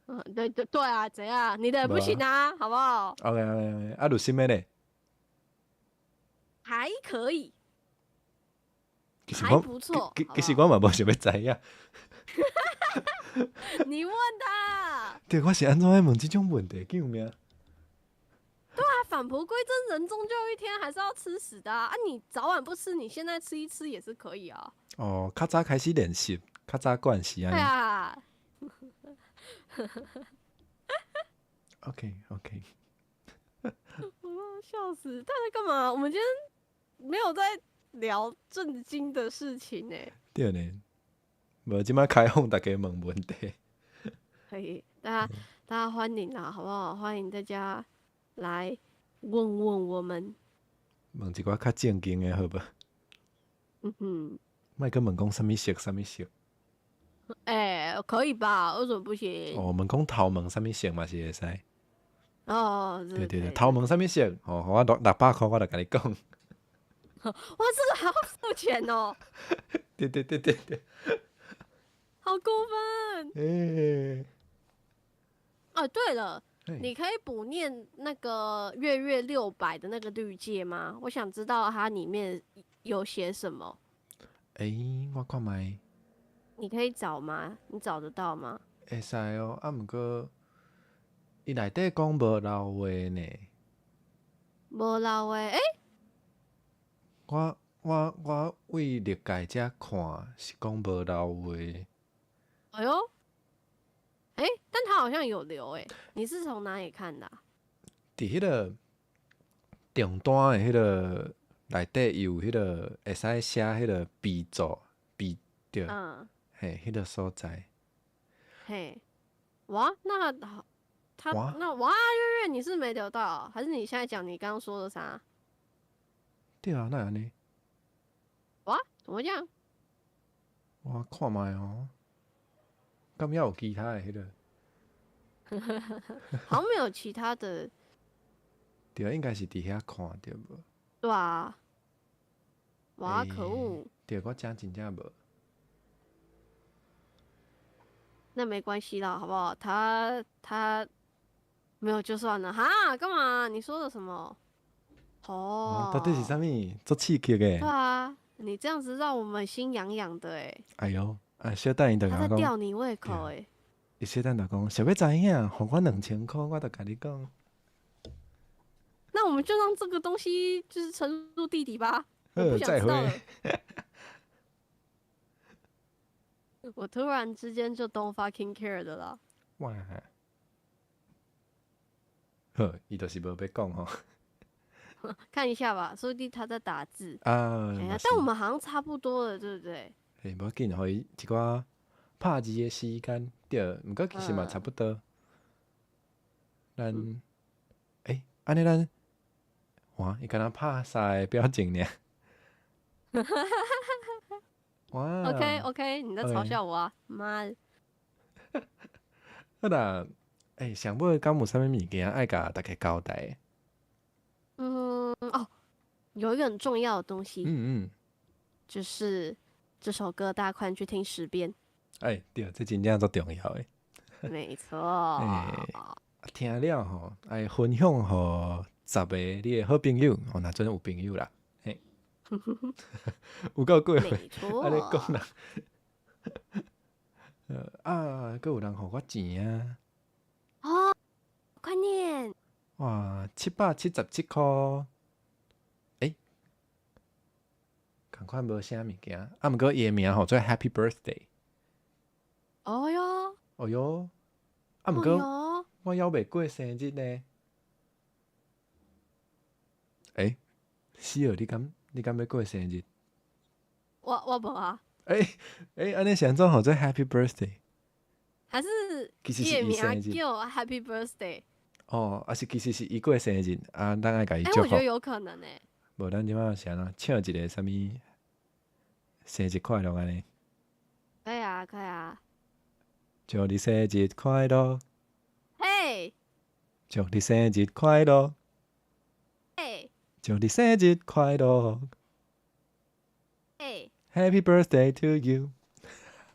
嗯，對對對啊，怎樣？你的也不行啊，好不好？OK OK OK，啊，有啥物咧？還可以，還不錯。其實我嘛無想欲知影。你問他。對，我是按怎愛問這種問題？救命！對啊，返璞歸真，人終究一天還是要吃屎的啊！啊，你早晚不吃，你現在吃一吃也是可以啊。哦，較早開始練習，較早慣勢按呢。對啊。 OK OK。我要笑死！他在幹嘛？我們今天沒有在聊正經的事情呢。對呢，無這擺開放大家問問題。可以，大家歡迎啦，好不好？歡迎大家來問問我們。問一寡較正經的好無？嗯哼。莫閣問講啥物色，啥物色。欸，可以吧？為什麼不行？哦，問講頭毛啥物色嘛是會使。哦，對對對，頭毛啥物色？哦，予我600箍，我就共你講。哇，這個還要付錢哦！對對對對對。好過分！欸。哦，對了，你可以補念那個月月600的那個綠界嗎？我想知道它裡面有寫什麼。欸，我看覓。你可以找嗎？你找得到嗎？會使哦，啊，毋過伊內底講無留話呢。無留話，欸？我為歷屆遮看是講無留話。哎喲，欸，但他好像有留欸，你是從哪裡看的啊？佇彼個訂單的彼個內底有彼個會使寫彼個備註備對，嘿，彼個所在。嘿，哇，那好，他那哇，月月你是沒留到，還是你現在講你剛剛說的啥？對啊，哪會按呢？哇，怎麼這樣？我看覓哦，敢猶有其他的彼個？好像沒有其他的。對啊，應該是佇遐看著無？對啊。哇，可惡！對，我遮真正無。那沒關係啦，好不好？他沒有就算了哈，幹嘛？你說的什麼？哦，到底是啥物？足刺激的。對啊，你這樣子讓我們心癢癢的欸。哎喲，啊，小等伊就他在吊你胃口欸。伊小等就講，想欲知影，予我2000箍，我就共你講。那我們就讓這個東西就是沉入地底吧。我不想知道了。我突然之間就 don't fucking care 的啦。哇！好，伊就是無欲講吼。看一下吧，說不定他在打字啊。但我們好像差不多了，對不對？欸，無要緊，予伊一寡拍字的時間，對，毋過其實嘛差不多。咱，欸，按呢咱，哇，伊敢若拍三个表情爾。哇！OK OK，你在嘲笑我啊？媽的！好啦，欸，上尾敢有啥物物件愛共大家交代？嗯哦，有一個很重要的東西，就是這首歌，大家快去聽10遍。欸，對，這真正足重要的。沒錯。欸，聽了吼，愛分享予10個你的好朋友，哦，若真有朋友啦，嘿，有夠過分，按呢講人，啊，閣有人予我錢啊！哦，快念！哇，777箍，欸，仝款無寫物件，啊，毋過伊的名號做 Happy Birthday。哦喲！哦喲！啊，毋過我猶未過生日呢。欸，死了！你敢欲過生日？我無啊。欸欸，按呢是按怎號做 Happy Birthday？還是其實是伊生日叫 Happy Birthday？哦，抑是其實是伊過生日，啊，咱愛共伊祝福。欸，我覺得有可能欸。無，咱這擺是按怎唱一個啥物生日快樂按呢？可以啊，可以啊。祝你生日快樂！嘿！祝你生日快樂！嘿！祝你生日快樂！嘿！Happy birthday to you！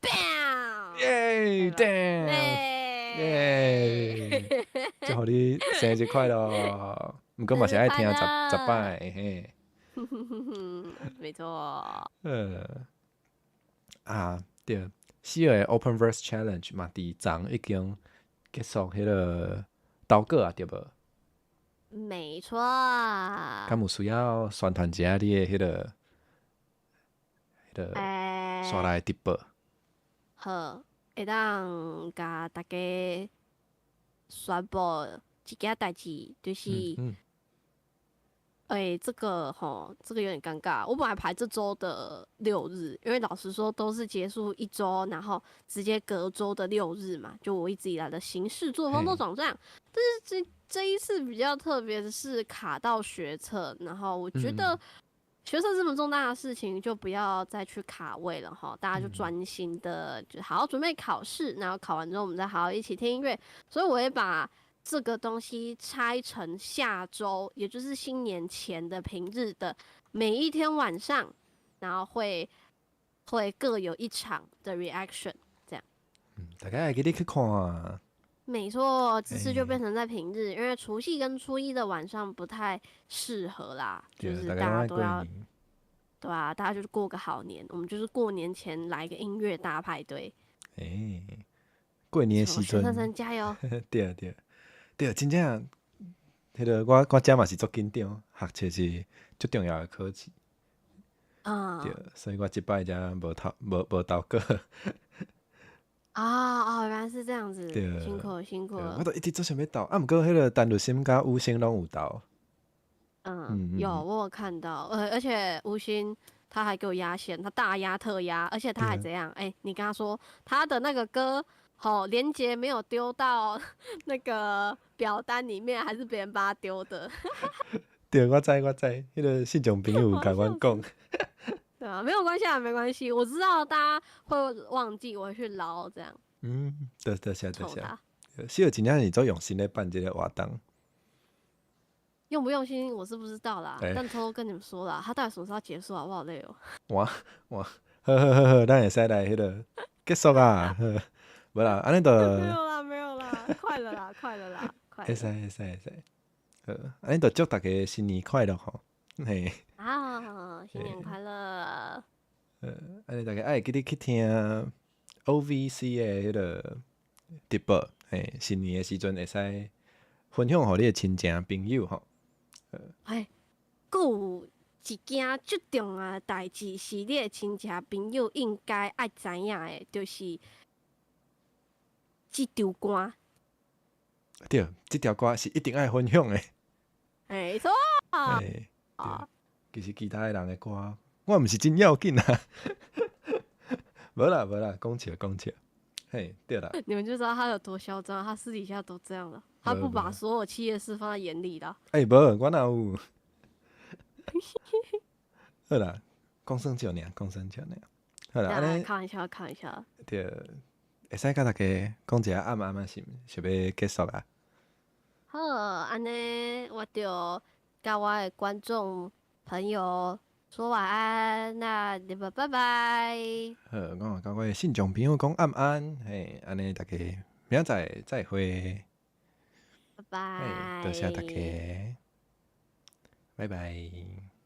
Bam！耶！Damn！耶！祝予你生日快樂！毋過嘛是愛聽10擺嘿。沒錯。啊對，四月 Open Verse Challenge 嘛，佇昨已經結束彼個投稿啊，對無？沒錯。敢有需要宣傳一下你的彼個紲來直播？好，會當共大家宣布一件代誌，就是，欸，這個吼，這個有點尷尬。我本來排這週的六日，因為老實說都是結束一週，然後直接隔週的六日嘛，就我一直以來的行事作風都長這樣。但是這一次比較特別的是卡到學測，然後我覺得學測這麼重大的事情，就不要再去卡位了哈，大家就專心的就好好準備考試，然後考完之後我們再好好一起聽音樂。所以我會把這個東西拆成下週，也就是新年前的平日的每一天晚上，然後會各有一場的 reaction，這樣。嗯，大家會記得去看啊。沒錯，這次就變成在平日，因為除夕跟初一的晚上不太適合啦，就是大家都要，對啊，大家就是過個好年，我們就是過年前來個音樂大派對。欸，過年的時陣，學生加油！對對對，真正，彼個我遮嘛是足緊張，學測是足重要的考試。對，所以我這擺才無投稿。啊哦，原來是這樣子，辛苦辛苦了。我都一直足想欲投，啊，毋過彼個陳律心佮吳星攏有投。嗯，有我有看到，而且吳昕他還給我壓線，他大壓特壓，而且他還怎樣？欸，你跟他說他的那個歌，吼，連結沒有丟到那個表單裡面，還是別人幫他丟的。對，我知我知，彼個信眾朋友有共阮講。對啊，沒有關係啊，沒關係，我知道大家會忘記，我會去撈這樣。嗯，多多謝多謝。小真正是足用心咧辦這個活動。用不用心我是不知道啦，但偷偷跟你們說啦，他到底什麼時候結束啊？我好累哦。哇哇，好好好好，咱會使來彼個結束啊。無啦，按呢就沒有啦，沒有啦，快了啦，快了啦，快。會使會使會使，好，按呢就祝大家新年快樂吼。嘿。好，新年快樂。按呢大家愛記得去聽 OVC 的彼個直播，嘿，新年的時陣會使分享予你的親情朋友吼。哎，閣有一件足重要的代誌，是你的親戚朋友應該愛知影的，就是這條歌。對，這條歌是一定愛分享的。沒錯。對，其實其他的人的歌，我毋是真要緊啊。無啦無啦，講笑講笑。嘿，對啦。你們就知道他有多囂張，他私底下都這樣了，他不把所有企業事放在眼裡的。欸，無，我哪有？好啦，講耍笑爾，講耍笑爾。好啦，按呢。開玩笑，開玩笑。對，會使共大家講一下暗暗啊，是是欲結束啊？好，按呢，我就共我的觀眾朋友說晚安，那你們拜拜。好，我嘛共我的信眾朋友講暗安，嘿，按呢大家明仔載再會。拜拜。多謝大家，拜拜。